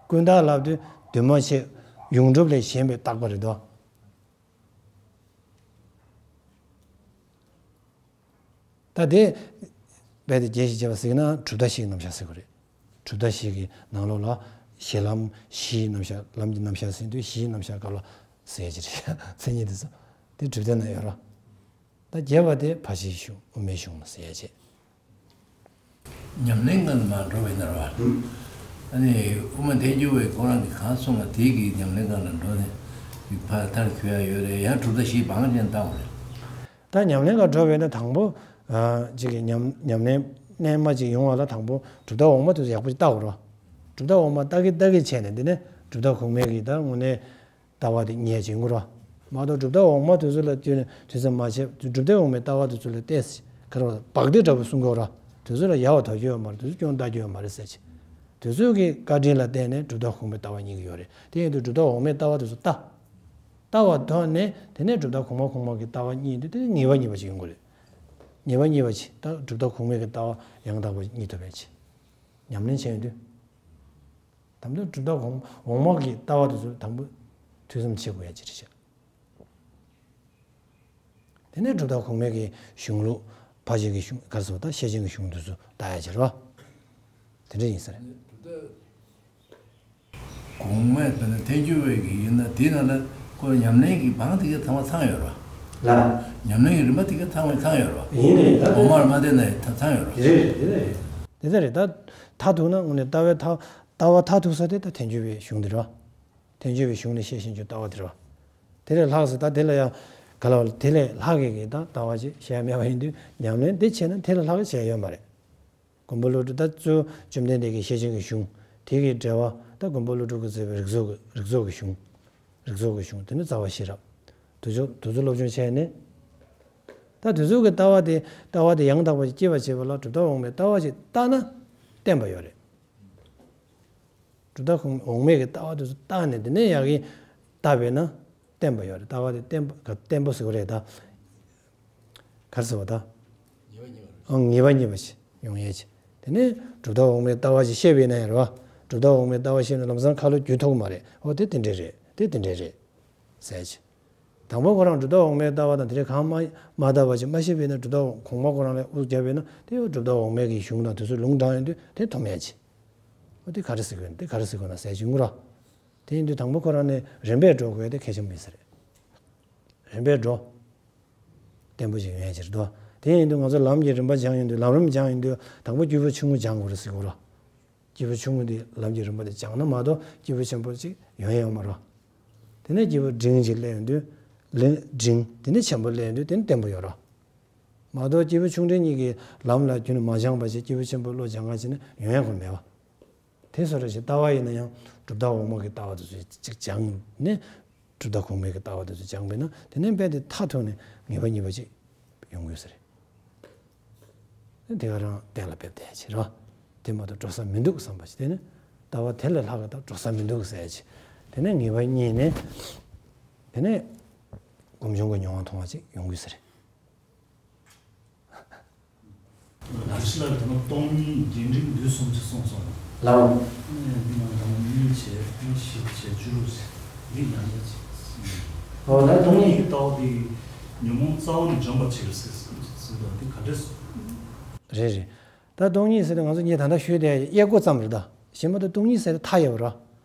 ཀུན་བརྟགས་ལབ་དུས་འདུས་མ་བྱས་ཡོངས་གྲུབ་ལས་གཞན་པའི་བརྟག་པ་རེད་དོ། ད་དེ་རྦད་དེ་རྒྱས་ཤིག་བྱས་པ་ཟེར་ན་གྲུབ་མཐའ་བཞིའི་རྣམ་གཞག་ཟེར་གྱི་རེད། གྲུབ་མཐའ་བཞི་གི་ནང་ལོགས་ལ་ གཞི་ལམ་གཞིའི་རྣམ་གཞག་ལམ་གྱི་རྣམ་གཞག་ཟེར་དུས་གཞིའི་རྣམ་གཞག་སྐབས་ལ་ཟེར་ཡ་ཅིག་རེད། མཚན་ཉིད་དེ་ཚོ་དེ་སྒྲུབ་སྡེ་ན་ཡོད་ར། ད་བརྒྱད་པ་དེ་ཕར་ཕྱིན་གཞུང་དབུ་མའི་གཞུང་ལ་ཟེར་ཡ་ཅིག་ཉམས་ལེན་སྒང་ལ་མར་འགྲོ་བའི་ན་ར་བ། ཨ་ནི་དབུ་མ་ཐལ་འགྱུར་བའི་ཁོ་རང་གིས་གང་གསུངས་པ་དེ་གི་ཉམས་ལེན་སྒང་ལ་འགྲོ་ནས་ཕར་མཐར་འཁྱོལ་ཡ་ཡོད་རེད། ཡང་གྲུབ་མཐའ་བཞི་སྦང་ཅན་བལྟ་དགོས་རེད། ད་ཉམས་ལེན་སྒང་འགྲོ་བའི་ན་དང་པོ་ཨ་ཅིག་གི་ཉམས་ཉམས་ལེན་རྣལ་མ་ཅིག་ཡོང་བ་ལ་དང་པོ་གྲུབ་མཐའ་འོག་མ་དེ་ཚོ་ཡག་པོ་ཅིག་བལྟ་དགོས་ར། གྲུབ་མཐའ་འོག་མ་ལྟ་གི་ལྟ་གི་བྱས་ནས་འདི་ནས་གྲུབ་མཐའ་གོང་མའི་གི་ད་དངོས་གནས་ལྟ་བ་དེ་རྙེད་ཀྱི་ཡོང་གི་ར། མ་གཏོགས་གྲུབ་མཐའ་འོག་མ་དེ་ཚོ་ལ་བསྟུན་ནས་དུས་ཙམ་མ་བྱས་གྲུབ་མཐའ་འོག་མའི་ལྟ་བ་དེ་ཚོ་ལ་བལྟས་ག་རེ་བག་སྡེ་འདྲ་པོ་གསུང་གི་ཡོད་ར། དེ་ཚོ་ལ་ཡལ་བ་དོར་རྒྱུ་ཡོད་མ་རེད། དེ་ཚོ་སྐྱོན་བལྟ་རྒྱུ་ཡོད་མ་རེད་ཟེར་གྱི། དེ་ཚོ་གི་བཀའ་དྲིན་ལ་བརྟེན་ནས་གྲུབ་མཐའ་གོང་མའི་ལྟ་བ་རྙེད་ཀྱི་ཡོད་རེད། དེ་ཡིན་དུས་གྲུབ་མཐའ་འོག་མའི་ལྟ་བ་དེ་ཚོ་ལྟ། ལྟ་བ་ཐོག་ནས་དེ་ནས་གྲུབ་མཐའ་གོང་མ་གོང་མ་གི་ལྟ་བ་རྙེད་དུས་དེ་ངེས་པ་རྙེད་པ་ཅིག་ཡོང་གི་རེད། ངེས་པ་རྙེད་པ་ཅིག་ད་གྲུབ་མཐའ་གོང་མའི་གི་ལྟ་བ་ཡང་དག་པ་རྙེད་ཐུབ་པ་ཅིག་ཉམས་ལེན་བྱས་ཡོང་དུས། དམ་དུ་གྲུབ་མཐའ་གོང་འོག་མ་གི་ལྟ་བ་དེ་ཚོ་དང་པོ་ཐོས་བསམ་བྱེད་དགོས་ཡ་ཅིག་རེད་ཤག་དེ་ནས་གྲུབ་མཐའ་གོང་མའི་གི་གཞུང་ལུགས་ཕར་ཕྱིན་གྱི་གཞུང་ག་རེ་ཟེར་བ་ད་ཤེར་ཕྱིན་གྱི་གཞུང་དེ་ཚོ་ལྟ་ཡ་ཅིག་རེད་བ། དེ་འདྲ་ཡིན་ས་རེད། གོང་མས་དཔེར་ན་ཐལ་འགྱུར་བའི་གི་ཡིན་ན་དེའི་ནང་ལ་ཁོ་ཉམས་ལེན་གྱི་བང་དེ་ག་ཚང་མ་ཚང་ཡོད་རེད་བ། ལ། ཉམས་ལེན་གྱི་རིམ་པ་དེ་ག་ཚང་མ་ཚང་ཡོད་རེད་བ། ཡིན་ནའི་ད་འོག་མར་མ་བསྡད་ན་ཡང་ཚང་ཡོད་རེད་བ། དེ་རེད་རེད་དེ་རེད། དེ་ལྟ་རེད། ད་མཐར་ཐུག་ན་དངོས་གནས་ལྟ་བའི་མཐར་ལྟ་བ་མཐར་ཐུག་ས་དེ་ད་ཐལ་འགྱུར་བའི་གཞུང་དེ་རེད་བ། ཐལ་འགྱུར་བའི་གཞུང་ནས་ཤེར་ཕྱིན་གྱི་ལྟ་བ་དེ་རེད་བ། དེ་ལས་ལྷག་ས་ད་དེ་ལ་ཡང་ག་ལ་བ་དེ་ལས་ལྷག་གི་གི་ད་ལྟ་བ་ཅིག་གཞན་མེད་པ་ཡིན་དུས་ཉམས་ལེན་དེ་བྱས་ན་དེ་ལས་ལྷག་གི་བྱས་ཡོད་མ་རེད། མགོན་པོ་ཀླུ་སྒྲུབ་ད་གཙོ་བོ་བཅོམ་ལྡན་འདས་ཀྱི་ཤེར་ཕྱིན་གྱི་གཞུང་དེ་གི་འགྲེལ་བ་ད་མགོན་པོ་ཀླུ་སྒྲུབ་ཀྱིས་མཛད་པའི་རིགས་ཚོགས་ཀྱི་རིགས་ཚོགས་ཀྱི་གཞུང་། རིགས་ཚོགས་ཀྱི་གཞུང་དེ་ནི་རྩ་བ་ཤེས་རབ། དེ་ཚོ་དེ་ཚོ་སློབ་སྦྱོང་བྱས་ནས། ད་དེ་ཚོ་གི་ལྟ་བ་དེ་ལྟ་བ་དེ་ཡང་དག་པ་ཞིག་སྐྱེ་བར་བྱེད་པ་ལ་གྲུབ་མཐའ་འོག་མའི་ལྟ་བ་ཞིག་བལྟ་ན་བརྟན་པ་ཡོད་རེད། གྲུབ་མཐའ་གོང་འོག་མའི་གི་ལྟ་བ་དེ་ཚོ་བལྟས་ནས་དེ་ནས་ཡག་གི་བལྟས་པས་ན་བརྟན་པ་ཡོད་རེད། ལྟ་བ་དེ་བརྟན་པ་ག་བརྟན་པོ་ཟེར་བ་རེད་ད། ག་རེ་ཟེར་བ་ད། ངེས་པ་རྙེད་པ་རེད། ཨང་ངེས་པ་རྙེད་པ་ཞིག་ཡོང་ཡས་ཅིག་དེ་ནས་གྲུབ་མཐའ་འོག་མའི་ལྟ་བ་ཞིག་བཤད་པས་ན་ཡང་རེད་བ། གྲུབ་མཐའ་འོག་མའི་ལྟ་བ་བཤད་ན་ལམ་སང་ཁ་ལོ་བསྒྱུར་ཐུབ་ཀྱི་མ་རེད། ཨོ་དེ་དེ་འདྲས་རེད། དེ་དེ་འདྲས་རེད། ཟེར་ཅིག་དང་པོ་ཁོ་རང་གྲུབ་མཐའ་འོག་མའི་ལྟ་བ་དང་དེ་རིགས་གང་མ་མ་བལྟས་པ་ཅིག་མ་ཤེས་པས་ན་གྲུབ་མཐའ་གོང་མ་ཁོ་རང་ལ་དབུ་བརྒྱབ་པས་ན་དེ་ཡང་གྲུབ་མཐའ་འོག་མའི་གི་གཞུང་དང་དེ་ཚོ་ལུང་དྲངས་ཡོང་དུས་དེ་མཐོང་ཡས་ཅིག་ཨོ་དེ་ག་རེ་ཟེར་དགོས་ན་དེ་ག་རེ་ཟེར་དགོས་ན་ཟེར་ཅིག་ངུ་ར། དེ་ཡིན་དུས་དང་པོ་ཁོ་རང་ནས་རིམ་པས་འགྲོ་དགོས་དེ་གལ་ཆེན་པོ་ཡིན་ས་རེད། རིམ་པས་འགྲོ། བརྟན་པོ་ཞིག་ཡོང་ཡ་ཅིག་རེད་དོ། དེ་ཡིན་དུས་ང་ཚོ་ལམ་གྱི་རིམ་པ་སྦྱངས་ཡོང་དུས་ལམ་རིམ་སྦྱངས་ཡོང་དུས་དང་པོ་སྐྱེས་བུ་ཆུང་ངུ་སྦྱང་དགོས་རེད་ཟེར་གོ་ར། སྐྱེས་བུ་ཆུང་ངུ་དེ་ལམ་གྱི་རིམ་པ་དེ་སྦྱངས་ན་མ་གཏོགས་སྐྱེས་བུ་ཆེན་པོ་ཅིག་ཡོང་ཡ་ཡོད་མ་རེད། དེ་ནས་སྐྱེས་བུ་འབྲིང་ཅིག་སླེབས་ཡོང་དུས་ལན་འབྲིང་དེ་ནས་ཆེན་པོ་སླེབས་ཡོང་དུས་དེ་ནས་བརྟན་པོ་ཡོད་རེད། མ་གཏོགས་སྐྱེས་བུ་ཆུང་འབྲིང་གཉིས་ཀྱི་ལམ་ལ་རྒྱུན་མ་སྦྱངས་པ་ཅིག་སྐྱེས་བུ་ཆེན་པོ་བློ་སྦྱང་ག་བྱས་ན་ཡོང་ཡ་ཁོ་མེད་པ། དེ་བཟོ་འདྲ་ཞིག་ལྟ་བ་ཡིན་ན་ཡང་གྲུབ་མཐའ་འོག་མ་གི་ལྟ་བ་དེ་ཚོ་ཅིག་སྦྱངས་ནས་གྲུབ་མཐའ་གོང་མའི་གི་ལྟ་བ་དེ་ཚོ་སྦྱངས་པས་ན་དེ་ནས་རྦད་དེ་མཐར་ཐུག་ནས་ངེས་པ་རྙེད་པ་ཅིག་ཡོང་དགོས་ས་རེད། དེ་ག་རང་གཏན་ལ་འབེབས་བསྡད་ཡ་ཅིག་རེད་བ། དེ་མ་གཏོགས་འགྲོ་ས་མི་འདུག་བསམ་པ་ཅིག་དེ་ནས་ལྟ་བ་དེ་ལས་ལྷག་གི་ད་འགྲོ་ས་མི་འདུག་ཟེར་ཡ་ཅིག་དེ་ནས་ངེས་པ་རྙེད་ནས་དེ་ནས་སྒོམ་བྱུང་གི་མྱོང་བ་མཐོང་བ་ཅིག་ཡོང་དགོས་ས་རེད། ལགས་སོ། ལགས་སོ། ལ་དེ་ནས་སྟོང་ཉིད་རྒྱས་འབྲིང་བསྡུས་གསུམ་ཅིག་གསུངས་སོང་། ལགས་འོང་། ཨ་ནི་འདི་ནང་དང་པོ་གཉིས་བྱས་ཨ་ནི་བཞི་བྱས་བཅུ་དྲུག་བྱས་འདི་ཡང་ཡང་ཅིག་ཨོ་ད་སྟོང་ཉིད་ཀྱི་ལྟ་བ་འདི་ཉོན་མོངས་རྩ་བ་ནས་འཇོམས་པར་བྱེད་ཟེར་ཟེར་བ་འདི་ག་འདྲས། རེད་རེད། ད་སྟོང་ཉིད་ཟེར་དུས་ང་ཚོ་ངས་ད་ལྟ་ཞུས་དེ་དབྱེ་སྒོ་ཙམ་རེད་ད། གཞན་མ་གཏོགས་སྟོང་ཉིད་ཟེར་དུས་མཐའ་ཡས་པ་རེད།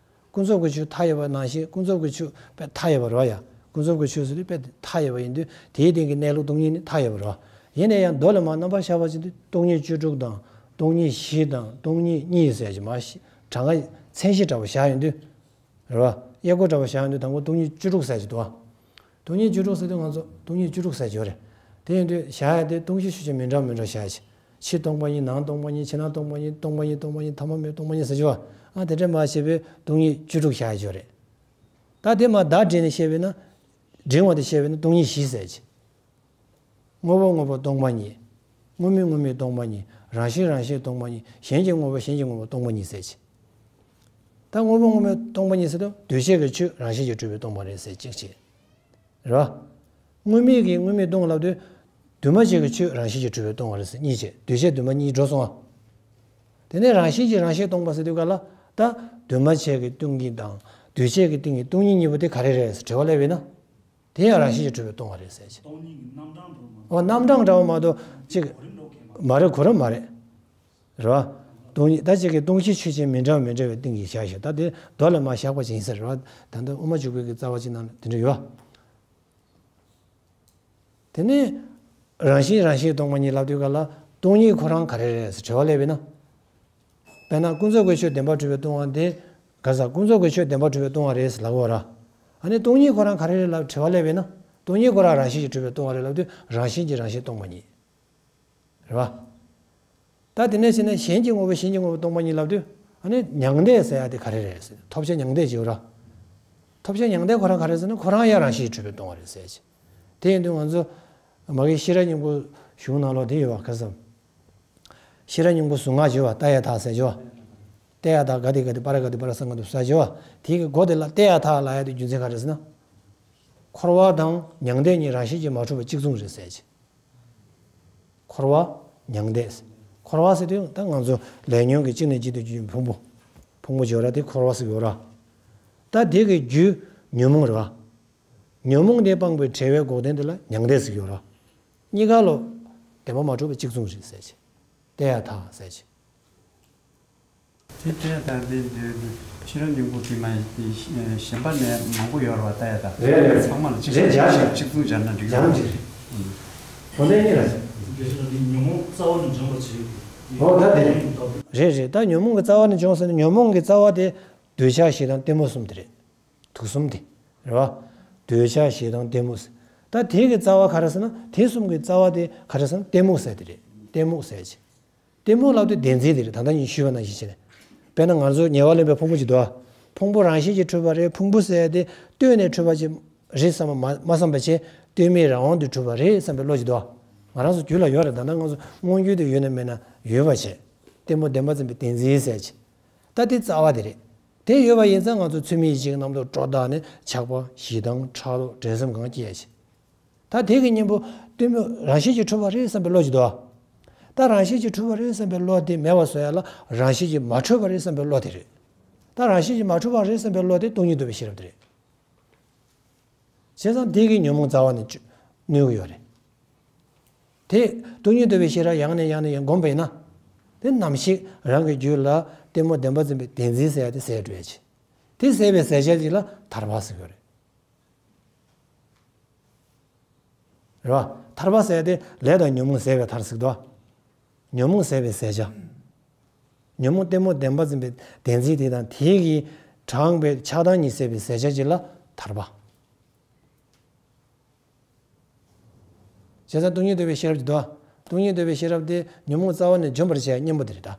ཀུན་རྫོབ་ཀྱི་ཆོས་མཐའ་ཡས་པ་ནང་བཞིན་ཀུན་རྫོབ་ཀྱི་ཆོས་དཔེ་མཐའ་ཡས་པ་རེད་བ་ཡ། ཀུན་རྫོབ་ཀྱི་ཆོས་ཟེར་དུས་དཔེ་མཐའ་ཡས་པ་ཡིན་དུས་དེའི་སྟེང་གི་གནས་ལུགས་སྟོང་ཉིད་ནི་མཐའ་ཡས་པ་རེད་བ། ཡིན་ན་ཡང་མདོ་ལ་མར་རྣམ་པར་བཞག་པ་ཅིག་དུས་སྟོང་ཉིད་བཅུ་དྲུག་དང་སྟོང་ཉིད་བཞི་དང་སྟོང་ཉིད་གཉིས་ཟེར་གྱི་མར་གྲངས་ཀ་མཚན་གཞི་འདྲ་བོ་བཞག་ཡོང་དུས། རེད་བ། དབྱེ་སྒོ་འདྲ་བོ་བཞག་ཡོང་དུས་དང་པོ་སྟོང་ཉིད་བཅུ་དྲུག་ཟེར་གྱི་འདུག་བ། སྟོང་ཉིད་བཅུ་དྲུག་ཟེར་དུས་ང་ཚོ་སྟོང་ཉིད་བཅུ་དྲུག་ཟེར་གྱི་ཡོད་རེད། དེ་ཡིན་དུས་བཞག་ཡ་དེ་སྟོང་གཞི་ཤུགས་ཆེ་མི་འདྲ་མི་འདྲ་བཞག་ཡ་ཆེ། ཕྱི་སྟོང་པ་ཉིད་ནང་སྟོང་པ་ཉིད་ཕྱི་ནང་སྟོང་པ་ཉིད་སྟོང་པ་ཉིད་སྟོང་པ་ཉིད་ཐ་མ་མེད་སྟོང་པ་ཉིད་ཟེར་གྱི་བ། ཨ་དེ་འདྲ་མ་བྱས་པའི་སྟོང་ཉིད་བཅུ་དྲུག་བཞག་ཡ་ཡོད་རེད། ད་དེ་མ་བརྡ་བསྒྲིགས་ནས་བཤད་པས་ན། འབྲིང་བ་དེ་བཤད་པས་ན་སྟོང་ཉིད་བཞི་ཟེར་གྱི། དངོས་པོ་དངོས་པོ་སྟོང་པ་ཉིད། དངོས་མེད་དངོས་མེད་སྟོང་པ་ཉིད། རང་བཞིན་རང་བཞིན་སྟོང་པ་ཉིད། གཞན་གྱི་དངོས་པོ་གཞན་གྱི་དངོས་པོ་སྟོང་པ་ཉིད་ཟེར་གྱི། ད་དངོས་པོ་དངོས་མེད་སྟོང་པ་ཉིད་ཟེར་དུས་འདུས་བྱས་ཀྱི་ཆོས་རང་བཞིན་གྱིས་གྲུབ་པས་སྟོང་པ་རེད་ཟེར་གཅིག་བྱས། རེད་བ། དངོས་མེད་ཀྱིས་དངོས་མེད་སྟོང་ལབ་དུས། འདུས་མ་བྱས་ཀྱི་ཆོས་རང་བཞིན་གྱིས་གྲུབ་པས་སྟོང་བ་རེད་ཟེར་གཉིས་བྱས་འདུས་བྱས་འདུས་མ་གཉིས་འགྲོ་སོང་ང་། དེ་ནས་རང་བཞིན་གྱིས་རང་བཞིན་སྟོང་པ་ཟེར་དུས་ག་ལ། ད་འདུས་མ་བྱས་ཀྱི་སྟོང་ཉིད་དང་འདུས་བྱས་ཀྱི་སྟེང་གི་སྟོང་ཉིད་གཉིས་པོ་དེ་ག་རེ་རེད་ཟེར་དྲི་བ་སླེབས་པས་ན། དེ་ཡང་རང་བཞིན་གྱིས་གྲུབ་པས་སྟོང་བ་རེད་ཟེར་གྱི། སྟོང་ཉིད་ཀྱི་རྣམ་གྲངས་འགྲོ་མ། འོ་རྣམ་གྲངས་འདྲ་བོ་མ་གཏོགས་གཅིག་གོ་རིམ་འགྲོ་མཁན་མ་མ་རེད། གོ་རིམ་མ་རེད། རེད་བ། སྟོང་ཉིད་ད་ཅིག་གི་སྟོང་གཞི་ཆོས་ཅན་མི་འདྲ་བ་མི་འདྲ་བའི་སྟེང་གི་བཞག་ཞིང་། ད་དེ་མདོ་ལ་མར་བཞག་པ་ཅིག་ཡིན་ས་རེད་བ། ད་ལྟ་དབུ་མ་འཇུག་པའི་གི་རྩ་བ་ཅིག་ནང་ལ་དེ་འདྲ་ཡོད་བ། དེ་ནས་རང་བཞིན་རང་བཞིན་སྟོང་པ་ཉིད་ལབ་དུས་ག་ལ་སྟོང་ཉིད་ཁོ་རང་ག་རེ་རེད་ཟེར་དྲི་བ་སླེབས་པས་ན། དཔེར་ན་ཀུན་རྫོབ་ཀྱི་ཆོས་བདེན་པར་གྲུབ་པས་སྟོང་བ་དེ་ག་ས་ཀུན་རྫོབ་ཀྱི་ཆོས་བདེན་པར་གྲུབ་པས་སྟོང་བ་རེད་ཟེར་ལབ་དགོས་ར། ཨ་ནི་སྟོང་ཉིད་ཁོ་རང་ག་རེ་རེད་ལབ་དྲི་བ་སླེབས་པས་ན། སྟོང་ཉིད་ཁོ་རང་རང་བཞིན་གྱིས་གྲུབ་པས་སྟོང་བ་རེད་ལབ་དུས་རང་བཞིན་གྱིས་རང་བཞིན་སྟོང་པ་ཉིད། རེད་བ། ད་དེ་ནས་བྱས་ན་གཞན་གྱི་དངོས་པོ་གཞན་གྱི་དངོས་པོ་སྟོང་པ་ཉིད་ལབ་དུས། ཨ་ནི་མྱང་འདས་ཟེར་ཡ་དེ་ག་རེ་རེད་ཟེར། ཐོབ་བྱ་མྱང་འདས་བྱེད་ར། ཐོབ་བྱ་མྱང་འདས་ཁོ་རང་ག་རེ་ཟེར་ན་ཁོ་རང་ཡང་རང་བཞིན་གྱིས་གྲུབ་པས་སྟོང་བ་རེད་ཟེར་གྱི། དེ་ཡིན་དུས་ང་ཚོ་མ་གི་ཤེས་རབ་སྙིང་པོ་གཞུང་ནང་ལོགས་དེ་ཡོད་བ། ག་ས་ཤེས་རབ་སྙིང་པོ་གཟུངས་སྔགས་བརྗོད་པ་ལྟ་ཡ་ཐག་ཟེར་བརྗོད་པ། ལྟ་ཡ་ཐག་ག་དེ་ག་དེ་པ་ར་ག་དེ་པ་ར་ས་ག་དུ་ས་བརྗོད་པ། དེ་གི་སྒོ་དེ་ལ་ལྟ་ཡ་ཐག་ལབ་ཡ་དེ་རྒྱུ་མཚན་ག་རེ་ཟེར་ན། འཁོར་བ་དང་མྱང་འདས་གཉིས་རང་བཞིན་གྱིས་མ་གྲུབ་པ་གཅིག་མཚུངས་རེད་ཟེར་གྱི། འཁོར་བ་མྱང་འདས། འཁོར་བ་ཟེར་དུས་ད་ང་ཚོ་ལས་ཉོན་གྱི་གཅིག་ནས་གཅིག་ཏུ་རྒྱུ་ཕུང་པོ། ཕུང་པོ་བརྗོད་ར་དེ་འཁོར་བ་ཟེར་ཡོད་ར། ད་དེ་གི་རྒྱུ་ཉོན་མོངས་རེད་བ། ཉོན་མོངས་དེ་སྤངས་པའི་བྲལ་བའི་འགོག་བདེན་དེ་ལ་མྱང་འདས་ཟེར་ཡོད་ར། གཉིས་ཀ་ལོ་བདེན་པ་མ་གྲུབ་པ་གཅིག་མཚུངས་རེད་ཟེར་གྱི། ལྟ་ཡ་ཐག་ཟེར་གྱི། དེ་ལྟས་དང་དེ་འདོད་དུ་ཤེས་རབ་སྙིང་པོ་དེ་མ་ཡིན་ཏེ་གཞན་པ་ནས་མང་པོ་ཡོད་རེད་བ། ལྟ་ཡ་ད་རེད་རེད། ཚང་མ་ལ་གཅིག་རེད། སྦྱར་ཞིང་གཅིག་མཚུངས་སྦྱར་ན་འགྲིག་གི་རེད། སྦྱར་ན་འགྲིག་རེད། དོན་དེ་གཉིས་ལ། དེ་ཉོན་མོངས་རྩ་བ་ནས་འཇོམས་པར་བྱེད་ཀྱི། འོ་ད་དེ་རེད་རེད། ད་ཉོན་མོངས་ཀྱི་རྩ་བ་ནས་འཇོམས་ཟེར་ན་ཉོན་མོངས་ཀྱི་རྩ་བ་དེ་འདོད་ཆགས་ཞེ་སྡང་གཏི་མུག་གསུམ་དེ་རེད། དུག་གསུམ་དེ་རེད་བ། འདོད་ཆགས་ཞེ་སྡང་གཏི་མུག་ཟེར། ད་དེ་གི་རྩ་བ་ག་རེ་ཟེར་ན་དེ་གསུམ་གྱི་རྩ་བ་དེ་ག་རེ་ཟེར་ན་གཏི་མུག་ཟེར་དེ་རེད། གཏི་མུག་ཟེར་གྱི། གཏི་མུག་ལབ་དུས་བདེན་འཛིན་དེ་རེད། ད་ལྟ་ཉིད་ཞུས་པ་ནང་བཞིན་བྱས་ནས། དཔེར་ན་ང་ཚོ་ཉེ་བར་ལེན་པའི་ཕུང་པོ་ཅིག་འདུག་ཨ། ཕུང་པོ་རང་བཞིན་གྱིས་གྲུབ་པ་རེད། ཕུང་པོ་ཟེར་ཡ་དེ་ལྟོས་ནས་གྲུབ་པ་ཅིག་རེད་བསམ་པ་མ་མ་བསམ་པ་བྱས། ལྟོས་མེད་རང་དབང་དུ་གྲུབ་པ་རེད་བསམ་པའི་བློ་ཅིག་འདུག་ཨ། ང་རང་ཚོ་རྒྱུད་ལ་ཡོད་རེད། ད་ལྟ་ང་ཚོ་མངོན་རྒྱུད་དུ་ཡོད་ན་མེད་ན་ཡོད་པ་བྱས། གཏི་མུག་བདེན་པར་འཛིན་པའི་བདེན་འཛིན་ཟེར་གྱི། ད་དེ་རྩ་བ་དེ་རེད། དེ་ཡོད་པ་ཡིན་ཙང་ང་ཚོ་ཚུལ་མིན་ཡིད་བྱེད་ཀྱི་རྣམ་རྟོག་སྤྲོ་བཏང་ནས་ཆགས་པ་ཞེ་སྡང་ཕྲག་དོག་འགྲན་སེམས་གང་སྐྱེ་ཡ་བྱེད། ད་དེ་གི་གཉེན་པོ་གཏི་མུག་རང་བཞིན་གྱིས་གྲུབ་པ་རེད་བསམ་པའི་བློ་ཅིག་འདུག་ཨ། ད་རང་བཞིན་གྱིས་གྲུབ་པ་རེད་བསམ་པའི་བློ་དེ་མེད་པ་བཟོ་ཡ་ལ་རང་བཞིན་གྱིས་མ་གྲུབ་པ་རེད་བསམ་པའི་བློ་དེ་རེད། ད་རང་བཞིན་གྱིས་མ་གྲུབ་པ་རེད་བསམ་པའི་བློ་དེ་སྟོང་ཉིད་རྟོགས་པའི་ཤེས་རབ་དེ་རེད། བྱས་ཙང་དེ་གིས་ཉོན་མོངས་རྩ་བ་ནས་གནོན་གྱི་ཡོད་རེད། དེ་སྟོང་ཉིད་རྟོགས་པའི་ཤེས་རབ་ཡང་ནས་ཡང་ནས་ཡང་བསྒོམས་པ་ཡིན་ན། དེ་ནམ་ཞིག་རང་གི་རྒྱུད་ལ་གཏི་མུག་བདེན་པར་འཛིན་པའི་བདེན་འཛིན་ཟེར་ཡ་དེ་ཟད་འགྲོ་ཡ་ཆེ། དེ་ཟད་པའི་ཟད་བྱ་ཅིག་ལ་ཐར་པ་ཟེར་གྱི་ཡོད་རེད། རེད་བ། ཐར་པ་ཟེར་ཡ་དེ་ལས་དང་ཉོན་མོངས་ཟད་པའི་མཐར་ཟེར་གྱི་འདུག་ཉོན་མོངས་ཟད་པའི་ཟད་བྱ། ཉོན་མོངས་གཏི་མུག་བདེན་པར་འཛིན་པའི་བདེན་འཛིན་དེ་དང་དེ་གིས་དྲངས་པའི་ཆགས་སྡང་གཉིས་ཟད་པའི་ཟད་བྱ་ཅིག་ལ་ཐར་པ། བྱས་ཙང་སྟོང་ཉིད་རྟོགས་པའི་ཤེས་རབ་ཀྱི་དོན། སྟོང་ཉིད་རྟོགས་པའི་ཤེས་རབ་དེ་ཉོན་མོངས་རྩ་བ་ནས་འཇོམས་པར་བྱེད་པའི་གཉེན་པོ་དེ་རེད་ད།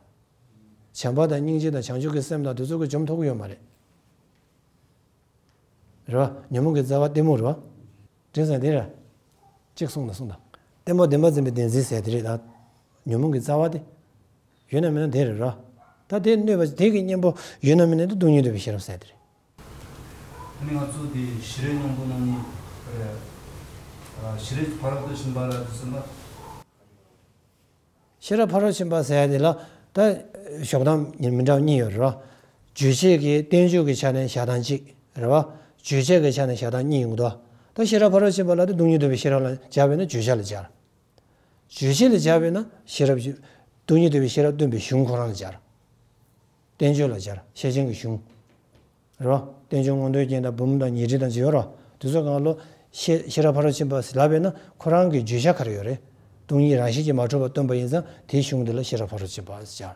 བྱམས་པ་དང་སྙིང་རྗེ་དང་བྱང་ཆུབ་ཀྱི་སེམས་དང་དེ་ཚོ་གིས་འཇོམས་ཐུབ་ཀྱི་ཡོད་མ་རེད། རེད་བ། ཉོན་མོངས་ཀྱི་རྩ་བ་གཏི་མུག་རེད་བ། དྲན་སོང་དེ་རེད། གཅིག་གསུངས་དང་གསུངས་དང་། གཏི་མུག་བདེན་པར་འཛིན་པའི་བདེན་འཛིན་ཟེར་དེ་རེད་ད། ཉོན་མོངས་ཀྱི་རྩ་བ་དེ། ཡོད་ན་མེད་ན་དེ་རེད་ར། ད་དེ་གནོད་པ་དེ་གི་གཉེན་པོ་ཡོད་ན་མེད་ན་དེ་སྟོང་ཉིད་རྟོགས་པའི་ཤེས་རབ་ཟེར་དེ་རེད། ཨ་ནི་ང་ཚོ་དེ་ཤེས་རབ་སྙིང་པོ་ནང་ནས་རེད། ཨ། ཤེས་རབ་ཕ་རོལ་ཏུ་ཕྱིན་པ་ལ་དུ་སེམས་པ། ཤེས་རབ་ཕ་རོལ་ཕྱིན་པ་ཟེར་ཡ་དེ་ལ་ད་ཞོགས་དང་མི་འདྲ་བ་གཉིས་ཡོད་རེད་ར། རྗོད་བྱེད་ཀྱི་བསྟན་བཅོས་ཀྱི་ཆ་ནས་བཞག་སྟངས་གཅིག་རེད་བ། རྗོད་བྱེད་ཀྱི་ཆ་ནས་བཞག་སྟངས་གཉིས་ཡོང་གི་འདུག་ད་ཤེས་རབ་ཕ་རོལ་ཕྱིན་པ་ལ་དེ་སྟོང་ཉིད་རྟོགས་པའི་ཤེས་རབ་ལ་སྦྱར་བས་ན་བརྗོད་བྱ་ལ་སྦྱར། རྗོད་བྱེད་ལ་སྦྱར་བས་ན་ཤེས་རབ་ཀྱི། སྟོང་ཉིད་རྟོགས་པའི་ཤེས་རབ་སྟོན་པའི་གཞུང་ཁོ་རང་ལ་སྦྱར། བསྟན་བཅོས་ལ་སྦྱར། བཤད་བྱ་གི་གཞུང་། རེད་བ། བསྟན་བཅོས་མངོན་མཐོའི་རྒྱན་དང་འབུམ་དང་ཉི་ཁྲི་དང་ཅི་ཡོད་རེད་བ། དེ་ཚོ་གང་ལོ། ཤེས་ཤེས་རབ་ཕ་རོལ་ཕྱིན་པ་ལབ་པས་ན་ཁོ་རང་གི་བརྗོད་བྱ་ག་རེ་ཡོད་རེད། སྟོང་ཉིད་རང་བཞིན་གྱིས་མ་གྲུབ་པ་སྟོན་པ་ཡིན་ཙང་དེའི་གཞུང་འདི་ལ་ཤེས་རབ་ཕ་རོལ་ཕྱིན་པ་ཟེར་སྦྱར།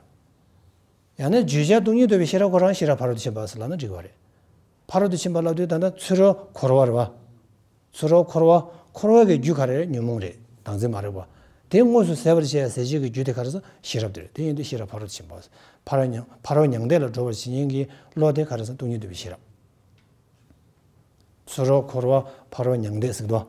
ཡང་ན་བརྗོད་བྱ་སྟོང་ཉིད་རྟོགས་པའི་ཤེས་རབ་ཁོ་རང་ཤེས་རབ་ཕ་རོལ་ཏུ་ཕྱིན་པ་ཟེར་ལབ་ན་འགྲིག་པ་རེད། ཕ་རོལ་ཏུ་ཕྱིན་པ་ལབ་དུས་ད་ལྟ་ཚུ་རོལ་འཁོར་བ་རེད་བ། ཚུ་རོལ་འཁོར་བ། འཁོར་བ་གི་རྒྱུ་ག་རེ་རེད། ཉོན་མོངས་རེད། བདག་འཛིན་མ་རེད་བ། དེ་དངོས་སུ་ཟད་པར་བྱེད་ཡ་ཟད་བྱེད་ཀྱི་རྒྱུ་དེ་ག་རེ་ཟེར་ན་ཤེས་རབ་དེ་རེད། དེ་ཡིན་དུས་ཤེས་རབ་ཕ་རོལ་ཏུ་ཕྱིན་པ། ཕ་རོལ་མྱང་ཕ་རོལ་མྱང་འདས་ལ་འགྲོ་བར་བྱེད་མཁན་གྱི་བློ་དེ་ག་རེ་ཟེར་ན་སྟོང་ཉིད་རྟོགས་པའི་ཤེས་རབ། ཚུ་རོལ་འཁོར་བ་ཕ་རོལ་མྱང་འདས་ཟེར་གི་འདུག་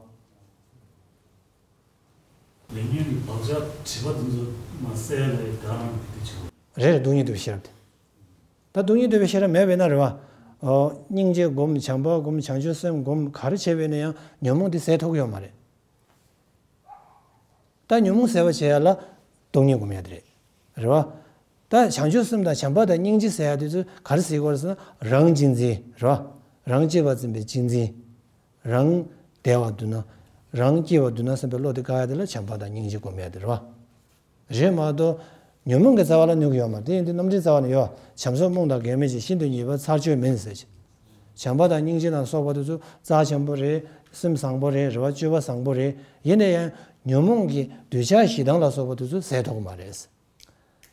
ལས་ཉོན་གྱི་བག་ཆགས་དྲི་མ་དེ་ཚོ་མ་བསལ་ལ་ཡི་དག་རང་གི་དུས་ཆེན་པོ། རེད་རེད། སྟོང་ཉིད་རྟོགས་པའི་ཤེས་རབ་དེ། ད་སྟོང་ཉིད་རྟོགས་པའི་ཤེས་རབ་མེད་པས་ན་རེད་བ། ཨོ། སྙིང་རྗེ་སྒོམ། བྱམས་པ་སྒོམ། བྱང་ཆུབ་སེམས་སྒོམ། ག་རེ་བྱས་པས་ན་ཡང་ཉོན་མོངས་དེ་ཟད་ཐུབ་ཀྱི་ཡོད་མ་རེད། ད་ཉོན་མོངས་ཟད་པར་བྱེད་ཡ་ལ་སྟོང་ཉིད་སྒོམ་ཡ་དེ་རེད། རེད་བ། ད་བྱང་ཆུབ་སེམས་དང་བྱམས་པ་དང་སྙིང་རྗེ་ཟེར་ཡ་དེ་ཚོ་ག་རེ་ཟེར་དགོས་རེད་ཟེར་ན་རང་གཅེས་འཛིན་རེད་བ། རང་གཅེས་པར་འཛིན་པའི་གཅེས་འཛིན། རང་བདེ་བ་འདུག་ན། རང་སྐྱིད་པ་འདུག་ན་བསམ་པའི་བློ་དེ་བཀག་ཡ་དེ་ལ་བྱམས་པ་དང་སྙིང་རྗེ་སྒོམ་ཡ་དེ་རེད་བ། རེད་མ་གཏོགས། ཉོན་མོངས་ཀྱི་རྩ་བ་ལ་གནོད་ཀྱི་ཡོད་མ་རེད། དེ་ཡིན་དུས་རྣམ་འགྲེལ་རྩ་བ་ནས་ཡོད། བྱམས་སོགས་རྨོངས་དང་འགལ་མེད་ཅིང་། ཤིན་ཏུ་ཉེས་པའི་ཚར་གཅོད་མིན་ཟེར་གྱི། བྱམས་པ་དང་སྙིང་རྗེ་དང་སོགས་པ་དེ་ཚོ་རྩ་ཆེན་པོ་རེད། སེམས་བཟང་པོ་རེད། རེ་བ་བཅོལ་བ་བཟང་པོ་རེད། ཡིན་ན་ཡང་ཉོན་མོངས་ཀྱི་འདོད་ཆགས་ཞེ་སྡང་ལ་སོགས་པ་དེ་ཚོ་ཟད་ཐུབ་ཀྱི་མ་རེད།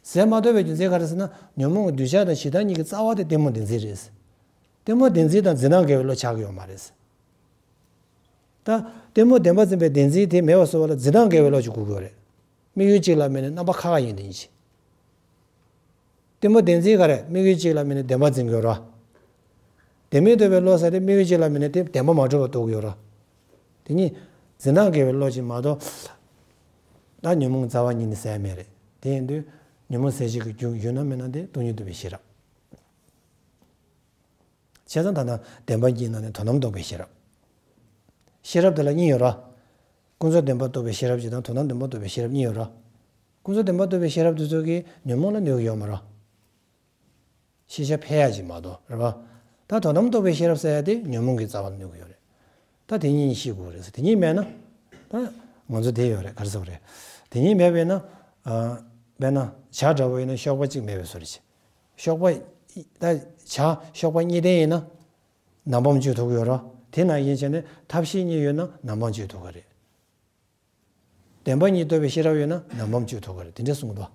ཟད་མ་ཐུབ་པའི་རྒྱུ་མཚན་ག་རེ་ཟེར་ན། ཉོན་མོངས་ཀྱི་འདོད་ཆགས་དང་ཞེ་སྡང་གཉིས་ཀྱི་རྩ་བ་དེ་གཏི་མུག་བདེན་འཛིན་རེད། གཏི་མུག་བདེན་འཛིན་དང་འཛིན་སྟངས་འགལ་བའི་བློ་ཆགས་ཀྱི་ཡོད་མ་རེད། ད་གཏི་མུག་བདེན་པར་འཛིན་པའི་བདེན་འཛིན་དེ་མེད་པ་བཟོ་བ་ལ་འཛིན་སྟངས་འགལ་བའི་བློ་ཅིག་དགོས་ཀྱི་ཡོད་རེད། དམིགས་ཡུལ་གཅིག་ལ་དམིགས་ནས་རྣམ་པ་ཁ་ཁ་ཡིན་དེ་ཡིན་ཞིང་། གཏི་མུག་བདེན་འཛིན་ག་རེ། དམིགས་ཡུལ་གཅིག་ལ་དམིགས་ནས་བདེན་པར་འཛིན་དགོས་ར། བདེན་མེད་རྟོགས་པའི་བློ་ཟེར་དེ་དམིགས་ཡུལ་གཅིག་ལ་དམིགས་ནས་དེ་བདེན་པ་མ་གྲུབ་པར་རྟོགས་ཀྱི་ཡོད་ར། དེ་གཉིས་འཛིན་སྟངས་འགལ་བའི་བློ་ཅིག་མ་གཏོགས། ད་ཉོན་མོངས་རྩ་བ་ཉིད་ནས་ཟད་མེད་རེད། དེ་ཡིན་དུས་ཉོན་མོངས་ཟད་བྱེད་ཀྱི་རྒྱུ་ཡོད་ན་མེད་ན་དེ་སྟོང་ཉིད་རྟོགས་པའི་ཤེས་རབ། བྱས་ཙང་ད་ལྟ་བདེན་པ་གཉིས་ནང་ནས་དོན་དམ་རྟོགས་པའི་ཤེས་རབ། ཤེས་རབ་དེ་ལ་གཉིས་ཡོད་ར། ཀུན་རྫོབ་བདེན་པ་རྟོགས་པའི་ཤེས་རབ་ཅིག་དང་དོན་དམ་བདེན་པ་རྟོགས་པའི་ཤེས་རབ་གཉིས་ཡོད་ར། ཀུན་རྫོབ་བདེན་པ་རྟོགས་པའི་ཤེས་རབ་དེ་ཚོ་གིས་ཉོན་མོངས་ལ་གནོད་ཀྱི་ཡོད་མ་རེད། ཤེས་བྱ་འཕེལ་ཡག་ཅིག་མ་གཏོགས་རེད་པ། ད་དོན་དམ་རྟོགས་པའི་ཤེས་རབ་ཟེར་ཡག་དེ་ཉོན་མོངས་ཀྱི་རྩ་བ་ལ་གནོད་ཀྱི་ཡོད་རེད། ད་དེ་གཉིས་ཤེས་དགོས་རེད་ཟེར། དེ་གཉིས་མེད་ན། ད་ང་ཚོ་བསྡད་ཡོད་རེད། ག་རེ་ཟེར་དགོས་རེད། དེ་གཉིས་མེད་པས་ན། ཨ། དཔེར་ན་བྱ་འདྲ་བོ་ཡིན་ན་གཤོག་པ་གཅིག་མེད་པའི་བཟོ་འདྲ་ཅིག། གཤོག་པ། ད་བྱ་གཤོག་པ་གཉིས་ལྡན་ཡིན་ན། རྣམ་པའང་གཅོད་ཐུབ་ཀྱི་ཡོད་རེད། དེ་ནང་བཞིན་བྱས་ནས་ཐབས་ཤེས་གཉིས་ཡོད་ན་རྣམ་པའང་གཅོད་ཐུབ་ཀྱི་རེད། བདེན་པ་གཉིས་རྟོགས་པའི་ཤེས་རབ་ཡོད་ན་རྣམ་པའང་གཅོད་ཐུབ་ཀྱི་རེད། དེ་འདྲ་གསུངས་འདུག།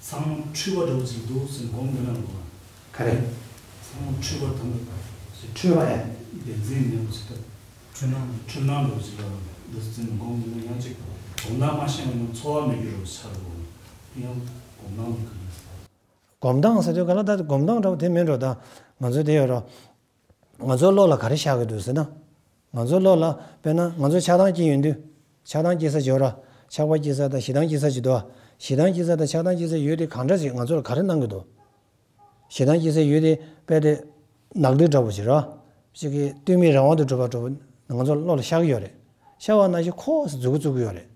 ཚང་མ་འཁྲུལ་པ་འདྲ་བོ་ཅིག་འདུག་ཟེར་སྒོམ་དགོས་ན་འདུག་ག། ག་རེ། ཚང་མ་འཁྲུལ་པ་དང་། འཁྲུལ་པ་ཨེ། བདེན་འཛིན་མེད་པ་ཅིག་ད། འཁྲུལ་སྣང་། འཁྲུལ་སྣང་འདྲ་བོ་ཅིག་ལ་འདུག་ཟེར་སྒོམ་དགོས་ན་ཡང་ཅིག་སྒོམ་སྟངས་མ་ཤེས་པ་ཡིན་ན་ཚོར་བ་མེད་རྒྱུ་འདྲ་བོ་ཆགས་འགྲོ་གི། དེ་ཡང་སྒོམ་སྟངས་དེ་ག་རེ་ཟེར། སྒོམ་སྟངས་ཟེར་དུས་ག་ལ་ད་སྒོམ་སྟངས་འདྲ་བོ་དེ་མིན་འགྲོ། ད་ང་ཚོ་དེ་ཡོད་ར། ང་ཚོའི་བློ་ལ་ག་རེ་ཤར་གྱི་འདུག་ཟེར་ན། ང་ཚོའི་བློ་ལ་དཔེར་ན་ང་ཚོ་ཆགས་སྡང་སྐྱེ་ཡོང་དུས། ཆགས་སྡང་སྐྱེ་ས་ཅིག་ཡོད་ར། ཆགས་པ་སྐྱེ་ས་དང་ཞེ་སྡང་སྐྱེ་ས་ཅིག་འདུག། ཞེ་སྡང་སྐྱེ་ས་དང་ཆགས་སྡང་སྐྱེ་ས་ཡོད་དེ་གང་འདྲ་ཞིག་ང་ཚོ་ལ་ག་རེ་གནང་གི་འདུག། ཞེ་སྡང་སྐྱེ་ས་ཡོད་དེ་དཔེ་དེ་ནག་དུག་འདྲ་བོ་ཞིག་ར། ཅིག་གིས་སྟོད་སྨད་རང་དབང་དུ་གྲུབ་པ་འདྲ་བོ་ང་ཚོ་བློ་ལ་ཤར་གྱི་ཡོད་རེད། ཤར་བ་ནང་བཞིན་ཁོ་ཟེར་མཛུབ་གུ་བཙུགས་ཀྱི་ཡོད་རེད།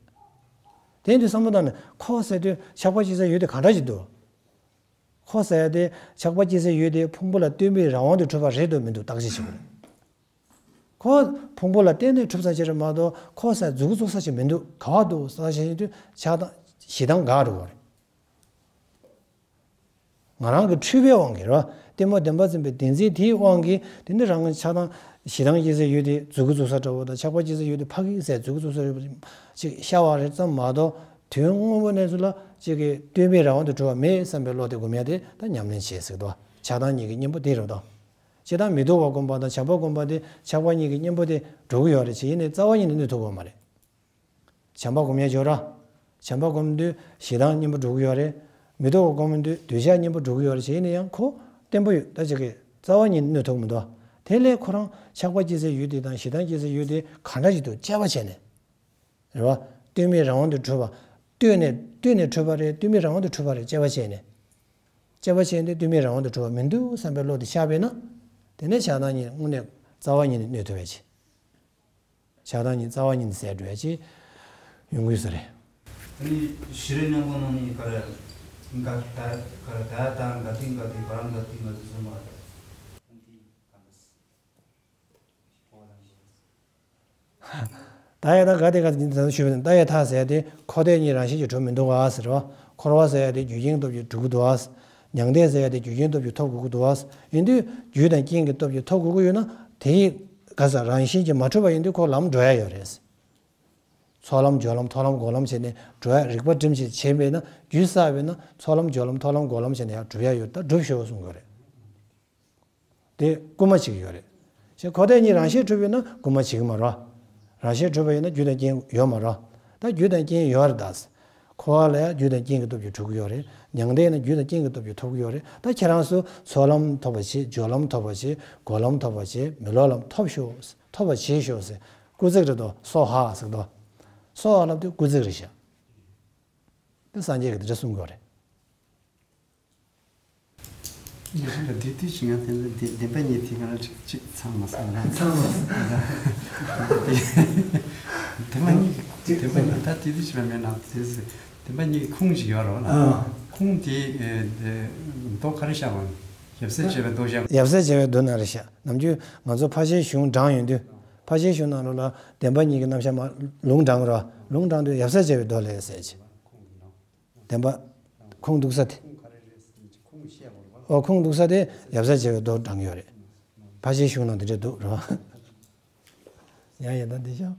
དེ་ཡིན་དུས་བསམ་བློ་བཏང་ནས་ཁོ་ཟེར་དུས་ཆགས་པ་སྐྱེ་ས་ཡོད་དེ་གང་འདྲ་ཞིག་འདུག། ཁོ་ཟེར་ཡ་དེ་ཆགས་པ་སྐྱེ་ས་ཡོད་དེ་ཕུང་པོ་ལ་ལྟོས་མེད་རང་དབང་དུ་གྲུབ་པ་རེད་འདུག་མི་འདུག་བརྟག་དཔྱད་བྱེད་དགོས་རེད། ཁོ་ཕུང་པོ་ལ་བརྟེན་ནས་གྲུབ་ས་ཅིག་རེད་མ་གཏོགས་ཁོ་ཟེར་མཛུབ་གུ་བཙུགས་ས་ཅིག་མི་འདུག། ག་བ་འདུག་བརྟག་དཔྱད་བྱེད་དུས་ཆགས་སྡང་ཞེ་སྡང་འགག་འགྲོ་གི་རེད། ང་རང་གི་འཁྲུལ་པའི་དབང་གིས་རེད་བ། གཏི་མུག་བདེན་པར་འཛིན་པའི་བདེན་འཛིན་དེའི་དབང་གིས་དེ་ནི་རང་གི་ཆགས་སྡང་ཞེ་སྡང་སྐྱེ་ས་ཡོད་དེ་མཛུབ་གུ་བཙུགས་ས་འདྲ་བོ་དང་ཆགས་པ་སྐྱེ་ས་ཡོད་དེ་ཕ་གི་ཟེར་མཛུབ་གུ་བཙུགས་ས་ཡོད་པ་ཅིག་ཤར་བ་རེད་ཙམ་མ་གཏོགས། དོན་དངོས་པོ་གནས་ཚུལ་ལ་གཅིག་གིས་ལྟོས་མེད་རང་དབང་དུ་གྲུབ་པ་མེད་བསམ་པའི་བློ་དེ་སྒོམ་ཡ་དེ་ད་ཉམས་ལེན་བྱེད་ཟེར་གི་འདུག། ཆགས་སྡང་གཉིས་ཀྱི་གཉེན་པོ་དེ་རེད་དོ། སྤྱིར་བཏང་མི་སྡུག་པ་སྒོམ་པ་དང་བྱམས་པ་སྒོམ་པ་དེ་ཆགས་པ་གཉིས་ཀྱི་གཉེན་པོ་དེ་འགྲོ་གི་ཡོད་རེད། བྱས་ཡིན་ནའི་རྩ་བ་ཉིད་ནས་གནོད་ཐུབ་ཀྱི་ཡོད་མ་རེད། བྱམས་པ་སྒོམ་ཡ་འཇོག་ར། བྱམས་པ་སྒོམ་དུས་ཞེ་སྡང་གཉེན་པོ་འགྲོ་གི་ཡོད་རེད། མི་སྡུག་པ་སྒོམ་དུས་འདོད་ཆགས་གཉེན་པོ་འགྲོ་གི་ཡོད་རེད། བྱས་ཡིན་ན་ཡང་ཁོ་བརྟན་པོ་ཡོད། ད་ཅིག་གིས་རྩ་བ་ཉིད་ནས་གནོད་ཐུབ་ཀྱི་མི་འདུག། དེ་ལས་ཁོ་རང་ཆགས་པ་སྐྱེ་ས་ཡོད་དེ་དང་ཞེ་སྡང་སྐྱེ་ས་ཡོད་དེ་གང་འདྲ་ཞིག་འདུག་དཔྱད་པ་བྱས་ནས། རེད་བ། ལྟོས་མེད་རང་དབང་དུ་གྲུབ་པ། ལྟོས་ནས་ལྟོས་ནས་གྲུབ་པ་རེད། ལྟོས་མེད་རང་དབང་དུ་གྲུབ་པ་རེད། དཔྱད་པ་བྱས་ནས། དཔྱད་པ་བྱས་ཏེ་ལྟོས་མེད་རང་དབང་དུ་གྲུབ་པ་མི་འདུག་བསམ་པའི་བློ་དེ་ཤར་བས་ན། དེ་ནས་ཆགས་སྡང་གཉིས་དངོས་གནས་རྩ་བ་ཉིད་ནས་གནོད་ཐུབ་པའི་ཆེད། ཆགས་སྡང་གཉིས་རྩ་བ་ཉིད་ནས་ཟད་འགྲོ་ཡ་ཅིག་ཡོང་གི་ས་རེད། ཨ་ནི་ཤེས་རབ་སྙིང་པོ་ནང་ནས་ག་རེ། ག་ད་ག་རེ་ད་ད་ག་དེ་ག་དེ་བར་ག་དེ་ག་དེ་ཟེར་མ་རེད། ད་ཡ་ད་ག་དེ་ག་དེ་ད་ཞུས་པ་ནི་ད་ཡ་ཐ་ཟེར་ཡ་དེ་འཁོར་འདས་གཉིས་རང་བཞིན་གྱིས་གྲུབ་མི་འདུག་ག་ཟེར་བ། འཁོར་བ་ཟེར་ཡ་དེ་རྒྱུ་རྐྱེན་སྟོབས་ཀྱིས་གྲུབ་ཀྱི་འདུག་ག། མྱང་འདས་ཟེར་ཡ་དེ་རྒྱུ་རྐྱེན་སྟོབས་ཀྱིས་ཐོབ་དགོས་ཀྱི་འདུག་ག། ཡིན་དུས་རྒྱུ་དང་རྐྱེན་གྱི་སྟོབས་ཀྱིས་ཐོབ་དགོས་ཀྱི་ཡོད་ན་དེ་ཡི་ག་ས་རང་བཞིན་གྱིས་མ་གྲུབ་པ་ཡིན་དུས་ཁོ་ལམ་འགྲོ་ཡ་ཡོད་རེད། ཚོགས་ལམ་སྦྱོར་ལམ་ཐོག་ལམ་འགོག་ལམ་བྱས་ནས་འགྲོ་ཡ་རིགས་པ་སྒྲིམ་བྱས་བྱས་པས་ན་རྒྱུ་བསགས་པས་ན་ཚོགས་ལམ་སྦྱོར་ལམ་ཐོག་ལམ་འགོག་ལམ་བྱས་ནས་ཡར་འགྲུབ་ཡ་ཡོད། ད་འགྲུབ་ཤོག་གསུང་གི་ཡོད་རེད། དེ་སྐུལ་མ་བྱེད་ཀྱི་ཡོད་རེད། ཞེས་འཁོར་འདས་གཉིས་རང་བཞིན་གྲུབ་ཡོད་ན་སྐུལ་མ་བྱེད་ཀྱི་མ་རེད། རང་བཞིན་གྲུབ་པ་ཡིན་ན་རྒྱུ་དང་རྐྱེན་ཡོད་མ་རེད། ད་རྒྱུ་དང་རྐྱེན་ཡོད་རེད་ད། འཁོར་བ་ལ་ཡང་རྒྱུ་དང་རྐྱེན་གྱི་སྟོབས་ཀྱིས་གྲུབ་ཀྱི་ཡོད་རེད། མྱང་འདས་ན་རྒྱུ་དང་རྐྱེན་གྱི་སྟོབས་ཀྱིས་གྲུབ་ཀྱི་ཡོད་རེད། ད་ཁྱེད་རང་ཚོ་ཚོགས་ལམ་ཐོབ་པ་བྱེད། སྦྱོར་ལམ་ཐོབ་པ་བྱེད། འགོག་ལམ་ཐོབ་པ་བྱེད། མི་སློབ་ལམ་ཐོབ་ཤོག། ཐོབ་པ་བྱེད་ཤོག་ཟེར། སྐུལ་ཚིག་རེད་དོ། སྭཱ་ཧཱ་ཟེར་དོ། སྭཱ་ཧཱ་ལབ་དུས་སྐུལ་ཚིག་རེད་ཤག། དེ་སངས་རྒྱས་ཀྱིས་དེ་འདྲ་གསུང་གི་ཡོད་རེད། ཡིན་ན་འདི་དུས་ཅིག་ཡང་དེ་འདྲ་བདེན་པ་གཉིས་དེ་ག་ལ་ཅིག་ཅིག་ཚང་མ་སོང་ལ། ཚང་མ་སོང་། བདེན་པ་གཉིས་ཅིག་བདེན་པ་གཉིས་ད་དེ་དུས་ཅིག་ལ་མེད་ན་དེ་བདེན་པ་གཉིས་ཀྱི་ཁུངས་ཅིག་ཡོད་རེད་བ་ལ། ཨ། ཁུངས་དེ་མདོ་ག་རེ་བཞག་པ། ཡབ་སྲས་བྱེ་བའི་མདོ་བཞག། ཡབ་སྲས་བྱེ་བའི་མདོ་ན་རེ་བཞག། ནམ་རྒྱུན་ང་ཚོ་ཕར་ཕྱིན་གཞུང་དྲངས་ཡོང་དུས། ཕར་ཕྱིན་གཞུང་ནང་ལོགས་ལ་བདེན་པ་གཉིས་ཀྱི་རྣམ་གཞག་མ་ལུང་དྲངས་རོགས། ལུང་དྲངས་དུས་ཡབ་སྲས་བྱ་བའི་མདོ་ལས་ཟེར་གྱི། བདེན་པ། ཁུངས་གཏུགས་ས་དེ། ཨོ་ཁུངས་གཏུགས་ས་དེ་ཡབ་སྲས་བྱ་བའི་མདོ་དྲངས་ཡོད་རེད། ཕར་ཕྱིན་གཞུང་ནང་འདི་འདྲ་འདུག་རེད་བ། ཡང་ཡིན་ད་འདི་ཤོག